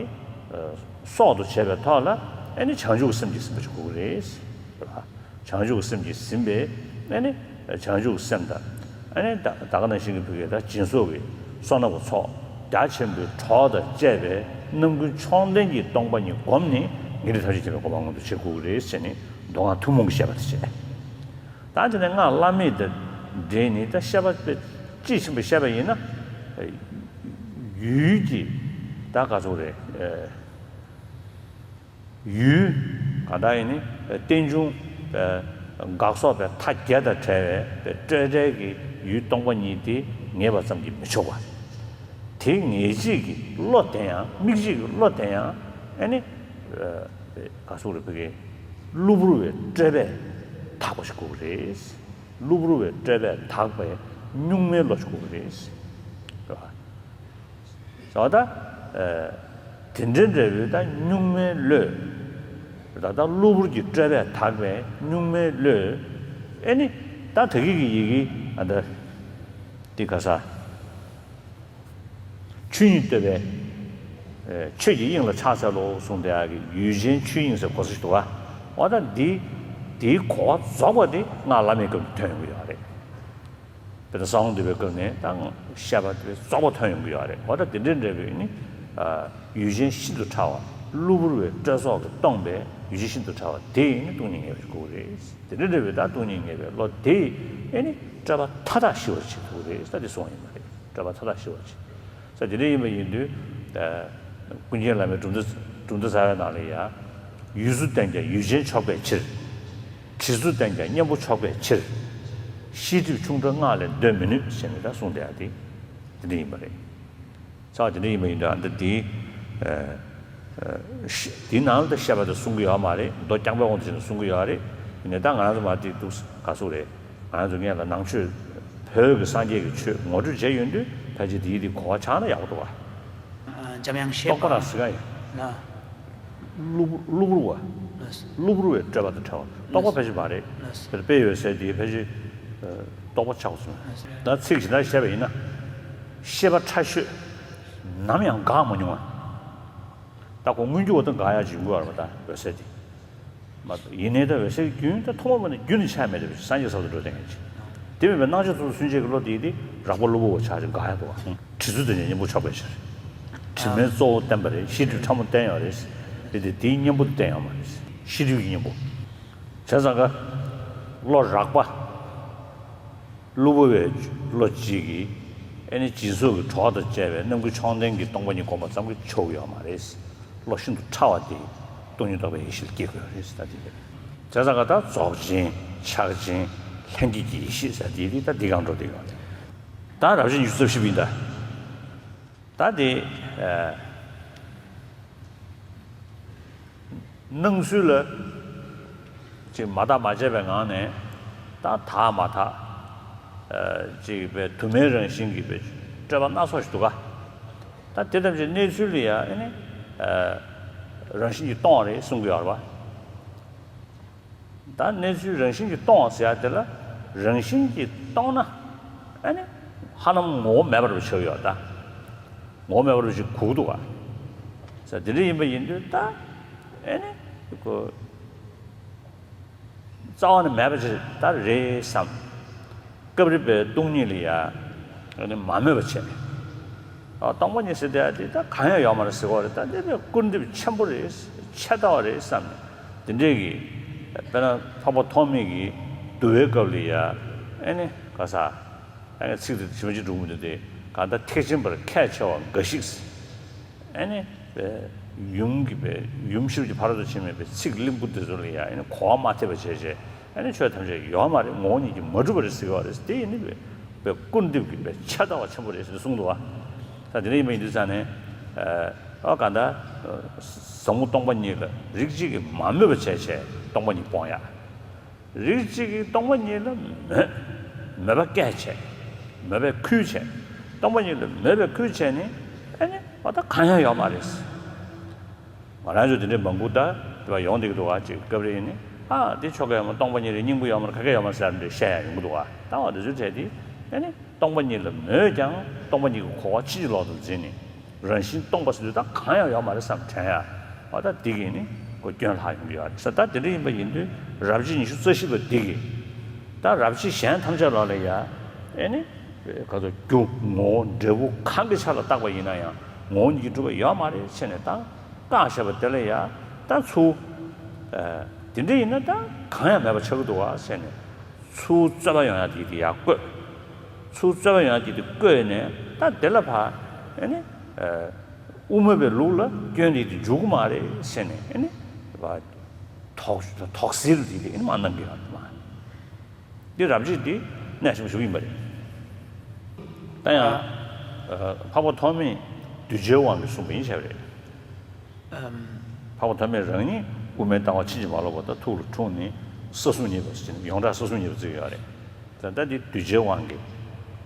སྲོག་ཏུ་བྱས་པའི་ཐོག་ལ་ཨ་ནི་བྱང་ཆུབ་ཀྱི་སེམས་ཀྱིས་ཟིན་པ་ཞིག་དགོས་ཀྱི་རེད། བྱང་ཆུབ་ཀྱི་སེམས་ཀྱིས་ཟིན་པའི། ཨ་ནི་བྱང་ཆུབ་ཀྱི་སེམས་དང་། ཨ་ནི་ད་ད་ག་ནང་བཞིན་གྱི་བུ་གའི་ད་སྦྱིན་སོགས་ཀྱི་བསོད་ནམས་ཀྱི་ཚོགས་རྒྱ་ཆེན་པོའི་གྲོགས་དང་བཅས་པའི་རྣམ་ཀུན་མཆོག་ལྡན་གྱི་སྟོང་པ་ཉིད་བསྒོམས་ནས་ངེས་ལེགས་ཐམས་ཅད་མཁྱེན་པའི་གོ་འཕང་མངོན་དུ་བྱེད་དགོས་ཀྱི་རེད་ཟེར་ནས་མདོ་སྔགས་ཐུན་མོང་གི་བཤད་པ་དེ་བྱས། ད་དེ་ནས་སྔགས་བླ་མེད་དང་འབྲེལ་ནས་ད་བཤད་པ་དཔེ་དཔྱིས་ཕྱིན་པ་བཤད་པ་ཡིན་ན། ཡུལ་གྱི་ད་ག་ཚོད་རེད། ཡུལ་གང་ལྟར་ཡིན་ནི་རྟེན་འབྱུང་། ཨ། འགག་སོགས་པའི་མཐའ་བརྒྱད་དང་བྲལ་བའི་སྤྲོས་བྲལ་གྱི་ཡུལ་སྟོང་པ་ཉིད་དེ་ངེས་པ་ཙམ་གྱིས་མི་ཆོག་པ། དེ་ངེས་བྱེད་ཀྱི་བློ་དེ་ཡང་། དམིགས་བྱེད་ཀྱི་བློ་དེ་ཡང་ཨ་ནི། ཨ། ག་སོགས་རེད། བུ་གའི་གློ་བུར་བའི་སྤྲོས་པས་དག་པ་ཞིག་དགོས་ཀྱི་རེད། གློ་བུར་བའི་སྤྲོས་པས་དག་པའི་གཉུག་མའི་བློ་ཞིག་དགོས་ཀྱི་རེད། རེད་པ། ཟེར་བ་ད། ཨ། དེ་འདྲའི་འབྲས་བུའི་ད་གཉུག་མའི་བློས། ད་ལྟ་གློ་བུར་གྱི་སྤྲོས་པས་དག་པའི་གཉུག་མའི་བློས། ཨེ་ནི། ད་ད་གི་གི་ཡི་གེ་ཨ་ད། འདི་ག་ས། ཆོས་ཉིད་བསྟོད་པའི། ཨ། ཆོས་ཀྱི་དབྱིངས་ལ་ཕྱག་འཚལ་ལོ་གསུངས་དེ་ཡ་གི་ཡུལ་ཅན་ཆོས་དབྱིངས་ཟེར་གོ་ས་ཞིག་འདུག་བ། འོ་ད་འདི། འདིའི་གོ་བ་རྫོགས་པ་དེ་སྔགས་བླ་མེད་སྐབས་ནས་ཐོན་ཡོང་གི་ཡོད་རེད། དཔེར་ན་གསང་བ་འདུས་པའི་སྐབས་ནས་ད་བཤད་པ་དེ་རྫོགས་པ་ཐོན་ཡོང་གི་ཡོད་རེད། འོ་ད་དེ་འདྲའི་འབྲས་བུ་ནི། ཨ། ཡུལ་ཅན་ཤིན་ཏུ་ཕྲ་བ། གློ་བུར་བའི་སྤྲོས་ཚོགས་ཀྱིས་སྟོང་པའི་ཡུལ་ཅན་ཤིན་ཏུ་ཕྲ་བ་དེ་ཡིས་ནི་སྟོང་ཉིད་ངེས་པར་དགོས་ཀྱི་རེད། དེ་འདྲའི་འབྲས་བུ་ད་སྟོང་ཉིད་ངེས་པའི་བློ་དེ་ཡིས་ཨེ་ནི་སྤྲོས་པ་མཐའ་དག་ཞི་བར་བྱེད་ཐུབ་ཀྱི་རེད། ད་དེ་གསུངས་པ་ཡིན་པ་རེད། སྤྲོས་པ་མཐའ་དག་ཞི་བར་བྱེད། ས། དེ་འདྲ་ཡིན་པ་ཡིན་དུས། ཨ། ཀུན་མཁྱེན་བླ་མའི་གྲུབ་མཐའ། གྲུབ་མཐའ་གསལ་བའི་ནང་ལ་ཡ། ཡུལ་སུ་བསྟེན་ཀྱང་ཡུལ་ཅན་ཆོག་པའི་ཕྱིར། དྲི་སུ་བསྟེན་ཀྱང་གཉེན་པོ་ཆོག་པའི་ཕྱིར། ཤེས་སྒྲིབ་ཆུང་དྲགས་སྔགས་ལས་འདོན་མི་ནུས་ཟེར་ནས་ད་གསུངས་བསྡད་ཡ་དེ་དེ་འདྲ་ཡིན་པ་རེད། ས། དེ་འདྲ་ཡིན་པ་ཡིན་དུས་ཨ་འདི་དེ། ཨ། ཨ། ཤ། དེའི་ནང་ལ་ད་བཤད་པ་དེ་གསུང་གི་ཡོད་མ་རེད། མདོ་རྐྱང་པའི་དབང་དུ་བྱས་ནས་གསུང་གི་ཡོད་རེད། ཡིན་ནའི་ད་ང་རང་ཚོ་མ་དེ་འདུག་ག་སུ་རེད། ང་རང་ཚོ་སྔོན་ལ་ནང་ཆོས་བོད་ཀྱི་སངས་རྒྱས་ཀྱི་ཆོས་ངོ་སྤྲོད་བྱས་ཡོད་དུས་ཕལ་ཆེར་དེའི་དེ་གོ་བ་ཆགས་ན་ཡག་པོ་འདུག་བ། འཇམ་དབྱངས་བཞད་པ། རྟོགས་པ་རང་ཟེར་ག་ཡིན། ལ། གློ་བུར། གློ་བུར་བ། ལ། གློ་བུར་བའི་སྤྲོས་པ་དང་བྲལ་བ། རྟོགས་པ་ཕལ་ཆེར་མ་རེད། ལ། དཔེ་ཡོད་ཟེར་དེ་ཕལ་ཆེར། ཨ། རྟོགས་པ་ཆགས་སོང་། ལ། ད་ཚིག་ཇི་ལྟར་བཤད་པ་ཡིན་ན། ཤེས་པ་ཕྲ་ཤོས་ནམ་ཡང་འགག་མ་མྱོང་བ། ད་ཁོ་མངོན་གྱུར་བ་དང་འགག་ཡག་ཅིག་ཡོང་གི་ཡོད་རེད་པ། ད་འོད་གསལ་དེ། མ་གཏོགས་ཡིན་ནའི་ད་འོད་གསལ་གྱི་རྒྱུན་ད་ཐོག་མ་བར་ནས་རྒྱུན་ནས་ཆགས་མེད་རེད་པ། སངས་རྒྱས་ས་ལ་འགྲོ་བསྡད་མཁན་ཅིག། དེ་མིན་པའི་སྣང་ཆ་ཚོགས་སུ་སུན་འབྱིན་གྱི་བློ་དེ་ཡིན་ཏེ་རགས་པ་གློ་བུར་བ་ཆགས་ཅིང་འགག་ཡ་འདུག་བ། དྲི་ཚུལ་དེ་ནས་གཉེན་པོ་ཆགས་པའི་ཕྱིར། དྲི་མའི་གཙོ་བོ་བསྟན་པ་རེད། ཤེས་སྒྲིབ་ཕྲ་མོ་བསྟན་ཡོད་རེད། དེ་དེ་དེའི་གཉེན་པོ་དེ་བསྟན་ཡོད་མ་རེད། ཤེས་སྒྲིབ་ཀྱི་གཉེན་པོ། བྱས་ཙང་ཀ། བློ་རགས་པ། གློ་བུར་བའི་བློ་གཅིག་གིས། ཨེ་ནི་སྦྱིན་སོགས་ཀྱི་གྲོགས་དང་བཅས་པའི་རྣམ་ཀུན་མཆོག་ལྡན་གྱི་སྟོང་པ་ཉིད་བསྒོམ་པ་ཙམ་གྱིས་ཆོག་གི་ཡོད་མ་རེད། བློ་ཤིན་ཏུ་ཕྲ་བ་དེ་སྟོང་ཉིད་རྟོགས་པའི་ཡེ་ཤེས་ལ་སྐྱེ་དགོས་རེད་ད་དེ་རེད། བྱས་ཙང་ཀ་ད་རྫོགས་ཆེན་ཕྱག་ཆེན་ལྷན་སྐྱེས་ཀྱི་ཡེ་ཤེས་ཟེར་དེ་དེ་ད་འདི་གང་འགྲོ་དེ་ཡོད་རེད། ད་རབ་བྱེད་ཉི་ཤུ་རྩ་བཞི་པ་ཡིན་ད། ད་དེ། ཨ། སྣང་ཚུལ་ལ་ཅིག་མ་དག་མ་བྱས་པའི་ངང་ནས་ད་དག་མ་དག་ཨ། ཅིག་པའི་དུ་མའི་རང་བཞིན་གྱི་པའི་སྤྲོས་པ་སྣ་ཚོགས་ཤིག་འདུག་ག། ད་དེ་ཐམས་ཅད་གནས་ཚུལ་ལ་ཡང་ཨ་ནི་ཨ། རང་བཞིན་གྱིས་སྟོང་བ་རེད་གསུང་གི་ཡོད་རེད་པ། ད་གནས་ཚུལ་རང་བཞིན་གྱིས་སྟོང་བ་ཟེར་ཡ་དེ་ལ་རང་བཞིན་གྱིས་སྟོང་ན་ཨ་ནི་ཧ་ལམ་ངོ་བོ་མེད་པ་རུ་ཆགས་ཡོད་ད། ངོ་བོ་མེད་པ་རུ་ཞིག་གོ་གི་འདུག་ག། ས་དེ་འདྲ་ཡིན་པ་ཡིན་དུས་ད་ཨེ་ནི་ཁོ་རྩ་བ་ནས་མེད་པ་ཅིག་ད་རེད་བསམ། སྐབས་རེ་པའི་སྟོང་ཉིད་ལ་ཡ་ཨེ་ནི་མ་མོས་པ་བྱས་ནས། ཨ། སྟོང་པ་ཉིད་ཟེར་དེ་ཨ་དེ་ད་གང་ཡང་ཡོད་མ་རེད་ཟེར་བ་རེད། ད་འདི་པའི་སྐུར་འདེབས་ཆེན་པོ་རེད། ཆེ་ལྟ་བ་རེད་བསམ་ནས་དེ་འདྲས་ཀྱི་དཔེར་ན་འཕགས་པ་ཐོགས་མེད་ཀྱིས་བསྡུ་བའི་སྐབས་ལ་ཡ་ཨེ་ནི་ག་ས། ཨ་ནི་ཚིག་དེ་ཞིབ་མ་ཅིག་འགྲོ་གི་མི་འདུག་སྟེ། གང་ལྟར་ཐེག་ཆེན་པར་ཁས་འཆེ་བ་འགའ་ཞིག། ཨ་ནི་པའི་ཡུམ་གྱི་པའི་ཡུམ་ཤེས་རབ་ཀྱི་ཕ་རོལ་ཏུ་ཕྱིན་མའི་པའི་ཚིག་བརླིང་པོ་དེ་ཚོ་ལ་ཡང་ཨ་ནི་གོ་བ་མ་ཐེབས་པ་བྱས་བྱས། ཨ་ནི་ཆོས་ཐམས་ཅད་ཡོད་མ་རེད། ངོ་བོ་ཉིད་ཀྱིས་མ་གྲུབ་པ་རེད་ཟེར་གྱི་ཡོད་རེད། དེ་ཡིན་ནི་པའི་པའི་སྐུར་འདེབས་ཀྱི་པའི་ཆེ་ལྟ་བ་ཆེན་པོ་རེད་ཟེར་གསུངས་འདུག་བ། ད་དེ་འདྲ་ཡིན་པ་ཡིན་དུས་ཙང་ནས། ཨ། གང་ལྟར་ཟབ་མོ་སྟོང་པ་ཉིད་ལ་རིགས་གཅིག་གིས་མ་མོས་པ་བྱས་བྱས་སྟོང་པ་ཉིད་སྤོང་ཡ། རིགས་གཅིག་གིས་སྟོང་པ་ཉིད་ལ་མོས། མོས་པ་སྐད་བྱས། མོས་པས་ཁུལ་བྱས། སྟོང་པ་ཉིད་ལ་མོས་པས་ཁུལ་བྱས་ནས་ཨ་ནི་འོ་ད་གང་ཡང་ཡོད་མ་རེད། ང་རང་ཚོ་དེ་འདྲའི་མང་པོ་ད་དེ་བ་ཡོང་བསྡད་ཀྱི་འདུག་ག། ཅིག་སྐབས་རེ་ཡིན་ནི་ཨ་འདི་ཆོ་ག་ཡོད་མ་རེད། སྟོང་པ་ཉིད་རེད། སྙིང་པོ་ཡོད་མ་རེད། ག་གེ་ཡོད་མ་རེད་ཟེར་འདྲ་བཤད་ཡ་ཡོང་གི་འདུག་ག། ད་འོ་དེ་ཚོའི་གྲས་དེ་ཨ་ནི་སྟོང་པ་ཉིད་ལ་མོས་ཀྱང་སྟོང་པ་ཉིད་ཀྱི་གོ་བ་ཕྱི་ཕྱི་ལོག་ཏུ་འཛིན་ནས། རང་བཞིན་སྟོང་པ་ཟེར་དུས་ད་གང་ཡང་ཡོད་མ་རེད་བསམ་དྲན་ཡ། འོ་ད་འདི་གིས་ནི་ཁོ་སྐྱོན་ལྷག་ཡོང་གི་ཡོད་རེད་ཟེར། ད་དེ་འདྲ་ཡིན་པ་ཡིན་དུས་རབ་བྱེད་ཉི་ཤུ་རྩ་བཞི་པ་འདི་གིས་ད་རབ་བྱེད་གཞན་ཐམས་ཅད་ལ་ལ་ཡ་ཨེ་ནི་ག་ཚོད་རྒྱུ་ངོ་བོ་འབྲས་བུ་གང་གི་ཆ་ལ་བཏགས་པ་ཡིན་ན་ཡང་ངོ་བོ་ཉིད་ཀྱིས་གྲུབ་པ་ཡོད་མ་རེད་ཟེར་ནས་ད་བཀག་བཞག་པ་དེ་ལ་ཡ་ད་ཚུར་ཨ་དེ་འདྲ་ཡིན་ན་ད་གང་ཡང་མེད་པ་ཆགས་ཀྱི་འདུག་བ་ཟེར་ནས། ཚུར་རྩོད་པ་ཡོང་ཡ་དེ་དེ་ཡར་བཀོད། ཚུར་རྩོད་པ་ཡོང་ཡ་དེ་དེ་བཀོད་ནས་ད་དེ་ལ་ཕར་ཨེ་ནི་ཨ་དབུ་མ་པའི་ལུགས་ལ་སྐྱོན་དེ་དེ་འཇུག་གི་མ་རེད་ཟེར་ནས་ཨེ་ནི་ཕར་དོགས་དོགས་སེལ་དེ་དེ་ཨེ་ནི་མར་གནང་གི་ཡོད་རེད་མ། འདི་རབ་བྱེད་དེ་གནས་ཆེན་པོ་ཞིག་ཡིན་པ་རེད། ད་ཡང་ཨ་འཕགས་པ་ཐོགས་མེད་གདུལ་བྱའི་དབང་གིས་གསུངས་པ་ཡིན་ཟེར་བ་རེད། ཨམ། འཕགས་པ་ཐོགས་མེད་རང་ཉིད་དབུ་མའི་ལྟ་བ་ཕྱིན་ཅི་མ་ལོག་པ་དང་ཐུགས་ལ་འཁྲུངས་ནས་ས་གསུམ་མཉེས་པ་ཟེར་ནས་ཡོངས་གྲགས་ས་གསུམ་མཉེས་པ་བརྩི་གི་ཡོད་རེད། ད་ལྟ་འདི་གདུལ་བྱའི་དབང་གིས་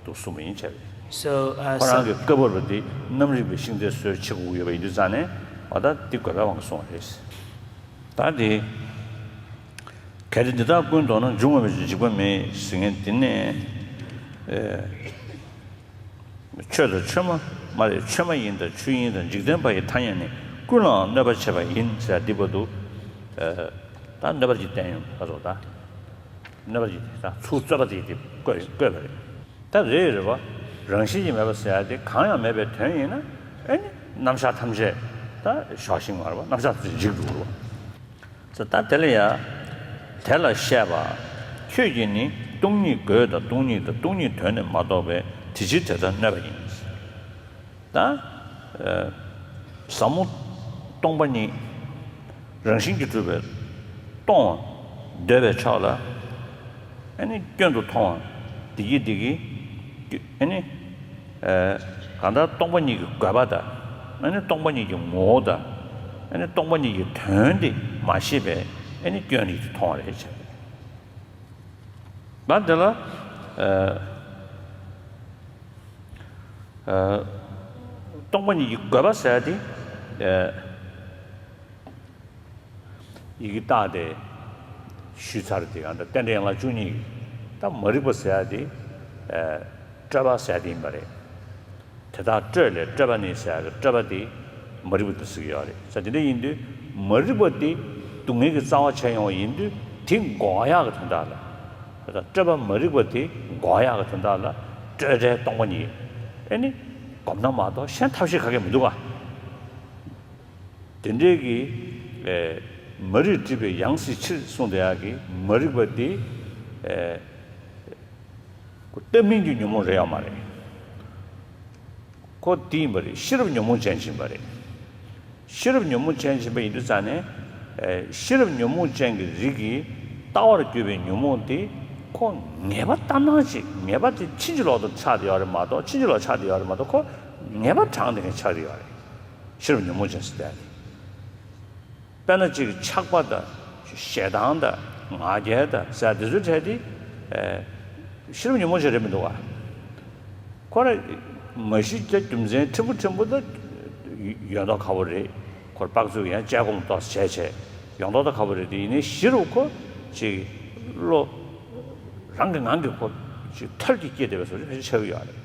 འདུག་གསུངས་པ་ཡིན་བྱས་པས། So, uh, ཁོ་རང་གི་བཀའ་བར་པ་འདི་རྣམ་རིག་པའི་ཤིང་རྟའི་སྲོལ་ཕྱེ་དགོས་ཡོད་པ་ཡིན་དུས་ཙང་ནས་འོ་ད་འདི་དགོས་པའི་དབང་གིས་གསུངས་པ་རེད། ད་འདི། གལ་ཏེ་འདི་དག་ཀུན་མདོར་ན་འབྱུང་བ་མེད་ཅིང་འཇིག་པ་མེད་ཟེར་མཁན་འདི་ནས། ཨེ། ཆོས་དང་ཆོས་མ་མ་རེད། ཆོས་མ་ཡིན་དང་ཆོས་ཡིན་དང་འཇིག་རྟེན་པ་ཡི་ཐ་སྙད་ནི་ཀུན་ལའང་གནོད་པ་བྱེད་པ་ཡིན་ཟེར་འདི་བར་དུ། ཨེ། ད་གནོད་པ་ཅིག་བསྟན་ཡོང་ད་རོ་ད། གནོད་པ་ཅིག་ད་ཚུར་རྩོད་པ་དེ་དེ་བཀོད་བཀོད་པ་རེད། ད་རེད་རེད་བ། རང་བཞིན་གྱིས་མེད་པ་ཟེར་ཡ་དེ་གང་ཡང་མེད་པའི་དོན་ཡིན་ན་ཨེ་ནི་རྣམ་གཞག་ཐམས་ཅད་ད་ཞོག་ཤིང་མ་རེད་བ། རྣམ་གཞག་ཐམས་ཅད་འཇིག་འགྲོ་རེད་བ། ད་དེ་ལ་ཡ། དེ་ལ་བཤད་པ། ཁྱོད་ཀྱིས་ནི་སྟོང་ཉིད་དགོས་དང་སྟོང་ཉིད་དང་སྟོང་ཉིད་དོན་ནི་མ་རྟོགས་པས་དེ་ཕྱིར་དེ་ལྟར་གནོད་པ་ཡིན། ད། ཨ། ཟབ་མོ་སྟོང་པ་ཉིད། རང་བཞིན་གྱིས་གྲུབ་པའི་སྟོང་བ་འདོད་པའི་ཕྱོགས་ལ། ཨ་ནི་སྐྱོན་དུ་མཐོང་བ། བདེ་སྐྱིད་བདེ་སྐྱིད། ཨ་ནི། ཨ། གང་ལྟར་སྟོང་པ་ཉིད་ཀྱི་དགོས་པ་དང་། ཨ་ནི་སྟོང་པ་ཉིད་ཀྱི་ངོ་བོ་དང་། ཨ་ནི་སྟོང་པ་ཉིད་ཀྱི་དོན་དེ་མ་ཤེས་པས་ཨ་ནི་སྐྱོན་རིགས་དེ་མཐོང་བ་རེད་བྱས། ད་འདི་ལ། ཨ། ཨ། སྟོང་པ་ཉིད་ཀྱི་དགོས་པ་ཟེར་ཡ་དེ། ཨ། ཡི་གེ་བཏགས་ཏེ་ཞུས་ཚར་དེ་གང་ལྟར་རྟེན་འབྲེལ་ཡན་ལག་བཅུ་གཉིས་ཀྱི་ད་མ་རིག་པ་ཟེར་ཡ་དེ། ཨ། སྤྲོས་པ་ཟེར་ཡ་དེ་ཡིན་པ་རེད། དེ་དག་སྤྲོས་ལས་སྤྲོས་པ་ནི་ཟེར་ཡ་གི་སྤྲོས་པ་དེ་མ་རིག་པ་དེ་ཟེར་གྱི་ཡོད་རེད་ཟེར། དེ་འདྲ་ཡིན་དུས་མ་རིག་པ་དེ་སྡུག་བསྔལ་གྱི་རྩ་བ་ཆགས་ཡོང་བ་ཡིན་དུས་དེ་འགོག་ཡག་གི་དོན་དག་ལ། ད་སྤྲོས་པ་མ་རིག་པ་དེ་འགོག་ཡག་གི་དོན་དག་ལ་སྤྲོས་བྲལ་སྟོང་པ་ཉིད། ཨེ་ནི། སྒོམ་ན་མ་གཏོགས་གཞན་ཐབས་ཤེས་ག་གེ་མི་འདུག་ག། དེ་འདྲའི་གི། ཨེ། མ་རིག་སྒྲིབ་པའི་ཡང་སྲིད་ཕྱིར་གསུངས་བསྡད་ཡག་གི་མ་རིག་པ་དེ། ཨེ། ལྟ་མིན་གྱི་ཉོན་མོངས་རེད་ཡོད་མ་རེད། ཁོ་དེ་ཡིན་པ་རེད། ཤེས་རབ་ཉོན་མོངས་ཅན་ཞིག་ཡིན་པ་རེད། ཤེས་རབ་ཉོན་མོངས་ཅན་ཞིག་ཡིན་པ་ཡིན་དུས་ཙང་ནས། ཨེ། ཤེས་རབ་ཉོན་མོངས་ཅན་གྱི་རིགས་ཀྱིས་ལྟ་བར་གྱུར་པའི་ཉོན་མོངས་དེ་ཁོ་ངེས་པ་ལྟར་སྣང་ཅིག་ངེས་པ་དེ་ཕྱིན་ཅི་ལོག་ཏུ་ཆགས་བསྡད་ཡོད་རེད་མ་གཏོགས། ཕྱིན་ཅི་ལོག་ཆགས་བསྡད་ཡོད་རེད་མ་གཏོགས། ཁོ་ངེས་པ་དྲངས་བསྡད་མཁན་ཆགས་བསྡད་ཡོད་རེད། ཤེས་རབ་ཉོན་མོངས་ཅན་ཟེར་དེ། དཔེར་ན་ཅིག་ཆགས་པ་དང་ཞེ་སྡང་དང་ང་རྒྱལ་དང་ཟེར་དེ་ཚོའི་གྲས་དེ། ཨེ། ཤེས་རབ་ཉོན་མོངས་ཅན་རེད་མི་འདུག་ག། ཁོ་ར་མ་གཞི་དེ་རྒྱུ་མཚན་ཕྲན་བུ་ཕྲན་བུ་དང་ཡོད་མདོག་ཁ་པོ་རེད། ཁོར་དཔག་ཚོད་ཡང་དཔྱད་སྒོམ་ཏོག་ཙམ་བྱས་བྱས་ཡོད་མདོག་ད་ཁ་པོ་རེད། དེ་ཡིན་ནའི་གཞི་རུ་ཁོ་ཅིག་བློ་རང་གི་ངང་གིས་ཁོ་ཅིག་ཐལ་གྱིས་སྐྱེས་བསྡད་པའི་བཟོ་ཅིག་ཆགས་ཀྱི་ཡོད་རེད།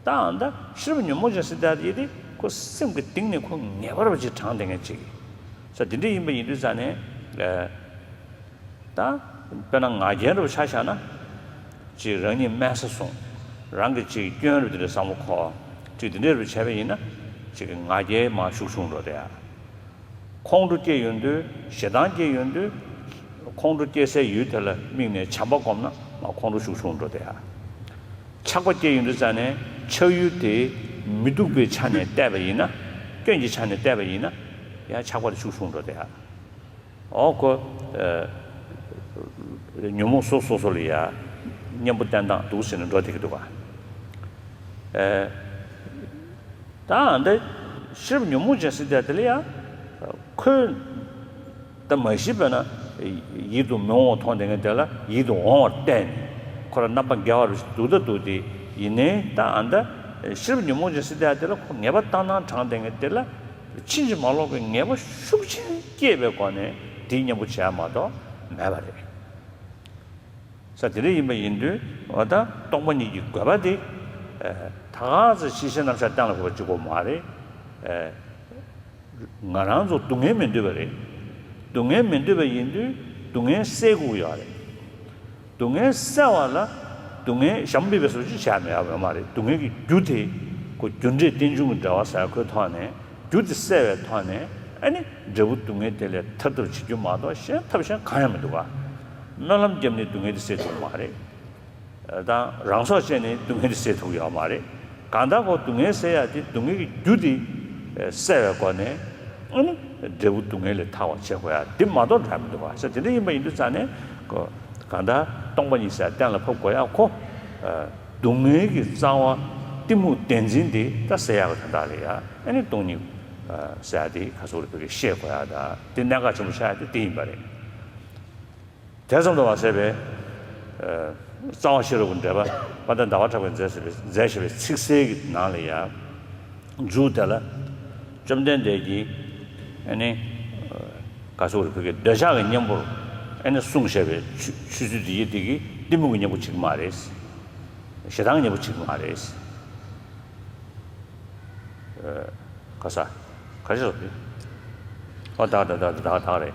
ད་ཨ་ད་ཤེས་རབ་ཉོན་མོངས་ཅན་ཟེར་ད་དེ་དེ་ཁོ་སེམས་ཀྱི་གཏིང་ནས་ཁོ་ངེས་པར་བ་ཅིག་དྲངས་བསྡད་མཁན་ཅིག་ས་དེ་འདྲ་ཡིན་པ་ཡིན་དུས་ཙང་ནས། ཨེ། ད་དཔེར་ན་ང་རྒྱལ་འདྲ་བོ་ཆ་བཞག་ན། ཅིག་རང་ཉིད་དམན་ས་སོང་། རང་གི་ཅིག་སྐྱོན་རུ་དེ་འདྲ་བསམ་བློ་འཁོར། ཅིག་དེ་འདྲ་རུ་བྱས་པ་ཡིན་ན། ཅིག་ང་རྒྱལ་མར་ཤུགས་ཆུང་འགྲོ་དེ་ཡ། ཁོང་ཁྲོ་སྐྱེ་ཡོང་དུས། ཞེ་སྡང་སྐྱེ་ཡོང་དུས། ཁོང་ཁྲོ་སྐྱེ་སའི་ཡུལ་དེ་ལ་དམིགས་ནས་བྱམས་པ་བསྒོམས་ན་མར་ཁོང་ཁྲོ་ཤུགས་ཆུང་འགྲོ་དེ་ཡ། ཆགས་པ་སྐྱེ་ཡོང་དུས་ཙང་ནས་ཆགས་ཡུལ་དེ་མི་སྡུག་པའི་ཆ་ནས་བལྟས་པ་ཡིན་ན། སྐྱོན་གྱི་ཆ་ནས་བལྟས་པ་ཡིན་ན། ཡང་ཆགས་པ་དེ་ཤུགས་ཆུང་འགྲོ་དེ་ཡ། འོ་ཁོ། ཨེ། ཉོན་མོངས་སོ་སོ་སོ་ལ་ཡ་གཉེན་པོ་བསྟེན་སྟངས་འདུག་ཟེར་ནས་འགྲོ་བསྡད་ཀྱི་འདུག་ག། ཨེ། ད་འདི་ཤེས་རབ་ཉོན་མོངས་ཅན་ཟེར་དེ་དེ་ལ་ཡ། ཁོས་ད་མ་གཞི་དཔེར་ན་ཡིད་དུ་མི་འོང་བ་མཐོང་བསྡད་མཁན་དེ་ལ་ཡིད་དུ་འོང་བར་བལྟས་ནས་ཁོ་ལ་རྣམ་པ་འགལ་བ་རུ་འདུག་ད་འདུག་སྟེ། ཡིན་ནའི་ད་ཨ་ད་ཤེས་རབ་ཉོན་མོངས་ཅན་ཟེར་དེ་དེ་ལ་ཁོ་ངེས་པ་ལྟར་སྣང་དྲངས་བསྡད་མཁན་དེ་ལ། ཕྱིན་ཅི་མ་ལོག་པའི་ངེས་པ་ཤུགས་ཆེན་སྐྱེས་པའི་སྒོ་ནས་དེའི་གཉེན་པོ་བྱས་མ་གཏོགས་མེད་པ་རེད། ས་དེ་འདྲ་ཡིན་པ་ཡིན་དུས་འོ་ད་སྟོང་པ་ཉིད་ཀྱི་དགོས་པ་དེ། ཨ། ད་ག་ཚོད་ཕྱི་བཤད་ནང་བཤད་གཏན་ལ་ཕབ་པ་གཅིག་པོ་མ་རེད། ཨ། ང་རང་ཚོ་སྡུག་བསྔལ་མི་འདོད་པ་རེད། སྡུག་བསྔལ་མི་འདོད་པ་ཡིན་དུས་སྡུག་བསྔལ་སེལ་དགོས་ཀྱི་ཡོད་རེད། སྡུག་བསྔལ་སེལ་བ་ལ་སྡུག་བསྔལ་ཞམ་པའི་བཟོ་ཅིག་བྱས་མེད་པ་མ་རེད། སྡུག་བསྔལ་གྱི་རྒྱུ་དེ་ཁོ་རྒྱུ་འབྲས་རྟེན་འབྱུང་གི་འབྲེལ་བ་ཟེར་ཁོའི་ཐོག་ནས་རྒྱུ་དེ་སེལ་བའི་ཐོག་ནས། ཨ་ནི་འབྲས་བུ་སྡུག་བསྔལ་དེ་ལས་ཐར་ཐབས་བྱེད་རྒྱུ་མ་གཏོགས་གཞན་ཐབས་གཞན་གང་ཡང་མི་འདུག་ག། སྨོན་ལམ་བརྒྱབ་ནས་སྡུག་བསྔལ་དེ་སེལ་ཐུབ་མ་རེད། དང་རང་སྲོག་བཅད་ནས་སྡུག་བསྔལ་དེ་སེལ་ཐུབ་ཡོད་མ་རེད། གང་ལྟར་ཁོ་སྡུག་བསྔལ་སེལ་ཡ་དེ་སྡུག་བསྔལ་གྱི་རྒྱུ་དེ་སེལ་བའི་སྒོ་ནས། ཨ་ནི་འབྲས་བུ་སྡུག་བསྔལ་ལས་ཐར་བ་བྱེད་དགོས་ཡ་དེ་མ་གཏོགས་འདྲ་མི་འདུག་ག་ཟེར། དེ་འདྲ་ཡིན་པ་ཡིན་དུས་ཙང་ནས་ཁོ་གང་ལྟར་སྟོང་པ་ཉིད་ཟེར་གཏན་ལ་ཕབ་དགོས་ཡ་ཁོ། སྡུག་བསྔལ་གྱི་རྩ་བ་གཏི་མུག་བདེན་འཛིན་དེ་ད་སེལ་ཡག་གི་དོན་དག་ལ་ཡ། ཨ་ནི་སྟོང་ཉིད་ཟེར་ཡ་དེ་ག་ཚོད་རེ་བོད་སྐད་ཤེས་དགོས་ཡ་ད་དེ་གནད་འགག་ཆེན་པོ་ཆགས་ཡ་དེ་དེ་ཡིན་པ་རེད། དེ་ཙམ་དུ་མ་ཟད་པའི། ཨ། རྩ་བ་ཤེས་རབ་ཀྱི་འགྲེལ་པ་དཔལ་ལྡན་ཟླ་བ་གྲགས་པས་མཛད་ཟེར་བའི་མཛད་ཞེས་པའི་ཚིག་གསལ་གྱི་ནང་ལ་ཡ། མཇུག་དེ་ལ་བཅོམ་ལྡན་འདས་ཀྱིས་ཨ་ནི་ག་ཚོད་རེ་བོད་སྐད་འདོད་ཆགས་ཀྱི་གཉེན་པོར་ཨ་ནི་གསུངས་བཞག་པའི་ཆོས་ཆོས་ཚུལ་འདི་ཡིན་དེ་གིས་གཏི་མུག་གི་གཉེན་པོ་བྱེད་ཀྱི་མ་རེད། ཞེ་སྡང་གི་གཉེན་པོ་བྱེད་ཀྱི་མ་རེད། ཨ། ག་ས། ག་ཞིག་རེད། ཨོ་ད་ད་ད་ད་ད་རེད།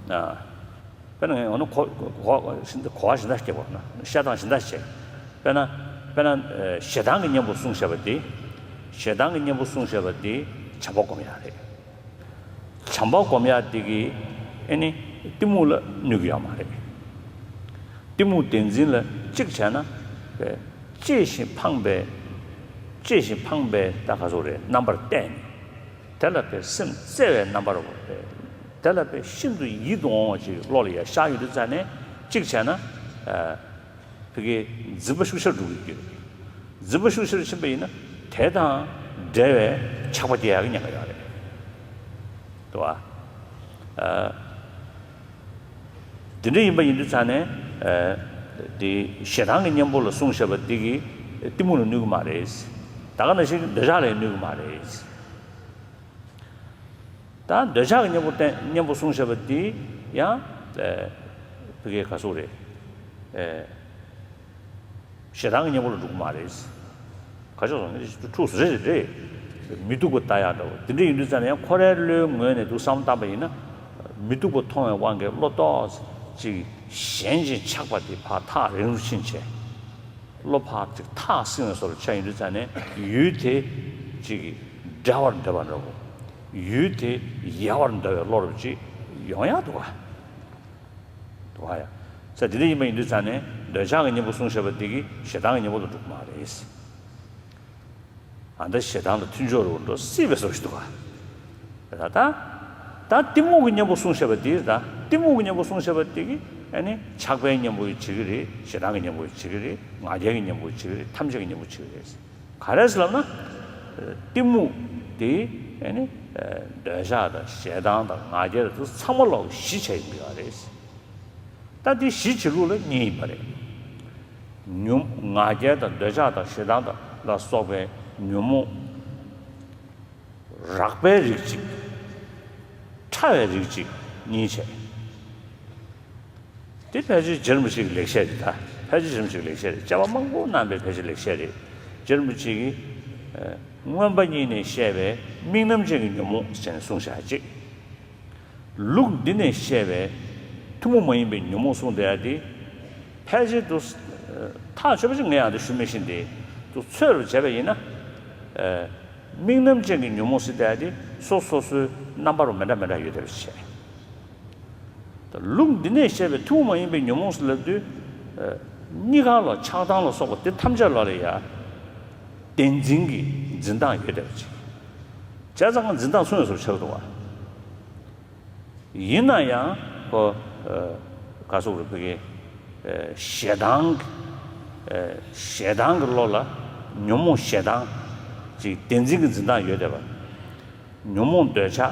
ཨ། དཔེར་ན་ངས་འོ་ན་གོ་གོ་གོ་བ་གཞན་དག་སྐྱེ་བ་ན་བཤད་སྟངས་གཞན་དག་བྱས། དཔེར་ན་དཔེར་ན་ཞེ་སྡང་གི་གཉེན་པོ་གསུངས་བཞག་པ་དེ། ཞེ་སྡང་གི་གཉེན་པོ་གསུངས་བཞག་པ་དེ་བྱམས་པ་སྒོམ་ཡག་རེད། བྱམས་པ་སྒོམ་ཡག་དེ་གིས་ཨེ་ནི་གཏི་མུག་ལ་གནོད་ཀྱི་ཡོད་མ་རེད། གཏི་མུག་བདེན་འཛིན་ལ་གཅིག་བྱས་ན། བས་གཅེས་ཤིང་ཕངས་པའི། གཅེས་ཤིང་ཕངས་པའི་ད་ག་ཚོད་རེད་རྣམ་པར་བལྟས་ནས། དེ་ལ་བས་སེམས་བརྩེ་བའི་རྣམ་པར་བས། དེ་ལ་བས་ཤིན་ཏུ་ཡིད་དུ་འོང་བ་ཅིག་བློ་ལ་ཡར་ཤར་ཡོང་དུས་ཙ་ནས་གཅིག་བྱས་ན། ཨ། ཕ་གིའི་འཛིན་པ་ཤུགས་ཆེར་འགྲོ་གི་ཡོད། འཛིན་པ་ཤུགས་ཆེར་ཕྱིན་པ་ཡིན་ན་དེ་དང་འབྲེལ་བའི་ཆགས་པ་སྐྱེ་ཡག་གི་ཉེན་ཁ་ཡོད་རེད། འདུག་བ། ཨ། དེ་འདྲ་ཡིན་པ་ཡིན་དུས་ཙ་ནས། ཨ། དེ་ཞེ་སྡང་གི་གཉེན་པོ་ལ་གསུངས་བཞག་པ་འདི་གིས་གཏི་མུག་ལ་གནོད་ཀྱི་མ་རེད། ད་ག་ནང་བཞིན་འདོད་ཆགས་ལ་ཡང་གནོད་ཀྱི་མ་རེད། ད་འདོད་ཆགས་ཀྱི་གཉེན་པོ་བསྟན་གཉེན་པོ་གསུངས་བཞག་པ་འདི་ཡང་། ཨ། ཕ་གིའི་ག་ཟེར་དགོས་རེད། ཨ། ཞེ་སྡང་གི་གཉེན་པོ་ལ་འགྲོ་གི་མ་རེད། ག་ཅི་ཟེར་ན་འཁྲུགས་སུ་རེད་རེད། མི་སྡུག་པ་ལྟ་ཡག་འདྲ་བོ་དེ་འདྲ་ཡིན་དུས་ཙ་ནས་ཡང་ཁོ་རའི་བློའི་ངོས་ནས་འདུག་བསམ་བཏང་པ་ཡིན་ན། མི་སྡུག་པ་མཐོང་བའི་དབང་གིས་བློ་ཏོག་ཙམ་ ཅིག་གཞན་གྱིས་ཆགས་པ་དེ་ཕར་ཐག་རིང་རུ་ཕྱིན་བྱས། བློ་ཕར་ཅིག་ཐག་བསྲིང་བའི་བཟོ་འདྲ་ཆགས་ཡོང་དུས་ཙ་ནས་ཡུལ་དེ་ཅིག་འབྲལ་བར་འདོད་པ་འདྲ་པོ། ཡུལ་དེ་ཡལ་བར་འདོད་པའི་བློ་རབ་ཅིག་ཡོང་ཡག་འདུག་ག་འདུག་ག་ཡ། ས་དེ་འདྲ་ཡིན་པ་ཡིན་དུས་ཙ་ནས་འདོད་ཆགས་ཀྱི་གཉེན་པོ་གསུངས་བཞག་པ་དེ་གི་ཞེ་སྡང་གི་གཉེན་པོ་དང་འགྲིག་གི་མ་རེད། ཨ་ད་ཞེ་སྡང་དང་མཐུན་ཕྱོགས་རུ་འགྲོ་སྲིད་པའི་བཟོ་ཞིག་འདུག་ག་ད་ད་ད་གཏི་མུག་གི་གཉེན་པོ་གསུངས་བཞག་པ་དེ་ད་གཏི་མུག་གི་གཉེན་པོ་གསུངས་བཞག་པ་དེ་གི་ཨ་ནི་ཆགས་པའི་གཉེན་པོ་ཡི་བྱེད་ཀྱི་རེད། ཞེ་སྡང་གི་གཉེན་པོ་ཡི་བྱེད་ཀྱི་རེད། ང་རྒྱལ་གྱི་གཉེན་པོ་ཡི་བྱེད་ཀྱི་རེད། ཐམས་ཅད་ཀྱི་གཉེན་པོ་བྱེད་ཀྱི་རེད། ག་རེ་ཟེར་ལབ་ན། གཏི་མུག་དེ་ཨ་ནི་འདོད་ཆགས་དང་ཞེ་སྡང་དང་ང་རྒྱལ་དང་ཚང་མ་ལོག་གི་གཞི་བྱས་ཡིན་པ་རེད། ད་དེ་གཞི་བྱེད་ལུགས་ལ་གཉིས་ཡིན་པ་རེད། ཉོན་ང་རྒྱལ་དང་འདོད་ཆགས་དང་ཞེ་སྡང་དང་ལ་སོགས་པའི་ཉོན་མོངས་རགས་པའི་རིགས་གཅིག་ཕྲ་བའི་རིགས་གཅིག་གཉིས་བྱས། དེ་ཕལ་ཆེར་རྗེ་རིན་པོ་ཆེ་གི་ལེགས་བཤད་རེད། ད་ཕལ་ཆེར་རྗེ་རིན་པོ་ཆེ་གི་ལེགས་བཤད་རེད། དཔྱད་པ་མང་པོ་གནང་པའི་ཕལ་ཆེར་ལེགས་བཤད་རེད། རྗེ་རིན་པོ་ཆེ་གིས་ཨ་མངོན་པ་གཉིས་ནས་བཤད་པའི་དམིགས་རྣམ་ཅན་གྱི་ཉོན་མོངས་ཟེར་ནས་གསུངས་བཞག་ཅིག་ལུགས་འདི་ནས་བཤད་པའི་ཐུན་མོང་མ་ཡིན་པའི་ཉོན་མོངས་གསུངས་བསྡད་ཡ་དེ། ཕལ་ཆེར་དུ་ཐག་ཆོད་པ་ཞིག་ངས་ཡང་དེ་ཞུ་མི་ཤེས་ཏེ། དུ་ཚོད་རུ་བྱས་པ་ཡིན་ན། དམིགས་རྣམ་ཅན་གྱི་ཉོན་མོངས་ཟེར་བསྡད་ཡ་དེ་སོ་སོ་སོའི་རྣམ་པ་རུ་མི་འདྲ་མི་འདྲ་ཡོད་བསྡད་པ་ཞིག་བྱས། ད་ལུགས་འདི་ནས་བཤད་པའི་ཐུན་མོང་མ་ཡིན་པའི་ཉོན་མོངས་ཟེར་ལབ་དུས། གཉིས་ཀ་ལ་ཆགས་སྡང་ལ་སོགས་པ་དེ་ཐམས་ཅད་ལ་ལ་ཡ། བདེན་འཛིན་གྱི་འཛིན་སྟངས་ཡོད་བསྡད་པ་ཅིག་བྱས་ཙང་འཛིན་སྟངས་མཚུངས་ཡོད་བཟོ་ཆགས་འདུག་བ། ཡིན་ན་ཡང་ཁོ། ག་སོགས་རུ་ཕ་གི། ཞེ་སྡང་གི། ཞེ་སྡང་གི་བློ་ལ། ཉོན་མོངས་ཞེ་སྡང་ཅིག་བདེན་འཛིན་གྱི་འཛིན་སྟངས་ཡོད་བསྡད་པ། ཉོན་མོངས་འདོད་ཆགས་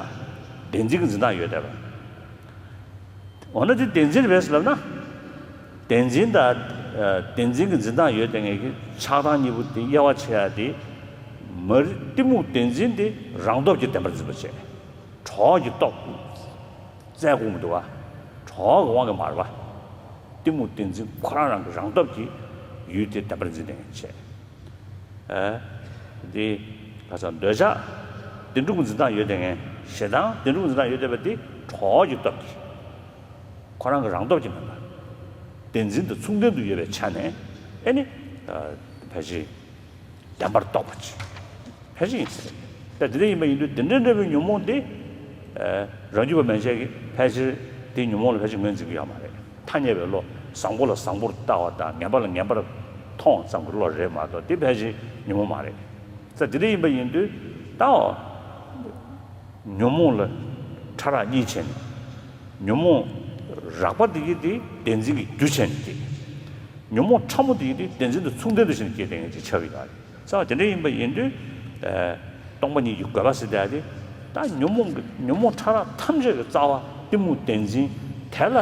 བདེན་འཛིན་གྱི་འཛིན་སྟངས་ཡོད་བསྡད་པ། འོ་ན་དེ་བདེན་འཛིན་རེད་ཟེར་ལབ་ན། བདེན་འཛིན་དང་། བདེན་འཛིན་གྱི་འཛིན་སྟངས་ཡོད་བསྡད་མཁན་གྱི་ཆགས་སྡང་གཉིས་པོ་དེ་དབྱེ་བ་ཕྱེ་ཡ་དེ། མ་རིག་གཏི་མུག་བདེན་འཛིན་དེ་རང་སྟོབས་ཀྱིས་བདེན་པར་འཛིན་པ་བྱས། གྲོགས་ཀྱི་སྟོབས་རྩལ་དགོས་མི་འདུག་བ། གྲོགས་ཀྱི་དབང་གིས་མ་རེད་བ། གཏི་མུག་བདེན་འཛིན་ཁོ་རང་རང་གི་རང་སྟོབས་ཀྱིས་ཡུལ་དེ་བདེན་པར་འཛིན་བསྡད་མཁན་བྱས། ཨ། འདི། ག་ས་འདོད་ཆགས་བདེན་གྲུབ་ཀྱི་འཛིན་སྟངས་ཡོད་བསྡད་མཁན། ཞེ་སྡང་བདེན་གྲུབ་ཀྱི་འཛིན་སྟངས་ཡོད་བསྡད་པ་འདི་གྲོགས་ཀྱི་སྟོབས་ཀྱིས། ཁོ་རང་གི་རང་སྟོབས་ཀྱིས་མིན་པ། བདེན་འཛིན་དང་མཚུངས་ལྡན་དུ་ཡོད་པའི་ཆ་ནས་ཨེ་ནི། ཕལ་ཆེར་བདེན་པར་རྟོགས་པ་ཅིག་ཕལ་ཆེར་ཡིན་ཟེར། ད་དེ་འདྲ་ཡིན་པ་ཡིན་དུས་དེ་འདྲ་འདྲ་བའི་ཉོན་མོངས་དེ། རང་རྒྱུད་པ་མན་ཆད་ཀྱིས་ཕལ་ཆེར་དེའི་ཉོན་མོངས་ལ་ཕལ་ཆེར་ངོས་འཛིན་གྱི་ཡོད་མ་རེད། ཐ་སྙད་པའི་བློ་བཟང་པོ་ལ་བཟང་པོར་ལྟ་བ་དང་ངན་པ་ལ་ངན་པར་མཐོང་བ་ཙམ་གྱི་བློ་རེད་མ་གཏོགས་དེ་ཕལ་ཆེར་ཉོན་མོངས་མ་རེད། ད་དེ་འདྲ་ཡིན་པ་ཡིན་དུས་ད། ཉོན་མོངས་ལ་ཕྲ་རགས་གཉིས་བྱས་ནས། ཉོན་མོངས་རགས་པ་དེ་གི་དེ་བདེན་འཛིན་གྱི་རྒྱུ་བྱས་ནས་སྐྱེས། ཉོན་མོངས་ཕྲ་མོ་དེ་གི་དེ་བདེན་འཛིན་དང་མཚུངས་ལྡན་དུ་བྱས་ནས་སྐྱེས་བསྡད་མཁན་ཅིག་ཆགས་ཀྱི་ཡོད་རེད། རྩ་བ་དེ་འདྲ་ཡིན་པ་ཡིན་དུས། ཨ། སྟོང་པ་ཉིད་ཀྱི་དགོས་པ་ཟེར་བསྡད་དེ། ད་ཉོན་མོངས་ཀྱི་ཉོན་མོངས་ཕྲ་རགས་ཐམས་ཅད་ཀྱི་རྩ་བ་གཏི་མུག་བདེན་འཛིན་དེ་ལ་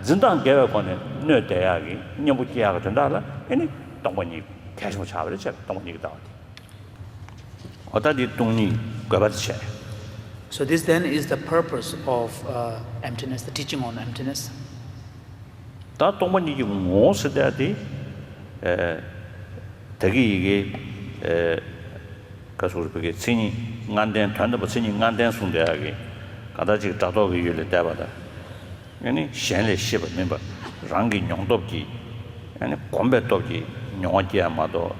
འཛིན་སྟངས་འགལ་བའི་སྒོ་ནས་གནོད་བསྡད་ཡག་གི་གཉེན་པོ་སྐྱེ་ཡག་གི་དོན་དག་ལ་ཨེ་ནི་སྟོང་པ་ཉིད་གལ་ཆེན་པོ་ཆགས་པ་རེད། བྱས་པ་སྟོང་པ་ཉིད་ཀྱི་ལྟ་བ་དེ། འོ་ད་འདི་སྟོང་ཉིད་དགོས་པ་དེ་བྱས། So this then is the purpose of uh, emptiness, the teaching on emptiness. ད་སྟོང་པ་ཉིད་ཀྱི་ངོ་བོ་ཟེར་བསྡད་དེ། ཨེ། ད་གི་ཡི་གེ་ཨེ། ག་སོགས་རིག་པའི་མཚན་ཉིད་ལྔ་ལྡན། དོན་དམ་པ་མཚན་ཉིད་ལྔ་ལྡན་གསུངས་བསྡད་ཡག་གི་ག་ད་ཅིག་སྒྲ་རྟོག་གི་ཡུལ་ལས་འདས་པ་དང་། ཨ་ནི་གཞན་ལས་ཤེས་པ་མིན་པ། རང་གི་མྱོང་སྟོབས་ཀྱིས། ཨ་ནི་གོམས་པའི་སྟོབས་ཀྱིས་མྱོང་བ་སྐྱེ་ཡ་མ་གཏོགས།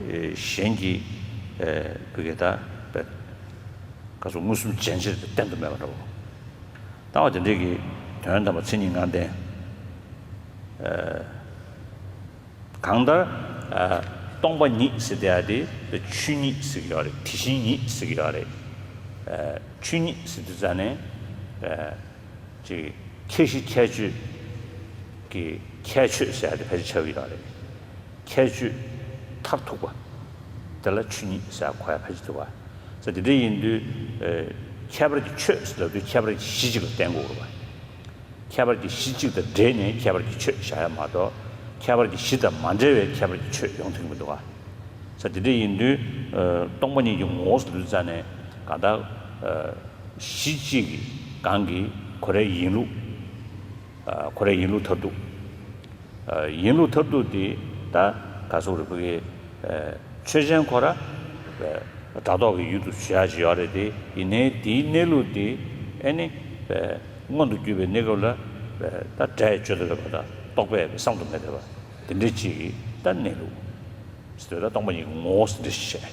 ཨེ། གཞན་གྱིས། ཨེ། བུ་གའི་ད་པས། ག་སོགས་མངོན་སུམ་རྗེན་ཕྱིར་དུ་བསྟན་དུ་མེད་པ་འདྲ་བོ། ལྟ་བ་དེ་འདྲས་ཀྱི་དོན་དམ་པ་མཚན་ཉིད་ལྔ་ལྡན། ཨེ། གང་ལྟར། ཨ། སྟོང་པ་ཉིད་ཟེར་བསྡད་ཡ་དེ་ཆོས་ཉིད་ཟེར་གྱི་ཡོད་རེད། དེ་བཞིན་ཉིད་ཟེར་གྱི་ཡོད་རེད། ཨ། ཆོས་ཉིད་ཟེར་དུས་ཙ་ནས། ཨ། ཅིག་ཁྱད་གཞི་ཁྱད་ཆོས་ཀྱི་ཁྱད་ཆོས་ཟེར་ཡ་དེ་ཕལ་ཆེར་ཆགས་ཀྱི་ཡོད་རེད། ཁྱད་ཆོས་མཐར་ཐུག་པ་དེ་ལ་ཆོས་ཉིད་ཟེར་གོ་ཡ་ཕལ་ཆེར་འདུག་པ། ས་དེ་འདྲ་ཡིན་དུས། ཨ། ཁྱད་པར་གྱི་ཆོས་ཟེར་ལབ་དུས་ཁྱད་པར་གྱི་གཞི་གཅིག་ལ་བརྟེན་དགོས་རེད་པ། ཁྱད་པར་གྱི་གཞི་གཅིག་དང་འབྲེལ་ནས་ཁྱད་པར་གྱི་ཆོས་བཞག་ཡ་མ་གཏོགས། ཁྱད་པར་གྱི་གཞི་དང་མ་འབྲེལ་བའི་ཁྱད་པར་གྱི་ཆོས་ཡོང་ཐུབ་ཀྱི་མི་འདུག་ག་ས་དེ་འདྲ་ཡིན་དུས། ཨ། སྟོང་པ་ཉིད་ཀྱི་ངོ་བོ་ཟེར་དུས་ཙ་ནས་གང་ལྟར། ཨ། གཞི་གཅིག་གི་སྒང་གི་ཁོ་རའི་ཡིན་ལུགས། ཨ། ཁོ་རའི་ཡིན་ལུགས་མཐར་ཐུག་ཨ། ཡིན་ལུགས་མཐར་ཐུག་དེ་ད་ག་སོགས་རིག་པ་གི། ཨ། ཆོས་ཅན་ཁོ་ར། ཨ། སྒྲ་རྟོག་གི་ཡུལ་དུ་བྱེད་ཡག་ཅིག་ཡོད་རེད་དེ། ཡིན་ནའི་དེའི་གནས་ལུགས་དེ་ཨེ་ནི། ཨ། མངོན་དུ་གྱུར་པའི་གནས་སྐབས་ལ། པས་ད་སྒྲས་བརྗོད་དུ་མེད་པ་དང་རྟོག་པས་བསམ་དུ་མེད་པ་དེ་འདྲ་ཅིག་གི་ད་གནས་ལུགས་ཟེར་དུས་ད་སྟོང་པ་ཉིད་ཀྱི་ངོ་བོ་ཟེར་འདྲ་ཞིག་བཤད།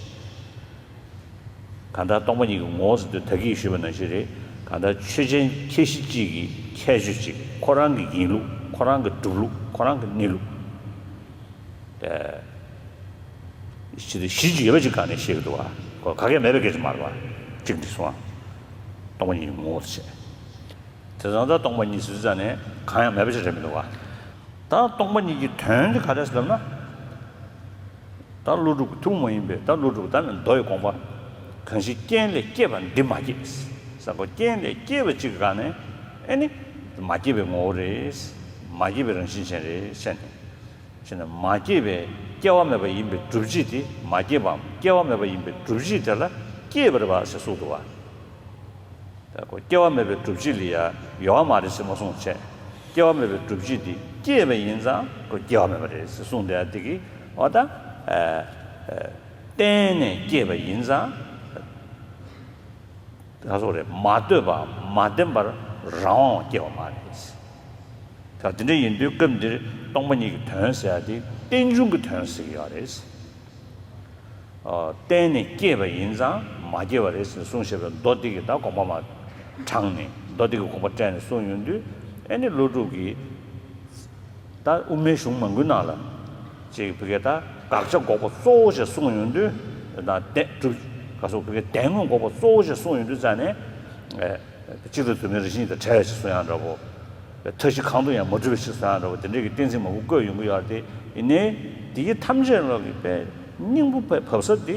གང་ལྟར་སྟོང་པ་ཉིད་ཀྱི་ངོ་བོ་ཟེར་དུས་ད་གིན་ཞུས་པ་ནང་བཞིན་རེད། གང་ལྟར་ཆོས་ཅན་ཁྱད་གཞི་གཅིག་གི་ཁྱད་ཆོས་གཅིག་ཁོ་རང་གི་ཡིན་ལུགས། ཁོ་རང་གི་གྲུབ་ལུགས། ཁོ་རང་གི་གནས་ལུགས། ཨེ། ཕྱི་དེ་གཞི་གཅིག་ཡོད་པ་ཅིག་ག་ནས་ཤེས་ཀྱི་འདུག་བ། ཁོ་ག་གེ་མེད་པའི་སྐད་ཆ་མ་རེད་བ། གཅིག་འགྲིག་སོང་ཨ། སྟོང་པ་ཉིད་ཀྱི་ངོ་བོ་ཟེར། དེ་ཙང་ད་སྟོང་པ་ཉིད་ཟེར་ཙང་ནས་གང་ཡང་མེད་པ་ཅིག་རེད་མི་འདུག་བ། ད་སྟོང་པ་ཉིད་ཀྱི་དོན་དེ་ག་རེ་ཟེར་ལབ་ན། ད་ཀླུ་སྒྲུབ་ཀྱི་ཐུན་མོང་མ་ཡིན་པའི་ད་ཀླུ་སྒྲུབ་ད་ནི་མདོ་ཡི་དགོངས་པ། གང་ཞིག་རྐྱེན་ལས་སྐྱེས་པ་འདི་མ་སྐྱེས། ས་གོ་རྐྱེན་ལས་སྐྱེས་པ་གཅིག་གི་སྒང་ནས་ཨེ་ནི་མ་སྐྱེས་པའི་ངོ་བོ་རེད། མ་སྐྱེས་པའི་རང་བཞིན་ཅན་རེད་ཟེར་ནས། ཅེས་ནས་མ་སྐྱེས་པའི་སྐྱེ་བ་མེད་པ་ཡིན་པའི་སྒྲུབ་བྱེད་དེ་མ་སྐྱེས་པའམ་སྐྱེ་བ་མེད་པ་ཡིན་པའི་སྒྲུབ་བྱེད་དེ་ལ་སྐྱེས་པ་རེད་པ་ཟེར་གསུངས་འདུག་བ། ད་ཁོ་སྐྱེ་བ་མེད་པའི་སྒྲུབ་བྱེད་ལ་ཡ་ཡོད་པ་མ་རེད་ཟེར་མ་གསུངས་བྱས། སྐྱེ་བ་མེད་པའི་སྒྲུབ་བྱེད་དེ་སྐྱེས་པ་ཡིན་ཙང་ཁོ་སྐྱེ་བ་མེད་པ་རེད་ཟེར་གསུངས་བསྡད་དེ་གི་འོ་ད། ཨ། ཨ། བརྟེན་ནས་སྐྱེས་པ་ཡིན་ཙང་། ག་སོགས་རེད། མ་ལྟོས་པ་མ་བརྟེན་པར་རང་དབང་བ་སྐྱེ་བ་མ་རེད། ད་དེ་འདྲ་ཡིན་དུས་སྐབས་འདིར་སྟོང་པ་ཉིད་ཀྱི་དོན་ཟེར་ཡ་དེ་རྟེན་འབྱུང་གི་དོན་ཟེར་གྱི་ཡོད་རེད། ཨ། བརྟེན་ནས་སྐྱེས་པ་ཡིན་ཙང་མ་སྐྱེས་པ་རེད་ཟེར་གསུངས་བཞག་པའི་མདོ་འདི་གི་ད་དགོངས་པ་མ་དྲངས་ནས་མདོ་འདི་གི་དགོངས་པ་བཀྲལ་ནས་གསུངས་ཡོང་དུས་ཨེ་ནི་ཀླུ་སྒྲུབ་ཀྱིས། ད་དབུ་མའི་གཞུང་མང་པོའི་ནང་ལ་ཅིག་བི་ཀའི་ད་དགག་བྱ་འགོག་པ་གཙོ་བོ་ཞེས་གསུངས་ཡོང་དུས་ད་བདེན་གྲུབ་ག་སོགས་བི་ཀའི་བདེན་དངོས་འགོག་པ་གཙོ་བོ་ཞེས་གསུངས་ཡོང་དུས་ཙང་ནས། ཨེ། གཅིག་ཏུ་དུ་མའི་རང་བཞིན་དང་བྲལ་བ་ཞིག་གསུང་ཡང་འདྲ་པོ། མཐའ་བཞི་གང་དུ་ཡང་མ་གྲུབ་པ་ཞིག་གསུང་ཡང་འདྲ་པོ་དེ་འདྲའི་གི་གཏན་ཚིགས་མང་པོ་བཀོད་ཡོང་གི་ཡོད་རེད་དེ་ཡིན་ནའི། དེ་ཡི་ཐམས་ཅད་ལོག་གི་པའི་སྙིང་པོ་བབས་ས་དེ།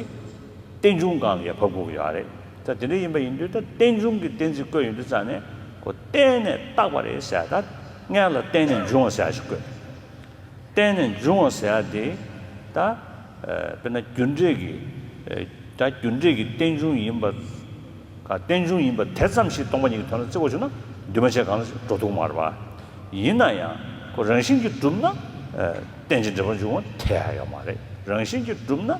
རྟེན་འབྱུང་སྒང་ལ་ཡང་བབས་དགོས་ཀྱི་ཡོད་རེད། ད་དེ་འདྲ་ཡིན་པ་ཡིན་དུས་ད་རྟེན་འབྱུང་གི་གཏན་ཚིགས་བཀོད་ཡོང་དུས་ཙང་ནས་ཁོ་བརྟེན་ནས་བཏགས་པ་རེད་ཟེར་ད། སྔོན་ལ་བརྟེན་ནས་འབྱུང་བ་ཟེར་ཞིག་བཀོད། བརྟེན་ནས་འབྱུང་བ་ཟེར་དེ་ད། ཨ། དཔེར་ན་རྒྱུ་འབྲས་ཀྱི། ཨ། ད་རྒྱུ་འབྲས་ཀྱི་རྟེན་འབྱུང་ཡིན་པ། ག་རྟེན་འབྱུང་ཡིན་པ་དེ་ཙམ་ཞིག་སྟོང་པ་ཉིད་ཀྱི་དོན་ལ་བརྩི་བ་བྱུང་ན་འདུས་མ་བྱས་གང་ལ་འགྲོ་ཐུབ་མ་རེད་པ། ཡིན་ན་ཡང་ཁོ་རང་བཞིན་གྱིས་གྲུབ་ན། ཨ། རྟེན་ཅིང་འབྲེལ་པར་འབྱུང་བ་དེ་ཡང་ཡོད་མ་རེད། རང་བཞིན་གྱིས་གྲུབ་ན།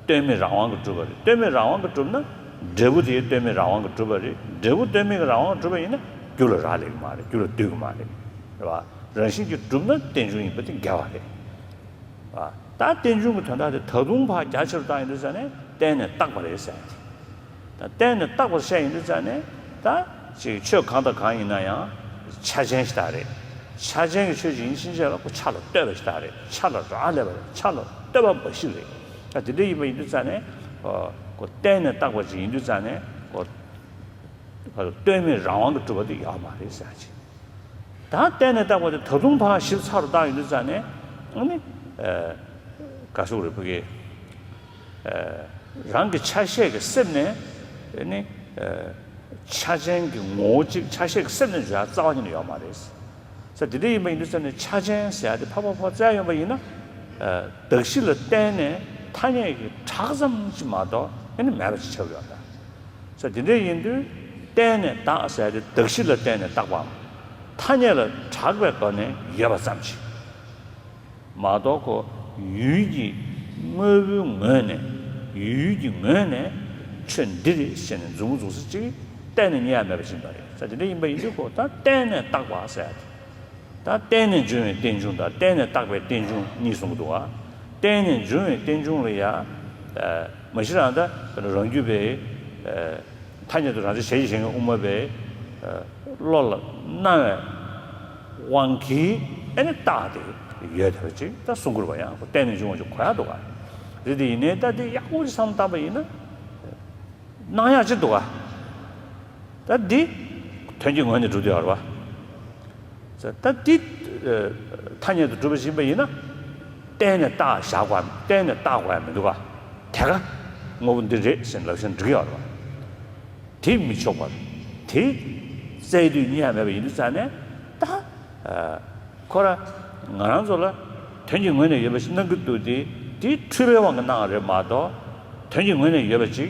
ལྟོས་མེད་རང་དབང་གིས་གྲུབ་པ་རེད། ལྟོས་མེད་རང་དབང་གིས་གྲུབ་ན། འབྲས་བུ་དེ་ལྟོས་མེད་རང་དབང་གིས་གྲུབ་པ་རེད། འབྲས་བུ་ལྟོས་མེད་ཀྱི་རང་དབང་གིས་གྲུབ་པ་ཡིན་ན་རྒྱུ་ལ་རག་ལས་ཀྱི་མ་རེད། རྒྱུ་ལ་ལྟོས་ཀྱི་མ་རེད། རེད་པ། རང་བཞིན་གྱིས་གྲུབ་ན་རྟེན་འབྱུང་ཡིན་པ་དེ་འགལ་བ་རེད། རེད་པ། ད་རྟེན་འབྱུང་གི་དོན་དག་དེ་ད་དུང་ཕར་རྒྱ་ཆེ་རུ་བཏང་ཡོང་དུས་ཙང་ནས་བརྟེན་ནས་བཏགས་པ་རེད་ཟེར་ཡ་དེ། ད་བརྟེན་ནས་བཏགས་པར་བཤད་ཡོང་དུས་ཙང་ནས་ད་ཅིག་ཆོས་གང་དང་གང་ཡིན་ན་ཡང་ཆ་ཅན་ཞིག་ད་རེད། ཆ་ཅན་གྱི་ཆོས་ཅིག་ཡིན་ཕྱིན་ཆད་ལ་ཁོ་ཆ་ལ་ལྟོས་པ་ཞིག་ད་རེད། ཆ་ལ་རག་ལས་པ་རེད། ཆ་ལ་ལྟོས་པ་འབའ་ཞིག་རེད། ད་དེ་འདྲ་ཡིན་པ་ཡིན་དུས་ཙང་ནས་ཁོ་བརྟེན་ནས་བཏགས་པ་ཅིག་ཡིན་དུས་ཙང་ནས་ཁོ་ལྟོས་མེད་རང་དབང་གིས་གྲུབ་པ་དེ་ཡོད་མ་རེད་ཟེར་ཅིག་ད་བརྟེན་ནས་བཏགས་པ་དེ་ད་དུང་ཕར་ཞིབ་ཚགས་རུ་བཏང་ཡོང་དུས་ཙང་ནས་ཨ་ནི། ཨ། ག་ཟེར་རེད་བུ་གེ། ཨ། རང་གི་ཆ་ཤས་ཀྱི་གསེབ་ནས་ཨ་ནི། ཨ། ཆ་ཅན་གྱི་ངོ་བོ་གཅིག་ཆ་ཤས་ཀྱི་གསེབ་ནས་བརྗོད་ཡ་རྩ་བ་ཉིད་ནས་ཡོད་མ་རེད། ས་དེ་འདྲ་ཡིན་པ་ཡིན་དུས་ཙང་ནས་ཆ་ཅན་ཟེར་ཡ་དེ་ཕར་ཕར་ཕར་བཙལ་ཡོང་པ་ཡིན་ན། ཨ། གདགས་གཞི་ལ་བརྟེན་ནས་ཐ་སྙད་ཀྱི་གྲགས་ཙམ་ཅིག་མ་གཏོགས་ཨ་ནི་མེད་པ་ཅིག་ཆགས་ཡོད་ད། ས་དེ་འདྲ་ཡིན་དུས་བརྟེན་ནས་བཏགས་ཟེར་ཡ་དེ་གདགས་གཞི་ལ་བརྟེན་ནས་བཏགས་པའམ། ཐ་སྙད་ལ་གྲགས་པའི་སྒོ་ནས་ཡོད་པ་ཙམ་ཞིག་མ་གཏོགས་ཁོ་ཡུལ་གྱི་དངོས་པོའི་ངོས་ནས་ཡུལ་གྱི་ངོས་ནས་ཆོས་འདི་རེད་ཟེར་ནས་མཛུབ་མོ་འཛུགས་ས་ཅིག་གཏན་ནས་རྙེད་ཡ་མེད་པ་ཅིག་ཡིན་པ་རེད། ས་དེ་འདྲ་ཡིན་པ་ཡིན་དུས་ཁོ་ད་བརྟེན་ནས་བཏགས་པ་ཟེར་ཡ་དེ། ད་བརྟེན་ནས་འབྱུང་བའི་རྟེན་འབྱུང་དང་བརྟེན་ནས་བཏགས་པའི་རྟེན་འབྱུང་གཉིས་གསུངས་འདུག་ག་བརྟེན་ནས་འབྱུང་བའི་རྟེན་འབྱུང་ལ་ཡ། ཨ། མ་གཞི་རང་ད་རང་རྒྱུད་པའི། ཨ། ཐ་སྙད་དུ་རང་བྱས་གཞན་གྱིས་གཞན་གྱི་དབུ་མ་པའི། ཨ། བློ་ལ་སྣང་བའི་དབང་གིས་ཨ་ནི་བཏགས་ཏེ་ཡོད་བསྡད་པ་ཅིག་ད་གསུང་གི་རེད་པ། ཡང་ཁོ་བརྟེན་ནས་འབྱུང་བ་ཅིག་གོ་ཡག་འདུག་ག་རེད་དེ་ཡིན་ནའི་ད་དེ་ཡག་པོ་ཅིག་བསམ་བཏང་པ་ཡིན་ན། སྣང་ཡག་ཅིག་འདུག་ག་ད་འདི་དོན་གྱི་ངོས་ནས་གྲུབ་བསྡད་ཡོད་རེད་པ། ད་འདི་ཐ་སྙད་དུ་གྲུབ་པ་ཞིག་ཡིན་པ་ཡིན་ན། གཏན་ནས་བཏགས་བཞག་པ་གཏན་ནས་བཏགས་དགོས་ཡ་མི་འདུག་ག་དེ་ག་དངོས་པོ་འདི་རེད་ཟེར་ལབ་ཤེས་འགྲིག་གི་ཡོད་རེད་པ། དེ་མི་ཆོག་པ། དེ་བཙལ་དུས་རྙེད་ཡ་མེད་པ་ཡིན་དུས་ཙང་ནས་ད། ཁོ་ར་ང་རང་ཚོ་ལ་དོན་གྱི་ངོས་ནས་ཡོད་པ་ཞིག་སྣང་གི་འདུག་སྟེ་དེ་འཁྲུལ་པའི་དབང་གིས་སྣང་བ་རེད་མ་གཏོགས་དོན་གྱི་ངོས་ནས་ཡོད་པ་ཅིག་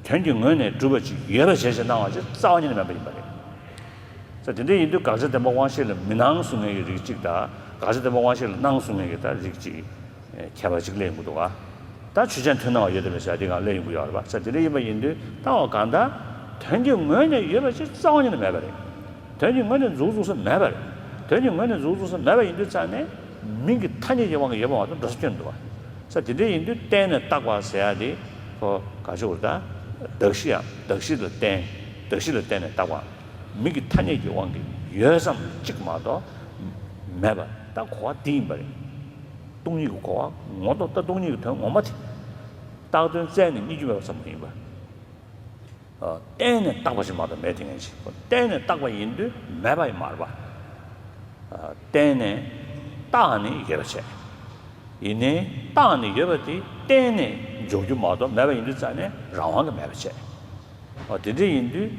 དོན་གྱི་ངོས་ནས་གྲུབ་པ་ཅིག་ཡོད་པ་བྱས་བྱས་སྣང་བ་ཅིག་རྩ་བ་ཉིད་ནས་མེད་པ་ཡིན་པ་རེད། ས་དེ་འདྲ་ཡིན་དུས་དགག་བྱ་བདེན་པ་དབང་ཤེས་ལ་མི་སྣང་གསུང་མཁན་གྱི་རིགས་གཅིག་དང་དགག་བྱ་བདེན་པ་དབང་ཤེས་ལ་སྣང་གསུང་མཁན་གྱི་ད་རིགས་གཅིག་ཁྱད་པར་ཅིག་སླེབས་ཡོང་གི་འདུག་ག་ད་ཆོས་ཅན་མཐུན་སྣང་བ་ཡོད་དམ་མེད་ཟེར་ཡ་དེ་གང་སླེབས་ཡོང་གི་ཡོད་རེད་པ། ས་དེ་འདྲ་ཡིན་པ་ཡིན་དུས་ད་འོ་གང་ལྟར་དོན་གྱི་ངོས་ནས་ཡོད་པ་ཅིག་རྩ་བ་ཉིད་ནས་མེད་པ་རེད། དོན་གྱི་ངོས་ནས་མཛུབ་བཙུགས་ས་མེད་པ་རེད། དོན་གྱི་ངོས་ནས་མཛུབ་བཙུགས་ས་མེད་པ་ཡིན་དུས་ཙང་ནས་མིང་གི་ཐ་སྙད་ཀྱི་དབང་གིས་ཡོད་པ་མ་གཏོགས་འགྲོ་ས་ཁྱོན་ནས་མི་འདུག་བ། ས་དེ་འདྲ་ཡིན་དུས་བརྟེན་ནས་བཏགས་པ་ཟེར་ཡ་དེ་ཁོ་ག་ཞུ་རེད་ད། གདགས་གཞི་ཡང་གདགས་གཞི་ལ་བརྟེན། གདགས་གཞི་ལ་བརྟེན་ནས་བཏགས་པ། མིང་གི་ཐ་སྙད་ཀྱི་དབང་གིས་ཡོད་ཙམ་གཅིག་མ་གཏོགས་མེད་པ་ད་གོ་བ་འདི་ཡིན་པ་རེད། སྟོང་ཉིད་ཀྱི་གོ་བ་ངོ་ཐོག་ད་སྟོང་ཉིད་ཀྱི་དོན་ངོ་མ་དེ། བཏགས་དོན་བཙལ་ནས་རྙེད་རྒྱུ་མེད་པ་ཙམ་མ་ཡིན་པ། བརྟེན་ནས་བཏགས་པ་ཞིག་མ་གཏོགས་མེད་དེ་ངེས་ཅིག་བརྟེན་ནས་བཏགས་པ་ཡིན་དུས་མེད་པ་ཡིན་མ་རེད་པ། བརྟེན་ནས་བཏགས་ནས་ཡོད་པ་བྱས། ཡིན་ནའི་བཏགས་ནས་ཡོད་པ་དེ་བརྟེན་ནས་འཇོག་རྒྱུ་མ་གཏོགས་མེད་པ་ཡིན་དུས་ཙང་ནས་རང་དབང་གིས་མེད་པ་བྱས། འོ་དེ་འདྲ་ཡིན་དུས་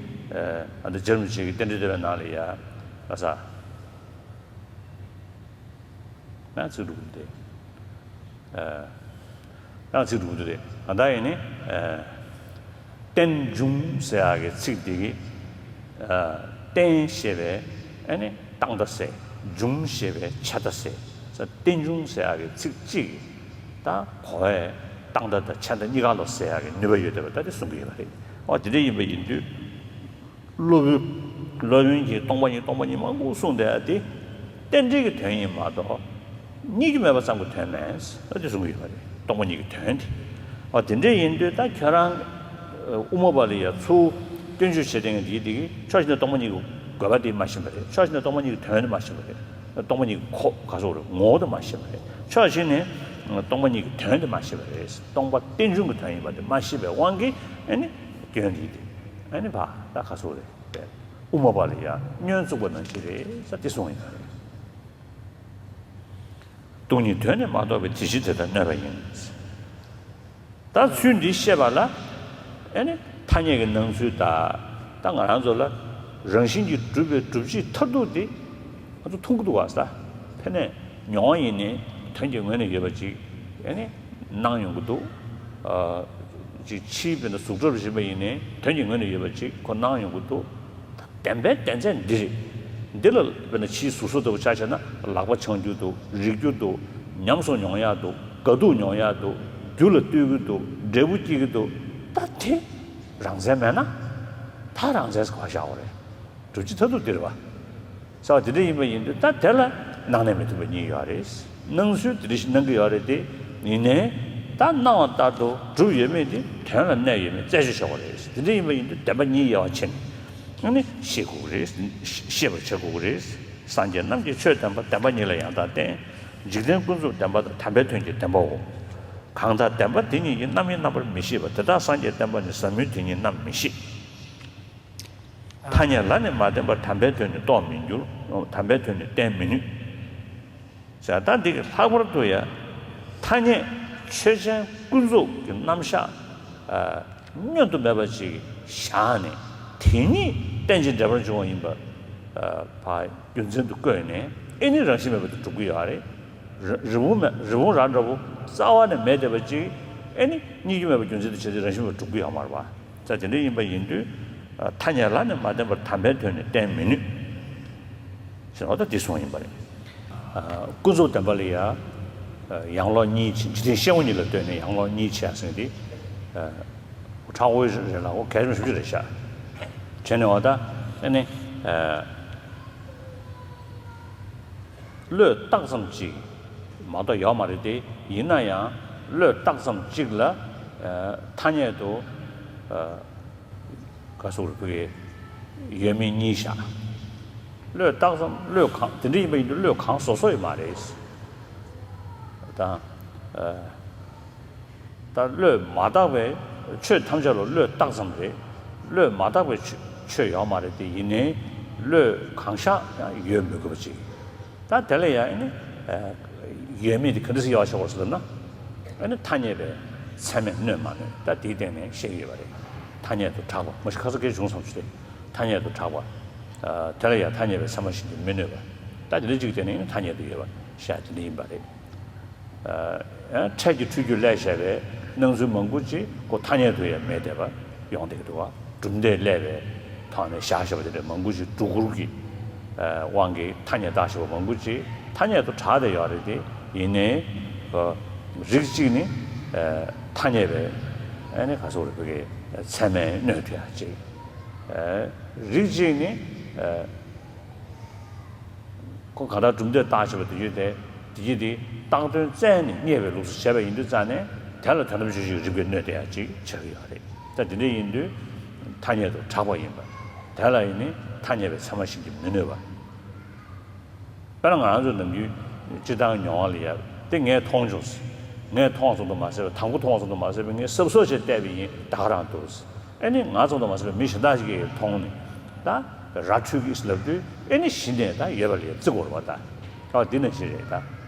ཨ་ནི་རྗེ་རིན་པོ་ཆེ་གི་རྟེན་འབྲེལ་བསྟོད་པའི་ནང་ལ་ཡ་ཨ་ས། ང་ཚིག་འགྲོ་གི་འདུག་ཨ། ང་ཚིག་འགྲོ་གི་འདུག་རེད། ད་ལྟ་ཡིན་ནི། ཨ། རྟེན་འབྱུང་ཟེར་ཡག་གི་ཚིག་འདི་གི་ཨ། རྟེན་ཞེས་པའི་ཨ་ནི་རྟག་མཐའ་ཟེར། འབྱུང་ཞེས་པའི་ཆད་མཐའ་ཟེར། ས་རྟེན་འབྱུང་ཟེར་ཡག་གི་ཚིག་གཅིག་གིས་ད་གོ་བས་རྟག་མཐའ་དང་ཆད་མཐའ་གཉིས་ཀ་ལ་ཟེར་ཡག་གི་ནུས་པ་ཡོད་བསྡད་པ་ད་དེ་གསུང་གི་ཡོད་པ་རེད། འོ་དེ་འདྲ་ཡིན་པ་ཡིན་དུས། སློབ་དཔོན། སློབ་དཔོན་གྱིས་སྟོང་པ་ཉིད་སྟོང་པ་ཉིད་མང་པོ་གསུངས་བསྡད་ཡ་དེ། རྟེན་འབྲེལ་གྱི་དོན་ཡིན་མ་གཏོགས། རྙེད་རྒྱུ་མེད་པ་ཙམ་གྱི་དོན་མིན། ཨ་དེ་གསུང་གི་ཡོད་པ་རེད། སྟོང་པ་ཉིད་ཀྱི་དོན་དེ། འོ་དེ་འདྲ་ཡིན་དུས་ད་ཁྱོད་རང་། དབུ་མ་པ་ལ་ཡ་ཚུར་སྐྱོན་བརྗོད་བྱེད་དེ་ངས་དེའི་དེ་གི་ཕྱོགས་གཅིག་ནས་སྟོང་པ་ཉིད་ཀྱི་དགོས་པ་དེ་མ་ཤེས་པ་རེད། ཕྱོགས་གཅིག་ནས་སྟོང་པ་ཉིད་ཀྱི་དོན་དེ་མ་ཤེས་པ་རེད། སྟོང་པ་ཉིད་ཀྱི་ཁོ་ག་སོགས་རེད་ངོ་བོ་དེ་མ་ཤེས་པ་རེད། ཕྱོགས་གཅིག་ནས་སྟོང་པ་ཉིད་ཀྱི་དོན་དེ་མ་ཤེས་པ་རེད། སྟོང་པ་རྟེན་འབྱུང་གི་དོན་ཡིན་པ་དེ་མ་ཤེས་པའི་དབང་གིས་ཨ་ནི་སྐྱོན་དེ་དེ་ཨ་ནི་ཕ་ད་ག་སོགས་རེད། དབུ་མ་པ་ལ་ཡང་བསྙོན་བཙུགས་པ་ནང་བཞིན་རེད་ས་དེ་གསུངས་ཡིན་པ་རེད། སྟོང་ཉིད་དོན་ནི་མ་རྟོགས་པའི་དེ་ཕྱིར་དེ་ལྟར་གནོད་པ་ཡིན། ད་ཚུལ་འདི་བཤད་པ་ལ་ཨེ་ནི་ཐ་སྙད་ཀྱི་སྣང་ཚུལ་དང་ད་ང་རང་ཚོ་ལ་རང་བཞིན་གྱིས་གྲུབ་པའི་སྒྲུབ་བྱེད་མཐར་ཐུག་དེ་ང་ཚོ་མཐོང་གི་འདུག་བ་ས། ཕན་ནས་མྱོང་བ་ཡིན་ནི་དོན་གྱི་ངོས་ནས་ཡོད་པ་ཅིག་ཨེ་ནི་སྣང་ཡོང་གི་འདུག་ཅིག་ཕྱིའི་དཔེར་ན་གཟུགས་སྒྲ་རུ་བྱེད་པ་ཡིན་ནའི་དོན་གྱི་ངོས་ནས་ཡོད་པ་ཅིག་ཁོ་སྣང་ཡོང་གི་འདུག་བདེན་པའི་བདེན་ཚད་འདི་རེད། འདི་ལ་དཔེར་ན་ཕྱིའི་གཟུགས་སོགས་ལྟ་བུ་ཆ་བཞག་ན་ལག་པ་འཆང་རྒྱུ་འདུག་རིག་རྒྱུ་འདུག་ཉམས་སུ་མྱོང་ཡག་འདུག་དགའ་སྡུག་མྱོང་ཡག་འདུག་རྒྱུ་ལ་ལྟོས་ཀྱི་འདུག་འབྲས་བུ་སྐྱེ་གི་འདུག་ད་དེ་རང་མཚན་མེད་ན་ད་རང་མཚན་ག་བཞག་པ་རེད། སྒྲུབ་བྱེད་མཐར་ཐུག་འདི་རེད་བ། ས་བ་དེ་འདྲ་ཡིན་པ་ཡིན་དུས་ད་དེ་ལ་སྣང་གནས་མི་མཐུན་པ་གཉིས་ཡོད་རེད། སྣང་ཚུལ་དེ་འདྲ་ཞིག་སྣང་གི་ཡོད་རེད་དེ། ཡིན་ནའི་ད་སྣང་བ་ལྟར་དུ་གྲུབ་ཡོད་མེད་དེ་དོན་ལ་གནས་ཡོད་མེད་རྩད་གཅོད་བྱ་དགོས་རེད། དེ་འདྲ་ཡིན་པ་ཡིན་དུས་བདེན་པ་གཉིས་དབྱེ་བ་ཕྱེ་ནས་ཨ་ནི་ཤེས་དགོས་ཀྱི་རེད། ཤེས་པར་བྱེད་དགོས་ཀྱི་རེད། སངས་རྒྱས་རྣམས་ཀྱིས་ཆོས་བདེན་པ་བདེན་པ་ཉིད་ལ་ཡང་དག་བརྟེན། འཇིག་རྟེན་ཀུན་རྫོབ་བདེན་པ་དང་དམ་པའི་དོན་གྱི་བདེན་པའོ། གང་དག་བདེན་པ་དེ་ཉིད་ཀྱི་རྣམ་དབྱེ་རྣམ་པར་མི་ཤེས་པ་དེ་དག་སངས་རྒྱས་བསྟན་པ་ནི་ཟབ་མོའི་དོན་ཉིད་རྣམས་མི་ཤེས། ཐ་སྙད་ལ་ནི་མ་བརྟེན་པར་དམ་པའི་དོན་ནི་རྟོགས་མི་འགྱུར། དམ་པའི་དོན་ནི་བསྟན་མི་ནུས། ཟེར་ད་འདི་གི་ལྷག་པར་དུ་ཡང་ཐ་སྙད་ཆོས་ཅན་ཀུན་རྫོབ་ཀྱི་རྣམ་གཞག་བསྙོན་དུ་མེད་པ་ཅིག་བཞག་ནས་དེ་ཉིད་རྟེན་ཅིང་འབྲེལ་པར་འབྱུང་བ་ཡིན་པ་ཕར་རྒྱུ་མཚན་དུ་བཀོད་ནས་ཨེ་ནི་རང་བཞིན་མེད་པ་དེ་སྒྲུབ་ཀྱི་ཡོད་རེད། རི་རི་བོང་མེད་རི་བོང་རྭ་འདྲ་བོ་རྩ་བ་ནས་མེད་བསྡད་པ་ཅིག་ཨེ་ནི་རྙེད་རྒྱུ་མེད་པ་རྒྱུ་མཚན་དུ་བྱས་ཏེ་རང་བཞིན་མེད་པ་སྒྲུབ་ཀྱི་ཡོད་མ་རེད་པ། ས་དེ་འདྲ་ཡིན་པ་ཡིན་དུས། ཐ་སྙད་ལ་ནི་མ་བརྟེན་པར་དམ་པའི་དོན་ནི་བསྟན་མི་ནུས། ཟེར་བ་ད་འདི་གསུངས་ཡིན་པ་རེད། ཀུན་རྫོབ་བདེན་པ་ལ་ཡང་། ཡང་ལོག་གཉིས་ཕྱེ་འཇིག་རྟེན་ཤེས་ངོ་གཉིས་ལ་ལྟོས་ནས་ཡང་ལོག་གཉིས་ཕྱེ་ཟེར་འདི། ཁྲ་བོའི་རེད་ལ་འོ་གལ་ཆེན་ཞུ་རྒྱུ་རེད་ཤག་བྱས་ནས་འོ་ད་ཨ་ནི། བློས་བཏགས་ཙམ་གཅིག་མ་གཏོགས་ཡོད་མ་རེད་དེ། ཡིན་ན་ཡང་བློས་བཏགས་ཙམ་གཅིག་ལ་ཐ་སྙད་དུ་ག་སོགས་རེ་བུ་ཡོད་མེད་གཉིས་བཞག་བློས་བཏགས་ཙམ་བློས་གང་དེ་འདྲ་ཡིན་པ་ཡིན་དུས་བློས་གང་བཟོ་བཟོ་ཡོད་མ་རེད། དང་། ད་བློས་མ་བཏགས་པའི་ཆོས་ཐམས་ཅད་ལ་བློས་བཏགས་ཙམ་རེད། བློས་མ་བཏགས་པའི་ཆོས་ཆོས་ཡོད་མ་རེད་དེ། ཡིན་ནའི་བློས་གང་ཤར་ཡང་ཡོད་མི་དགོས་པ་ཅིག་ད་དེ་ལ་ཡང་ཨ་ནི་ཡོད་མེད་དེ་ག་འདྲ་སེ་ཡོད་ཤོག་ཟེར་ན། ཨ་ནི་ཐ་སྙད་པའི་ཚད་མས་གནོད་མ་གནོད་ད་དེའི་སྟེང་ནས་བཤད་ཀྱི་ཡོད་པ་རེད། ཐ་སྙད་དུ་གྲགས་པ་མ་གཞི་ཁ་སང་སྐད་བྱུང་བསམ་ཞུ་སྟེ། ཐ་སྙད་དུ་གྲགས་པ། དེ་ལ་ཡང་ཐ་སྙད་པའི་ཚད་མ་བཞིན་དུ་མི་གནོད་པ། ད་དེ་འདྲ་ཅིག་དེ་ནི་ཐ་སྙད་དུ་ཡོད་པ་ཤ་དེ་འདྲ་ཡིན་པ་རེད། འཕྲལ་གྱི་འཁྲུལ་རྒྱུ་ལས་བྱས་པའི་སྣང་ཚུལ་མང་པོ་ཅིག་ཁོ་ཐ་སྙད་དུ་ཡང་མེད་བསྡད་པ་ཡོང་བསྡད་ཀྱི་འདུག་བ། གྲུབ་མཐས་བསླད་པའི་ཐོག་ནས་བཞག་བཞག་པ་དེ་འདྲ་མང་པོ་ཅིག་སྒྲོ་སྐུར་གྱི་དབང་གིས་ཐ་སྙད་བཏགས་བཞག་པ་མང་པོ་ཅིག་ཐ་སྙད་དུ་གྲགས་བསྡད་ཡོད་རེད་དེ། ཡིན་ནའི་རིགས་གཅིག་ནི་ཐ་སྙད་པའི་ཨ་ནི་ག་སོགས་རེད་བོད་ཀྱི་ཚད་མས་གནོད་ཐུབ་ཡ་ཅིག་རིགས་གཅིག་ནི། ཁོ་གང་ལྟར་གྲུབ་མཐས་བརྟགས་ཞེས་པ་དེ་ཡོད་དེ། དེ་ཡིན་དེ་བརྟགས་དོན་བཙལ་ནས་རྙེད་པའི་ལུགས་སུ་བྱས་པ་ཡིན་དུས་ཙང་ནས། དེ་ལ་དོན་དམ་དཔྱོད་བཞིན་གྱི་རིགས་པས་གནོད་བསྡད་ཡ་ཅིག་ཆགས་ཀྱི་ཡོད་རེད། ད་དེ་འདྲ་ཡིན་དུས་ཐ་སྙད་དུ་གྲགས་པ་ཡིན་པ། དེ་ལ་ཡིན་ནི་ཐ་སྙད་པའི་ཚད་མ་བཞིན་གྱིས་མི་གནོད་པ། དཔེར་ན་ང་རང་ཚོ་ནམ་རྒྱུན་སྤྱིར་བཏང་མྱོང་བ་ལ་ཡ། དེ་ངས་མཐོང་བྱུང་ཟེར། ངས་མཐོང་སོང་དུ་མ་ཟད་པའི། དང་པོ་མཐོང་སོང་དུ་མ་ཟད་པའི་ངས་གཟབ་གཟབ་བྱས་བལྟས་པ་ཡིན། ད་ག་རང་འདུག་ཟེར། ཨེ་ནི་ང་ཚོ་དང་མ་ཟད་པའི་མི་གཞན་དག་ཞིག་གིས་མཐོང་ནས་ད་ར་འཕྲོད་ཀྱི་ལབ་དུས། ཨེ་ནི་གཞི་ནས་ད་ཡོད་པ་ལ་བརྩི་དགོས་རེད་པ། ད་ཨ་འདི་ནང་བཞིན་རེད། ད་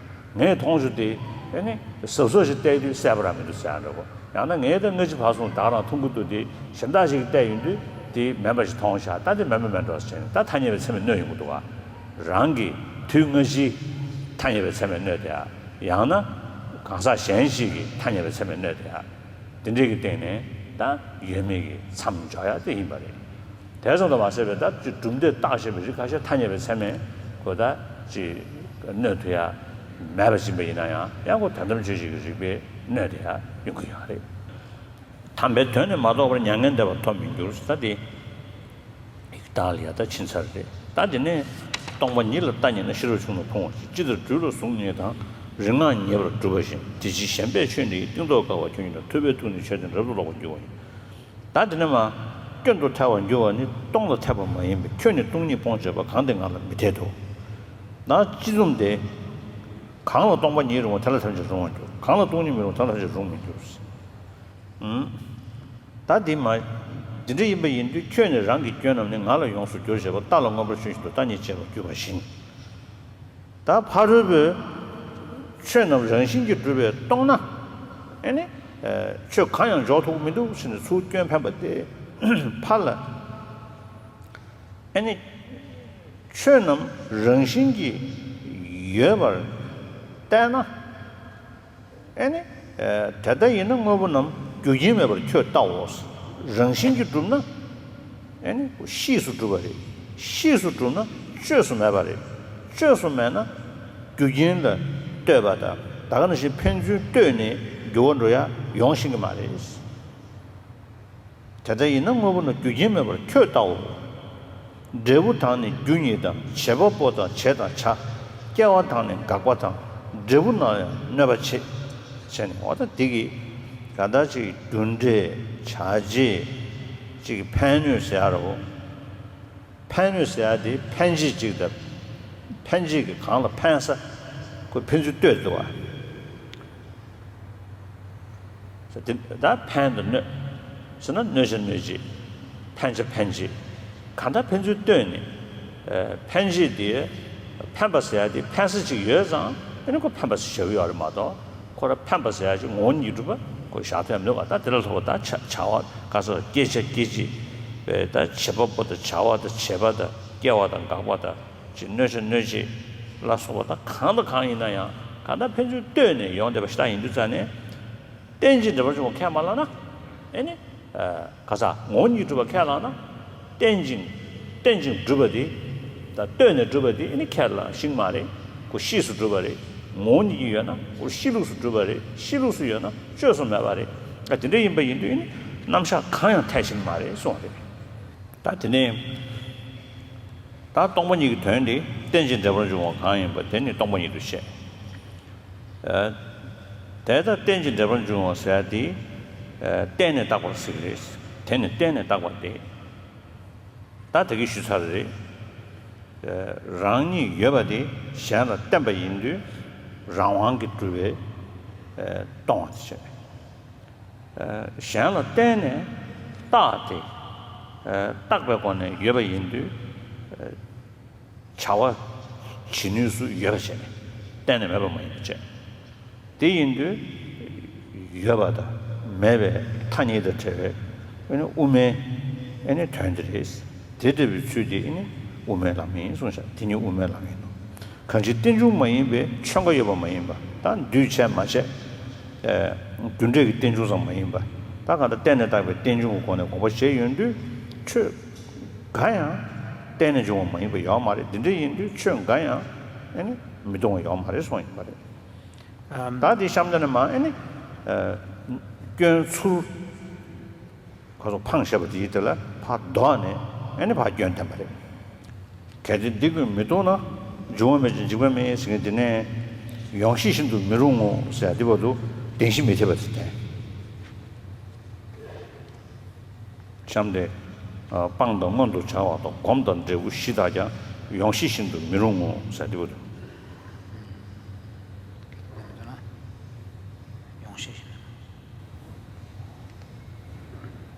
ངས་མཐོང་བྱུང་དེ་ཨེ་ནི་གཟབ་གཟབ་ཞིག་བལྟས་དུས་གསལ་པོ་རང་མི་འདུག་ཟེར་ཡང་འདྲ་བོ། ཡང་ན་ངས་ད་སྔ་ཕྱི་བར་གསུམ་ད་ག་རང་མཐོང་གི་འདུག་དེ་གཞན་དག་ཞིག་གིས་བལྟས་ཡོང་དུས་དེ་མིན་པ་ཞིག་མཐོང་བཞག་ད་དེ་མིན་པ་མིན་འགྲོ་ཟེར་བྱས་ནས་ད་ཐ་སྙད་པའི་ཚད་མས་གནོད་ཡོང་གི་འདུག་ག་རང་གི་དུས་སྔ་ཕྱིའི་ཐ་སྙད་པའི་ཚད་མས་གནོད་དེ། ཡང་ན་གང་ཟག་གཞན་ཞིག་གི་ཐ་སྙད་པའི་ཚད་མས་གནོད་དེ། དེ་འདྲས་ཀྱི་སྟེང་ནས་ད་ཡོད་མེད་ཀྱི་མཚམས་འཇོག་ཡ་དེ་ཡིན་པ་རེད། དེ་ཙམ་དུ་མ་ཟད་པའི་ད་གྲུབ་མཐས་བརྟགས་ཞེས་པའི་རིགས་ཁ་ཤས་ཐ་སྙད་པའི་ཚད་མས་ཁོ་ད་ཅིག་གནོད་ཐུབ་ཡ་མེད་པ་ཡིན་པ་ཡིན་ན་ཡང་། ཡང་ཁོ་དོན་དམ་དཔྱོད་བཞིན་གྱི་རིགས་པས་གནོད་དེ་ཡ་ཡོང་གི་ཡོད་རེད། དམ་པའི་དོན་ནི་མ་རྟོགས་པར། མྱ་ངན་འདས་པ་ཐོབ་མི་འགྱུར། ད་དེ་ཡིག་བདག་ལ་ཡ་ད་ཕྱིན་ཚར་རེད། ད་དེ་ནས་སྟོང་པ་ཉིད་ལ་ལྟ་ཉེས་ན། ཤེས་རབ་ཆུང་ལ་ཕུང་བ་བཞིན། ཅི་ལྟར་སྦྲུལ་ལ་གཟུགས་ཉིད་དང་། རིག་སྔགས་ཉེས་པར་སྒྲུབ་པ་བཞིན། དེ་ཕྱིར་གཞན་པས་ཆོས་འདི་ཡིས། གཏིང་རྟོག་དཀའ་བ་ཁྱོད་ཉིད་ལ། ཐུབ་པས་ཐུགས་ནི་ཆོས་དང་རབ་ཏུ་ལོག་པར་འགྱུར་བ་ཡིན། ད་དེ་ནས་མ་སྐྱོན་དུ་ཐལ་བར་འགྱུར་བ་ནི་སྟོང་ལ་འཐད་པ་མ་ཡིན་པས། ཁྱོད་ནི་སྟོང་ཉིད་སྤོང་བྱེད་པ། གང་དེ་ང་ལ་མི་འཐད་དོ། ན་ཅི་བཟུམ་སྟེ། གང་ལ་སྟོང་པ་ཉིད་རུང་བ། དེ་ལ་ཐམས་ཅད་རུང་བར་འགྱུར། གང་ལ་སྟོང་ཉིད་མི་རུང་། དེ་ལ་ཐམས་ཅད་རུང་མི་འགྱུར། ཨུམ། ད་འདི་མ། འདི་འདྲ་ཡིན་པ་ཡིན་དུས། ཁྱོད་ནི་རང་གི་སྐྱོན་རྣམས་ནི། ང་ལ་ཡོངས་སུ་བསྒྱུར་བྱེད་པ། རྟ་ལ་མངོན་པར་ཞོན་བཞིན་དུ། རྟ་ཉིད་བྱེད་པར་གྱུར་པ་བཞིན། ད་ཕ་རོལ་པོས་ཆོས་རྣམས་རང་བཞིན་གྱིས་གྲུབ་པས་སྟོང་ན། ཨེ་ནི། ཨ། ཆོས་གང་ཡང་འཇོག་ཐུབ་ཀྱི་མི་འདུག་ཟེར་ནས་ཚུར་སྐྱོན་འཕེན་པ་སྟེ། ཕར་ལ། ཨེ་ནི། ཆོས་རྣམས་རང་བཞིན་གྱིས་ཡོད་པར་བལྟས་ན། ཨེ་ནི། ཨ། དེ་ལྟ་ཡིན་ན་དངོས་པོ་རྣམས་རྒྱུ་རྐྱེན་མེད་པར་ཁྱོད་ལྟའོ། རང་བཞིན་གྱིས་གྲུབ་ན། ཨེ་ནི་གཤིས་སུ་གྲུབ་པ་རེད། གཤིས་སུ་གྲུབ་ན་བཅོས་སུ་མེད་པ་རེད། བཅོས་སུ་མེད་ན་རྒྱུ་རྐྱེན་ལ་ལྟོས་པ་དང་། ད་ག་ནང་བཞིན་ཕན་ཚུན་ལྟོས་ནས་འགྱུར་བ་འགྲོ་ཡ་ཡོང་ཤེས་ཀྱི་མ་རེད། དེ་ལྟ་ཡིན་ན་དངོས་པོ་རྣམས་རྒྱུ་རྐྱེན་མེད་པར་ཁྱོད་ལྟའོ། འབྲས་བུ་དང་ནི་རྒྱུ་གཉིས་དང་། བྱེད་པ་པོ་དང་བྱེད་དང་བྱ། སྐྱེ་བ་དང་ནི་འགག་པ་དང་། འབྲས་བུ་རྣམས་ཡང་གནོད་པ་བྱེད། བྱས་ནས་འོ་ད་འདི་གི་ག་ད་ཅིག་རྒྱུ་འབྲས་བྱ་བྱེད་ཅིག་ཕན་གནོད་ཟེར་ཡ་རེད་བོ། ཕན་གནོད་ཟེར་ཡ་དེ་ཕན་བྱེད་ཅིག་དང་། ཕན་བྱེད་ཀྱི་གང་ལ་ཕན་ས་ཁོ་ཕན་ཚུན་ལྟོས་འདུག་བ། དེ་ད་ཕན་དང་གནོད་ཟེར་ན། གནོད་བྱ་གནོད་བྱེད། ཕན་བྱ་ཕན་བྱེད། གང་ལྟར་ཕན་ཚུན་ལྟོས་ནས། ཨ། ཕན་བྱེད་དེ་ཕན་པ་ཟེར་ཡ་དེ་ཕན་ས་ཅིག་ཡོད་ཙང་། ཨ་ནི་ཁོ་ཕན་པ་ཟེར་བཞག་གི་ཡོད་རེད་མ་གཏོགས། ཁོ་རང་ཕན་པ་ཟེར་ཡ་ཅིག་ངོ་བོ་ཉིད་ཀྱིས་གྲུབ་པ་ཁོ་བཞག་ཐུབ་ཡ་མི་འདུག་ག་ད་དེ་ལ་སོགས་པ་ད་བྱ་བྱ་བ་ག་ས་སྐྱེ་བྱ་སྐྱེ་བྱེད་པའི་ད་བྱེད་པ་པོ་དང་། བྱ་བ་དང་། བྱེད་པ་དང་། སྐྱེ་བ་དང་། འགག་པ་དང་། ཅིག་གནོད་བྱ་གནོད་བྱེད་ལ་སོགས་པ་དང་གང་དང་གང་ཡིན་ན་ཡང་། གང་ལྟར་ཕན་ཚུན་ལྟོས་ནས་ཡོང་བསྡད་པ་ཞིག་ད་ཡིན་དུས་ཙང་ནས། རྟེན་ཅིང་འབྲེལ་པར་འབྱུང་བ་ཁས་མ་བླངས་ན། ཨེ་ནི། ཨ། ག་ས་ངོ་བོ་ཉིད་གྲུབ་པ་ཁས་བླངས་ན། རྟེན་ཅིང་། རྟེན་ཅིང་གྲུབ་པ་དེ། ད་ལྟོས་ནས་གྲུབ་པ་དེ་ཨེ་ནི་ཁས་བླངས་ཤེས་ཀྱི་མ་རེད། ཁོ་གཤིས་སུ་གྲུབ་པ་རེད། ངོ་བོ་ཉིད་ཀྱིས་ཡོད་ན་ཁོ་གཤིས་ལུགས་སུ་གྲུབ་པ་རེད། གཤིས་ལུགས་སུ་ཡོད་ན་བཅོས་སུ་མེད་པ་རེད། ཨ། དེ་འདྲ་ཡིན་པ་ཡིན་དུས་ཨེ་ནི་རྣམ་གཞག་གང་ཡང་འཐད་ཤེས་ཀྱི་མ་རེད་གསུངས་པ་རེད། ད་དེ་ནས། ད་སྟོང་པ་ཉིད་ཀྱི་དོན་དེ་རྟེན་ཅིང་འབྲེལ་པར་འབྱུང་བ་གང་ཡིན་པ་དེ་ནི་སྟོང་པ་ཉིད་དུ་བཤད། ཨ། དེ་ལྟར་རྟེན་ཅིང་འབྲེལ་པར་འབྱུང་བ་ཟེར་ཡ་དེ། ཨ། བརྟེན་ནས་བཏགས་པར་ཟེར་གྱི་རེད། དེ་ནི་བརྟེན་ནས་བཏགས་པ་སྟེ། ད་དེ་གི་ཞུས་ཚར་རེད། ཨ། རང་ཉིད་ཡོད་པ་དེ་གཞན་ལ་བརྟེན་པ་ཡིན་དུས་རང་དབང་གིས་གྲུབ་པའི། ཨ། སྟོང་བ་དེ་བྱས། ཨ། གཞན་ལ་བརྟེན་ནས་བཏགས་ཏེ། ཨ། བཏགས་པའི་སྒོ་ནས་ཡོད་པ་ཡིན་དུས། ཨ། བྱ་བ་བྱེད་ནུས་སུ་ཡོད་པ་བྱས་ནས་བརྟེན་ནས་མེད་པ་མ་ཡིན་པ་བྱས། དེ་ཡིན་དུས་ཡོད་པ་དང་མེད་པའི་ཐ་སྙད་དང་བྲལ་བའི་ཨེ་ནི་དབུ་མའི་ཨེ་ནི་དོན་དེ་རེད། དེ་ལྟ་བུའི་ཚུལ་དེ་ཨེ་ནི་དབུ་མའི་ལམ་ཡིན་གསུངས་ཤག་དེ་ཉིད་དབུ་མའི་ལམ་ཡིན་ནོ། གང་ཕྱིར་རྟེན་འབྱུང་མ་ཡིན་པའི་ཆོས་འགའ་ཡོད་པ་མ་ཡིན་པ། ད་འདུས་བྱས་མ་བྱས། ཨེ། རྒྱུ་འབྲས་ཀྱི་རྟེན་འབྱུང་ཙམ་མ་ཡིན་པ། ད་གང་ལྟར་བརྟེན་ནས་བཏགས་པའི་རྟེན་འབྱུང་གི་སྒོ་ནས་དགོངས་པ་བཞེས་ཡོང་དུས། ཆོས་འགའ་ཡང་བརྟེན་ནས་འབྱུང་བ་མ་ཡིན་པ་ཡོད་མ་རེད། འདི་འདྲ་ཡིན་དུས་ཆོས་འགའ་ཡང་ཨེ་ནི་མི་སྟོང་བ་ཡོད་མ་རེད་གསུངས་ཡོད་པ་རེད། ཨམ། ད་འདི་གཤམ་དེ་ནས་མ་ཨེ་ནི། ཨ། སྐྱོན་ཚུར་ག་ཚོད་འཕངས་བཞག་པ་དེའི་དེ་ལ་ཕར་ལྡོག་ནས་ཨེ་ནི་ཕར་སྐྱོན་བསྟན་པ་རེད། གལ་ཏེ་འདི་ཀུན་མི་སྟོང་ན། འབྱུང་བ་མེད་ཅིང་འཇིག་པ་མེད་ཟེར་མཁན་དེ་ནས་ཡོང་ཤེས་བཞིན་དུ་མི་རུང་ངོ་ཟེར་ཡ་དེ་བར་དུ་བདེན་བཞི་མི་འཐད་པ་དེ་བསྟན། གཤམ་དེ། སྤང་དང་མངོན་དུ་བྱ་བ་དང་སྒོམ་དང་འབྲས་བུ་བཞི་དག་ཀྱང་ཡོང་ཤེས་བཞིན་དུ་མི་རུང་ངོ་ཟེར་དེ་བར་དུ། ཡོང་ཤེས་བཞིན།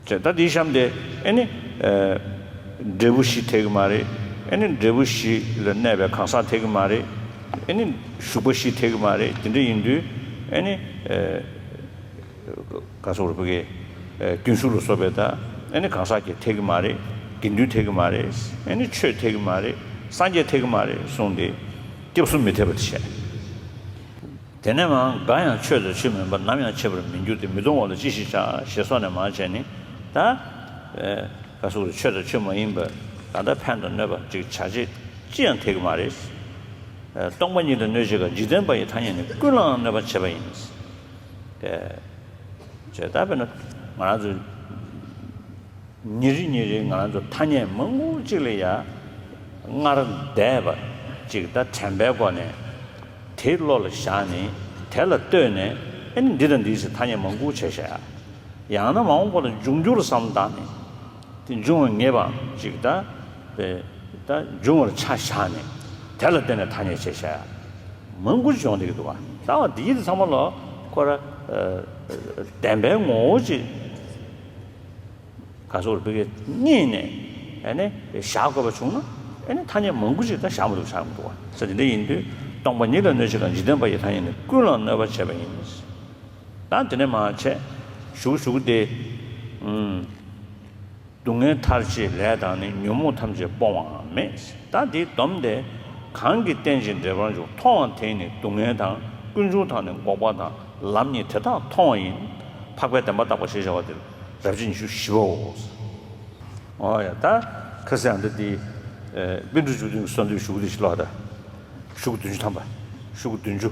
ཅེས་ད་འདིའི་གཤམ་དེ་ཨེ་ནི། འབྲས་བུ་བཞི་འཐད་ཀྱི་མ་རེད། ཨེ་ནི་འབྲས་བུ་བཞི་ལ་གནས་པའི་གང་ཟག་འཐད་ཀྱི་མ་རེད། ཨེ་ནི་ཞུགས་པ་བཞི་འཐད་ཀྱི་མ་རེད། དེ་འདྲ་ཡིན་དུས་ཨེ་ནི། ག་སོགས་རེད་བུ་གའི། རྒྱུན་ཞུགས་ལ་སོགས་པའི་ད་ཨེ་ནི་གང་ཟག་གི་འཐད་ཀྱི་མ་རེད། དགེ་འདུན་འཐད་ཀྱི་མ་རེད། ཨེ་ནི་ཆོས་འཐད་ཀྱི་མ་རེད། སངས་རྒྱས་འཐད་ཀྱི་མ་རེད་གསུངས་ཏེ། སྐྱབས་གསུམ་མི་འཐད་པ་དེ་བཤད། དེ་ནས་མར་འགའ་ཡང་ཆོས་དང་ཆོས་མིན་པ་ནམ་ཡང་འཆད་པར་མི་འགྱུར་ཏེ། མི་གཏོང་བ་ལ་ཅི་ཞིག་བྱ་ཞེས་སོགས་ནས་མར་བྱས་ནས་ད། ག་སོགས་ཆོས་དང་ཆོས་མ་ཡིན་པ་ད་ལྟ་ཕན་དང་གནོད་པ་ཅིག་བྱ་བྱེད་ཅི་ཡང་འཐད་ཀྱི་མ་རེད། སྟོང་པ་ཉིད་ལ་གནོད་བྱེད་གང་། འཇིག་རྟེན་པ་ཡི་ཐ་སྙད་ནི། ཀུན་ལའང་གནོད་པར་བྱེད་པ་ཡིན། དེ་བྱས་ད་དཔེར་ན་ང་རང་ཚོ། ཉིན་རེ་ཉིན་རེ་ང་རང་ཚོ་ཐ་སྙད་མང་པོ་གཅིག་ལ་ཡ་སྔར་འདས་པ་གཅིག་ད་དྲན་པའི་སྒོ་ནས་དེ་བློ་ལ་བཞག་ནས་དེ་ལ་ལྟོས་ནས་ཨེ་ནི་འདི་དང་འདི་ཟེར་ཐ་སྙད་མང་པོ་བྱས་བཞག་ཡ། ཡང་ན་མ་འོངས་པ་ལ་འབྱུང་འགྱུར་བསམ་བཏང་ནས་དེ་འབྱུང་བ་ངེས་པའམ་གཅིག་ད་དཔེ་ད་འབྱུང་བར་ཆ་བཞག་ནས་དེ་ལ་ལྟོས་ནས་ཐ་སྙད་བྱས་བཞག་ཡ་མང་པོ་བྱུང་བསྡད་ཀྱི་འདུག་བ། ད་བ་འདི་ཡིན་ཚང་མ་ལ་ཁོ་ར་བདེན་པའི་ངོ་བོ་གཅིག་ག་སོགས་རེ་བོད་སྐད་རྙེད་ནས་ཨ་ནི་བཞག་དགོས་པ་བྱུང་ན་ཨ་ནི་ཐ་སྙད་མང་པོ་ཞིག་ད་བཞག་མི་འདུག་བཞག་མི་འདུག་བ། ས་དེ་འདྲ་ཡིན་དུས་སྟོང་པ་ཉིད་ལ་གནོད་བྱེད་གང་། འཇིག་རྟེན་པ་ཡི་ཐ་སྙད་ནི། ཀུན་ལ་གནོད་པར་བྱེད་པ་ཡིན། ད་དེ་ནས་མར་བྱས་ཞུགས་ཞུགས་ཏེ། སྡུག་བསྔལ་མཐར་བྱེད་ལས་དང་ནི། ཉོན་མོངས་ཐམས་ཅད་སྤོང་བའང་མེད། ད་འདིའི་སྡོམ་དེ་གང་གིས་བསྟེན་ཅིང་འབྲེལ་པར་འབྱུང་། མཐོང་བ་དེས་ནི་སྡུག་བསྔལ་དང་། ཀུན་འབྱུང་དང་ནི་འགོག་པ་དང་། ལམ་གཉིས་དེ་དག་མཐོང་བ་ཡིན། འཕགས་པའི་བདེན་པ་བརྟག་པ་ཞེས་བྱ་བ་འདིར་རབ་བྱེད་ཉི་ཤུ་བཞི་པའོ། ཨོ་ཡ་ད་ཁ་སང་འདི་འདི་པཎ་གྲུབ་བཅུ་བདུན་གྱི་གསོལ་འདེབས་ཞུ་གི་འདི་ཞིག་ལོག་ད། ཞུ་གི་བདུན་ཅུ་ཐམ་པ། ཞུ་གི་བདུན་ཅུ།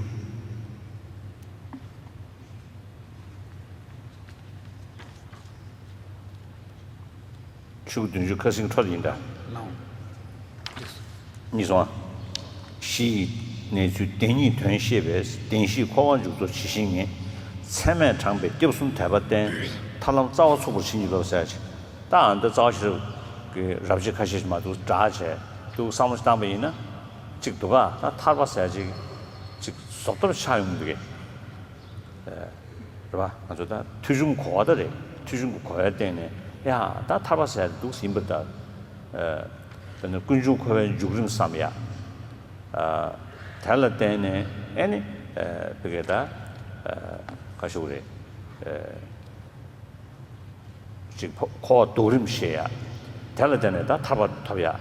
ཆུ་བདུན་ཅུ་ཁ་སང་འཕྲོ་ཡིན་ད། ལའང་། གཉིས་སོང་ཨ། གཞི་ཡི་གནས་ཚུལ་བདེན་གཉིས་དོན་ཤེས་པས། བདེན་བཞིས་འཁོར་བ་འཇུག་ཚུལ་ཇི་བཞིན་ངེས། ཚད་མས་དྲངས་པའི་སྐྱབས་གསུམ་དད་པ་བསྟེན། ཐར་ལམ་རྩ་བ་ཚུགས་པར་བྱིན་གྱིས་རློབས་ཟེར་ཅིག་ད་ཨ་འདི་རྩ་བ་ཤེས་རབ་ཀྱི་རབ་བྱེད་ཁ་ཤས་ཤིག་མ་འདུག་འདྲ་བྱས་འདུག་བསམ་བློ་བཏང་པ་ཡིན་ན། གཅིག་འདུག་ག་ད་ཐར་པ་ཟེར་ཅིག་གཅིག་ཟོག་ཐོར་ཆགས་ཡོང་གི་འདུག་གས། རེད་པ། ང་ཚོ་ད་ཐོས་བྱུང་གོ་བ་ད་རེད། ཐོས་བྱུང་གི་གོ་བའི་སྟེང་ནས་ཡ་ད་ཐར་པ་ཟེར་འདུག་ཟིན་པ་ད། དཔེར་ན་ཀུན་འབྱུང་འཁོར་བའི་འཇུག་རིམ་བསམ་ཡ། དེ་ལ་བརྟེན་ནས་ཨེ་ནི་བི་གེ་ད་ག་ཞུ་རེད། ཅིག་འཁོར་བ་སྡུག་རིམ་ཤེས་ཡ། དེ་ལ་བརྟེན་ནས་ད་ཐར་པ་ཐོབ་ཡ།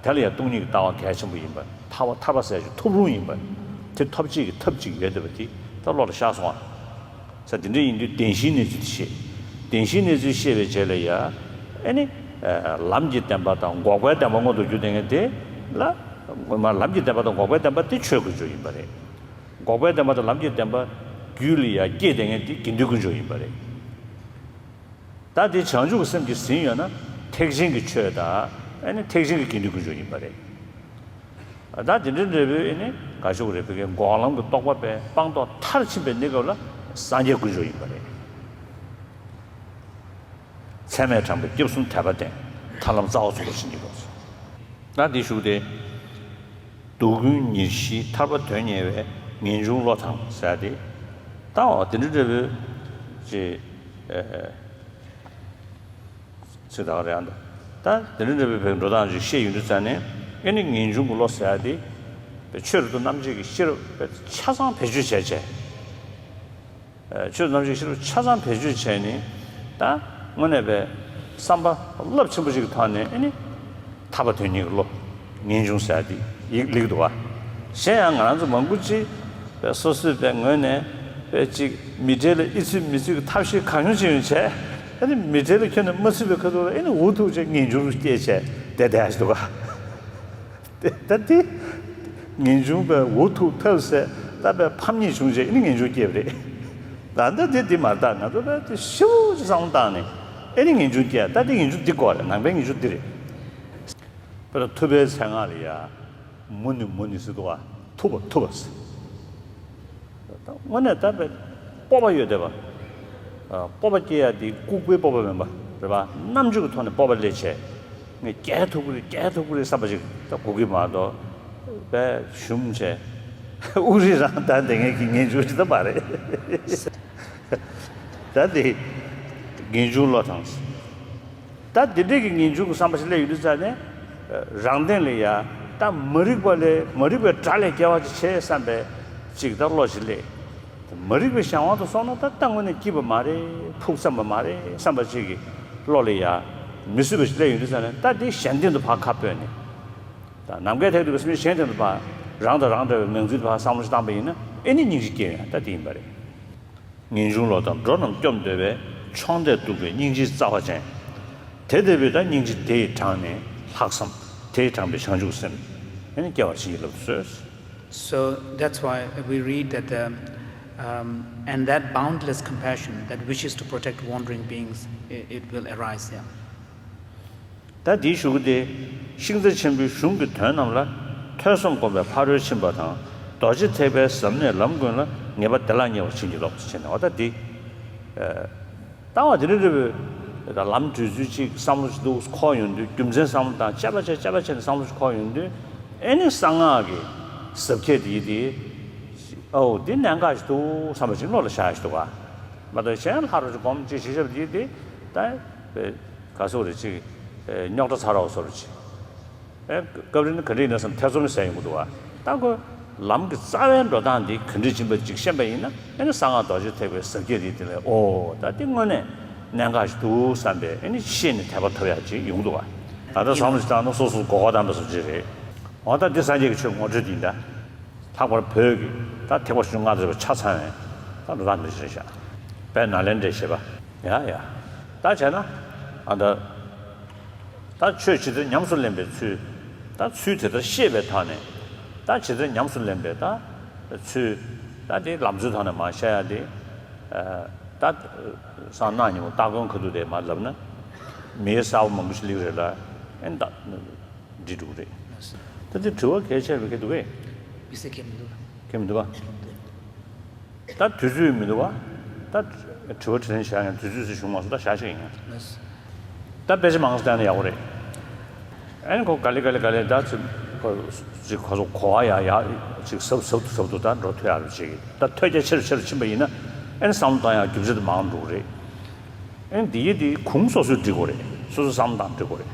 དེ་ལ་ཡང་སྟོང་ཉིད་ཀྱི་ལྟ་བ་གལ་ཆེན་པོ་ཡིན་པ། ཐར་པ་ཐར་པ་ཟེར་ཞིག་ཐོབ་རུང་ཡིན་པ། དེ་ཐོབ་བྱེད་ཀྱི་ཐབས་ཅིག་ཡོད་བསྡད་པ་དེ་ད་བློ་ལ་ཤར་སོང་བ། ས་དེ་འདྲ་ཡིན་དུས་བདེན་བཞིའི་གནས་ཚུལ་དེ་ཤེས། བདེན་བཞིའི་གནས་ཚུལ་ཤེས་པའི་རྗེས་ལ་ཡ། ཨེ་ནི། ལམ་གྱི་བདེན་པ་དང་འགོག་པའི་བདེན་པ་མངོན་དུ་གྱུར་བསྡད་མཁན་དེ་ལ། ངོ་མ་ལམ་གྱི་བདེན་པ་དང་འགོག་པའི་བདེན་པ་དེ་ཆོས་ཀུན་འབྱུང་ཡིན་པ་རེད། འགོག་པའི་བདེན་པ་དང་ལམ་གྱི་བདེན་པ་རྒྱུད་ལ་ཡ་སྐྱེས་བསྡད་མཁན་དེ་དགེ་འདུན་ཀུན་འབྱུང་ཡིན་པ་རེད། ད་དེ་བྱང་ཆུབ་ཀྱི་སེམས་ཀྱིས་ཟིན་ཡོད་ན་ཐེག་ཆེན་གྱི་ཆོས་དང་ཨེ་ནི་ཐེག་ཆེན་གྱི་དགེ་འདུན་ཀུན་འབྱུང་ཡིན་པ་རེད། ད་དེ་འདྲའི་འབྲས་བུ་ཨེ་ནི་ག་ཞུ་རེད་བི་གེ་འགོག་ལམ་གྱི་རྟོགས་པ་པས་སྤངས་རྟོགས་མཐར་ཕྱིན་པའི་གནས་སྐབས་ལ་སངས་རྒྱས་ཀུན་འབྱུང་ཡིན་པ་རེད། ཚད་མས་དྲངས་པའི་སྐྱབས་གསུམ་དད་པ་བསྟེན། ཐར་ལམ་རྩ་བ་ཚུགས་པར་བྱིན་གྱིས་རློབས། ད་འདི་ཞུ་སྟེ། སྡུག་ཀུན་ཉེར་ཞིའི་ཐར་པ་དོན་གཉེར་བའི། ངེས་འབྱུང་བློ་དང་ཟེར་ཏེ། ད་འོ་དེ་འདྲ་འདྲ་བོའི་ཅེས་ཚིག་དག་རེད་ཨ། ད་དེ་འདྲ་འདྲ་བོའི་བའི་འགྲོ་སྟངས་ཅིག་བཤད་ཡོང་དུས་ཙང་ནས་ཨེ་ནི་ངེས་འབྱུང་གི་བློ་ཟེར་ཡ་དེ་ཆོས་རབ་ཏུ་རྣམ་འབྱེད་ཀྱི་ཤེས་རབ་ཆ་ཚང་བེད་སྤྱོད་བྱས་བྱས། ཆོས་རྣམ་འབྱེད་ཤེས་རབ་ཆ་ཚང་བེད་སྤྱོད་བྱས་ནས་ད་དངོས་གནས་པའི་བསམ་པ་རླབས་ཆེན་པོ་ཞིག་གི་ཐོག་ནས་ཨེ་ནི་ཐར་པ་དོན་གཉེར་གྱི་བློ་ངེས་འབྱུང་ཟེར་ཡ་དེ་ཡིག་ལེགས་འདུག་བ། གཞན་ཡང་ང་རང་ཚོ་མང་པོ་ཅིག་པའི་སོ་སོའི་པའི་ངོས་ནས་པའི་ཅིག་མི་འབྲེལ་ལ་ཨི་ཚུད་མི་ཚུད་ཀྱི་ཐབས་ཤེས་གང་ཡོང་ཅི་ཡོང་བྱས་ཨེ་ནི་མི་འབྲེལ་ལ་ཁྱོན་ནས་མ་ཚུད་པའི་ཁ་ཐུག་ལ་ཨེ་ནི་འུ་ཐུག་བྱས་ངེས་འབྱུང་རུ་སྐྱེས་བྱས་བསྡད་བསྡད་ཡ་ཞིག་འདུག་བ། ད་དེ། ངེས་འབྱུང་པའི་འུ་ཐུག་ཐབས་ཟད་ད་པའི་ཕམ་ཉེས་བྱུང་རྗེས་ཨེ་ནི་ངེས་འབྱུང་སྐྱེས་པ་རེད། ད་ལྟ་དེ་འདི་མ་རེད་ད་ང་ཚོ་པའི་དེ་ཤིའུ་ཅིག་བསམ་བློ་བཏང་ནས་ཨེ་ནི་ངེས་འབྱུང་སྐྱེས་ད་དེ་ངེས་འབྱུང་འདི་དགོས་རེད་ནང་པའི་ངེས་འབྱུང་འདི་རེད། པ་ལ་ཐུབ་པའི་མཚན་སྔགས་ལ་ཡ། མུ་ནི་མུ་ནི་ཟེར་འདུག་ག་ཐུབ་པ་ཐུབ་པ་ཟེར། ད་དངོས་གནས་ད་དཔེ་སྤོབས་པ་ཡོད་བསྡད་པ། ཨ། སྤོབས་པ་སྐྱེ་ཡ་དེ་ལྐུགས་པའི་སྤོབས་པ་མིན་པ་རེད་པ། རྣམ་དཔྱོད་ཀྱི་ཐོག་ནས་སྤོབས་པ་སླེབས་བྱས། ངས་རྒྱལ་ཐུབ་ཀྱི་རེད། རྒྱལ་ཐུབ་ཀྱི་རེད་བསམ་པ་ཞིག་ད་དགོས་ཀྱི་མ་གཏོགས། དཔེ་ཞུམ་བྱས། དབུགས་རིང་རང་ད་འདི་ངས་ཀྱི་ངན་ཇུང་ཞིག་ད་མ་རེད། ད་འདི་ངན་ཇུང་བློ་དང་། ད་འདི་འདྲའི་གི་ངན་ཇུང་གི་བསམ་པ་ཞིག་སླེབས་ཡོང་དུས་ཙ་ནས། རང་སྟེང་ལ་ཡ། ད་མ་རིག་པ་ལས་མ་རིག་པའི་དགྲ་ལས་རྒྱལ་བ་ཅིག་བྱེད་བསམ་པའི་ཅིག་ད་བློ་ཞིག་སླེབས། མ་རིག་པའི་གཞན་དབང་དུ་སོང་ན་ད་ལྟ་དངོས་གནས་སྐྱིད་པ་མ་རེད། ཕུགས་བསམ་པ་མ་རེད་བསམ་པ་ཅིག་གི་བློ་ལ་ཡ། མི་བཟོད་པ་ཞིག་སླེབས་ཡོང་དུས་ཙ་ནས་ད་འདི་གཞན་སྟེང་དུ་ཕར་ཁ་སྤོས་ནས། ད་ནམ་མཁའི་མཐས་གཏུགས་པའི་སེམས་ཅན་གཞན་སྟེང་དུ་ཕར་རང་དང་རང་འདྲ་བའི་ངང་ཚུལ་དུ་ཕར་བསམ་བློ་ཞིག་བཏང་པ་ཡིན་ན་ཨེ་ནི་སྙིང་རྗེ་སྐྱེ་ཡོང་ཡ་ད་འདི་ཡིན་པ་རེད། ངེས་འབྱུང་བློ་དང་འགྲོ་རྣམས་སྐྱོབ་འདོད་པས། མཆོང་ལྡན་གདུག་པའི་སྙིང་རྗེའི་རྩ་བ་ཅན། དེ་ལྟ་བུས་ད་སྙིང་རྗེ་དེ་ཡིས་དྲངས་ནས་ལྷག་བསམ་དེ་ཡིས་དྲངས་པའི་བྱང་ཆུབ་སེམས་ཨེ་ནི་སྐྱེ་བར་བྱིན་གྱིས་བརླབ་ཏུ་གསོལ། So that's why we read that the, um, and that boundless compassion that wishes to protect wandering beings, it, it will arise here. ད་འདིའི་གཞུག་གུ་དེ། ཤིང་རྟ་ཆེན་པོའི་གཞུང་གི་དོན་རྣམས་ལ་ཐོས་བསམ་སྒོམ་པའི་ཕ་རོལ་ཕྱིན་པ་དང་རྡོ་རྗེ་ཐེག་པའི་ཟབ་གནད་ལམ་ཀུན་ལ་ངེས་པ་བདེ་བླག་རྙེད་པར་བྱིན་གྱིས་རློབས་ཟེར་བྱས་ནས་འོ་ད་འདི། ལྟ་བ་དེ་འདྲ་རེད་པས། ད་ལམ་བགྲོད་ཚུལ་གཅིག་བསམ་བློ་ཞིག་འདུག་འཁོར་ཡོང་དུས་རྒྱུ་མཚན་བསམ་བློ་དང་དཔྱད་པ་བྱས་དཔྱད་པ་བྱས་ནས་བསམ་བློ་ཞིག་འཁོར་ཡོང་དུས་ཨེ་ནི་གསང་སྔགས་ཀྱི་ཟབ་ཁྱད་དེ་ཡིན་ཏེ། ཨོ་འདི་གནད་འགག་ཞིག་འདུག་བསམ་པ་ཞིག་བློ་ལ་ཤར་ཞིག་འདུག་ག་མ་གཏོགས་གཞན་ལྷ་རུ་ཅིག་སྒོམ་ཅིག་བྱེད་ཞབས་དེ་ཡིན་ཏེ། ད་ག་སོག་རེ་ཅིག་རྙོག་དྲ་ཚ་རོགས་སོག་རེ་ཅིག་ཨེ། སྐབས་རེ་ནི་ག་འདྲ་ཡིན་ན་བསམ་ཐེ་ཚོམ་ཟེར་ཡོང་གི་འདུག་བ། ད་ཁོ་ལམ་གྱི་རྩ་བའི་འགྲོ་སྟངས་འདི་ག་འདྲ་ཡིན་པ་ཅིག་ཤེས་པ་ཡིན་ན་ཨེ་ནི་གསང་སྔགས་རྡོ་རྗེ་ཐེག་པའི་ཟབ་ཁྱད་རེད་དེ་ལས་ཨོ་ད་འདི་དངོས་གནས་གནད་འགག་ཞིག་འདུག་བསམ་པས་ཨེ་ནི་ཤེས་ནས་དད་པ་ཐོབ་ཡག་ཅིག་ཡོང་གི་འདུག་བ། ད་ལྟ་བསམ་བློ་ཞིག་བཏང་ན་སོ་སོ་མགོ་སྐོར་བཏང་པ་བཟོ་ཅིག་རེད། འོ་ད་འདི་སངས་རྒྱས་ཀྱི་ཆོས་ངོ་སྤྲོད་འདི་ཡིན་ད། ལྷག་པར་བོད་ཀྱི་ད་ཐེག་པ་ཆེ་ཆུང་ལྔ་ཟེར་བ་ཆ་ཚང་བའི་ད་འགྲོ་སྟངས་འདི་ཞིག་རེད་ཤག་དཔལ་ནཱ་ལེནྡྲའི་བཞེད་པ། ཡ་ཡ། ད་བྱས་ན། ཨ་ད། ད་ཆོས་ཇི་ལྟར་ཉམས་སུ་ལེན་པའི་ཚུལ། ད་ཚུལ་དེ་ལྟར་ཤེས་པའི་ཐོག་ནས། ད་ཇི་ལྟར་ཉམས་སུ་ལེན་པའི་ད་ཚུལ། ད་དེ་ལམ་ཚུལ་ཐོག་ནས་མར་བཤད་ཡ་དེ། ཨ་ད་སང་གནངས་ཉིན་མོ་སྟ་གོན་ཁ་ཐུག་དེ་མར་ལབ་ན། མི་གསར་པ་མང་པོ་ཞིག་སླེབས་རེད་ལ། ཨེ་ད་འགྲིག་འགྲོ་གི་རེད། ད་དེ་དྲི་བ་གལ་ཆེ་བའི་གལ་འདུག་གས། མི་སེར་གལ་མི་འདུག་ལ། གལ་མི་འདུག་བ། ད་དུས་ཚོད་མི་འདུག་བ། ད་དྲི་བ་དྲིས་ལན་བྱ་ཡང་དུས་ཚོད་ཟེར་བྱུང་མ་སོང་ད་བྱ་ཞིག་ཡིན་ཡང་། ལགས། ད་དཔེ་ཆ་མང་ཙམ་བལྟས་ན་ཡག་པོ་རེད། ཨ་ནི་ཁོ་ག་ལེ་ག་ལེ་ག་ལེ་ད་ཅིག་ཁོ་ཅིག་ཁོ་ཚོ་གོ་བ་ཡག་ཡག་ཅིག་ཟབ་ཟབ་ཏུ་ཟབ་ཏུ་ད་འགྲོ་ཐུབ་ཡག་རུ་ཅིག་ད་ཐོས་རྒྱ་ཆེ་རུ་ཆེ་རུ་ཕྱིན་པ་ཡིན་ན་ཨ་ནི་བསམ་བློ་བཏང་ཡག་རྒྱུ་མཚན་དེ་མང་འགྲོ་གི་རེད། ཨ་ནི་འདི་ཡི་འདི་ཁུངས་སོ་སོས་འགྲིག་དགོས་རེད། སོ་སོ་བསམ་བློ་བཏང་འགྲིག་དགོས་རེད།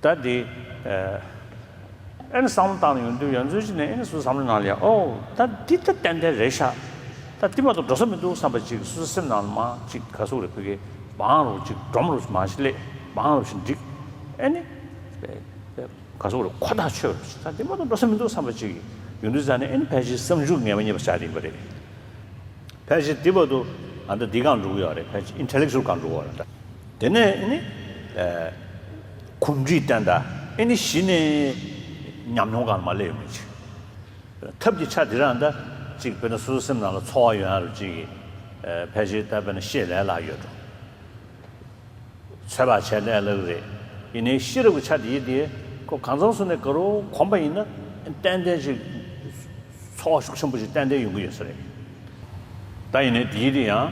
ད་འདི། ཨེ་ནི་བསམ་བློ་བཏང་ནས་ཡོང་དུས་ཡང་ཚོད་ཅིག་ནས་ཨེ་ནི་སོ་སོ་བསམ་བློ་ནང་ལ་ཡ་ཨོ་ད་འདི་ད་ཏན་ཏན་རེད་ཤག་ད་འདི་མ་གཏོགས་འགྲོ་ས་མི་འདུག་བསམ་པ་ཅིག་སོ་སོ་སེམས་ནང་ལ་མ་ཅིག་ག་ཟུག་རེད་ཕ་གི་བང་རུ་ཅིག་སྒྲོམ་རུ་མ་ཞིག་སླེབས་བང་རུ་ཞིག་འགྲིག་ཨེ་ནི། ག་ཟུག་རེད་ཁོ་ཐག་ཆོད་རུ་ཅིག་ད་འདི་མ་གཏོགས་འགྲོ་ས་མི་འདུག་བསམ་པ་ཅིག་ཡོང་དུས་ཙང་ནས་ཨེ་ནི་ཕལ་ཆེར་བསམ་འཇུག་ངེས་པ་རྙེད་པ་ཆགས་ཡིན་པ་རེད། ཕལ་ཆེར་འདི་བར་དུ་ང་ཚོ་འདི་སྒང་འགྲོ་གི་ཡོད་རེད། ཕལ་ཆེར་ཨིན་ཊེ་ལེག་ཅུ་ཨལ་སྒང་འགྲོ་གི་ཡོད་རེད། དེ་ནས་ཨ་ནི་གོམས་འདྲིས་བསྟན་ད་ཨ་ནི་གཞི་ནས་ཉམས་མྱོང་སྒང་མ་སླེབས་ཡོད་མི་ཅིག་ཐབས་ཀྱི་ཆ་འདི་རང་ད་ཅིག་དཔེར་ན་སོ་སོ་སེམས་ནང་ལ་ཚོར་བ་ཡོང་ཡ་རུ་ཅིག་གི་ཕལ་ཆེར་ད་དཔེར་ན་ཤེས་ལས་སླ་ཡོད་འགྲོ། ཚོད་དཔག་བྱས་ལས་སླ་གི་རེད། ཡིན་ནའི་ཤེས་རབ་ཀྱི་ཆ་དེ་ཡིན་དེ་ཁོ་གང་འཚམ་སོང་ནས་ག་རུ་གོམས་པ་ཡིན་ན་ཏན་ཏན་ཅིག་ཚོར་བ་ཤུགས་ཆེན་པོ་ཞིག་ཏན་ཏན་ཡོང་གི་ཡོད་ས་རེད། ད་ཡིན་ནའི་དེ་ཡིན་དེ་ཡང་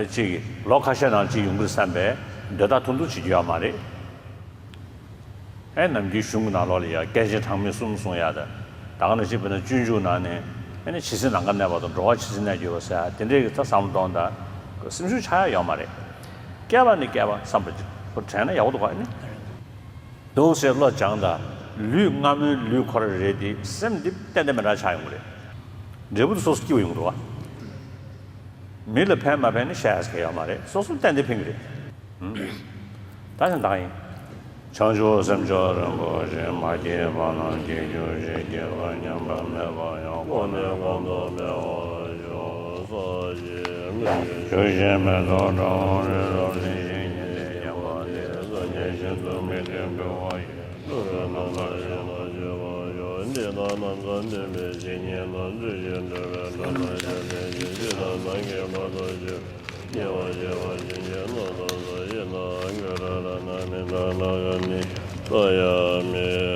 ཅིག་ལོ་ཁ་ཤས་ནང་ཅིག་ཡོང་གི་རེད་བསམ་པའི་འདོད་ཐག་ཐུང་ཐུང་བྱེད་རྒྱུ་ཡོད་མ་རེད། ཨེ་ནམ་རྒྱུན་གཞུང་གི་ནང་ལོགས་ལ་ཡ་སྐད་ཆའི་གྲངས་མེད་གསུམ་གསུང་ཡ་ད། ད་ག་ནང་བཞིན་དཔེར་ན་སྤྱོད་འཇུག་ནང་ནས་ཨེ་ནི་ཇི་སྲིད་ནམ་མཁའ་གནས་པ་དང་། འགྲོ་བ་ཇི་སྲིད་གནས་གྱུར་པ་ཟེར་ཡ་དེ་འདྲའི་གི་ད་བསམ་བློ་གཏོང་ད་སེམས་ཤུགས་ཆག་ཡ་ཡོད་མ་རེད། བསྐལ་པ་ནས་བསྐལ་པ་བསམ་པ་ཅིག་ཁོ་དྲན་ན་ཡག་པོ་འདུག་ག་ཨེ་ནི། འདུག་ཟེར་བློ་སྦྱངས་ད་ལུས་སྔ་མོའི་ལུས་ཁོ་ར་རེད་དེ་སེམས་འདི་ཏན་ཏན་མི་འདྲ་ཆགས་ཡོང་གི་རེད། འབྲས་བུ་དེ་སོ་སོ་སྐྱིད་པ་ཡོང་གི་འདུག་ག་མི་ལ་ཕན་མ་ཕན་ནི་བཤད་ཡ་ཟེར་མཁན་ཡོད་མ་རེད། སོ་སོ་ཏན་ཏན་ཕན་གི་རེད། ད་ནི་བདག་ཡིན། བྱང་ཆུབ་སེམས་མཆོག་རིན་པོ་ཆེ། མ་སྐྱེས་པ་རྣམས་སྐྱེ་གྱུར་ཅིག་སྐྱེས་པ་ཉམས་པ་མེད་པ་ཡང་། གོང་ནས་གོང་དུ་འཕེལ་བར་ཤོག །ས་གཞི་མི་ཞུ་ཞིང་མེ་ཏོག་བཀྲ་བ་རི་རབ་ལིང་ཤིང་ཉི་ཟེར་བརྒྱན་པ་ནི། སངས་རྒྱས་ཞིང་དུ་མི་མཐུན་འབུལ་བ་ཡི། ལྷུན་པོའི་རྣམ་ཐར་ཞིང་དུ་སྤྱོད་པར་ཤོག །འདི་དག་ནམ་མཁའ་མཐུན་པའི་བཤེས་གཉེན་དང་། ཚུལ་བཞིན་སྒྲུབ་པའི་དགྲ་དང་བཅས་པའི་ཞི་བདེ་དང་ནམ་མཁའི་བར་དུ་གཅིག་ཉེ་བར་སྤྱོད་པ་ཅན་གྱི་སྣང་བཏང་ས་ཡི་ནང་གི་ར་ལ་ན་མི་ད་ན་ག་ནི་ས་ཡ་མེ།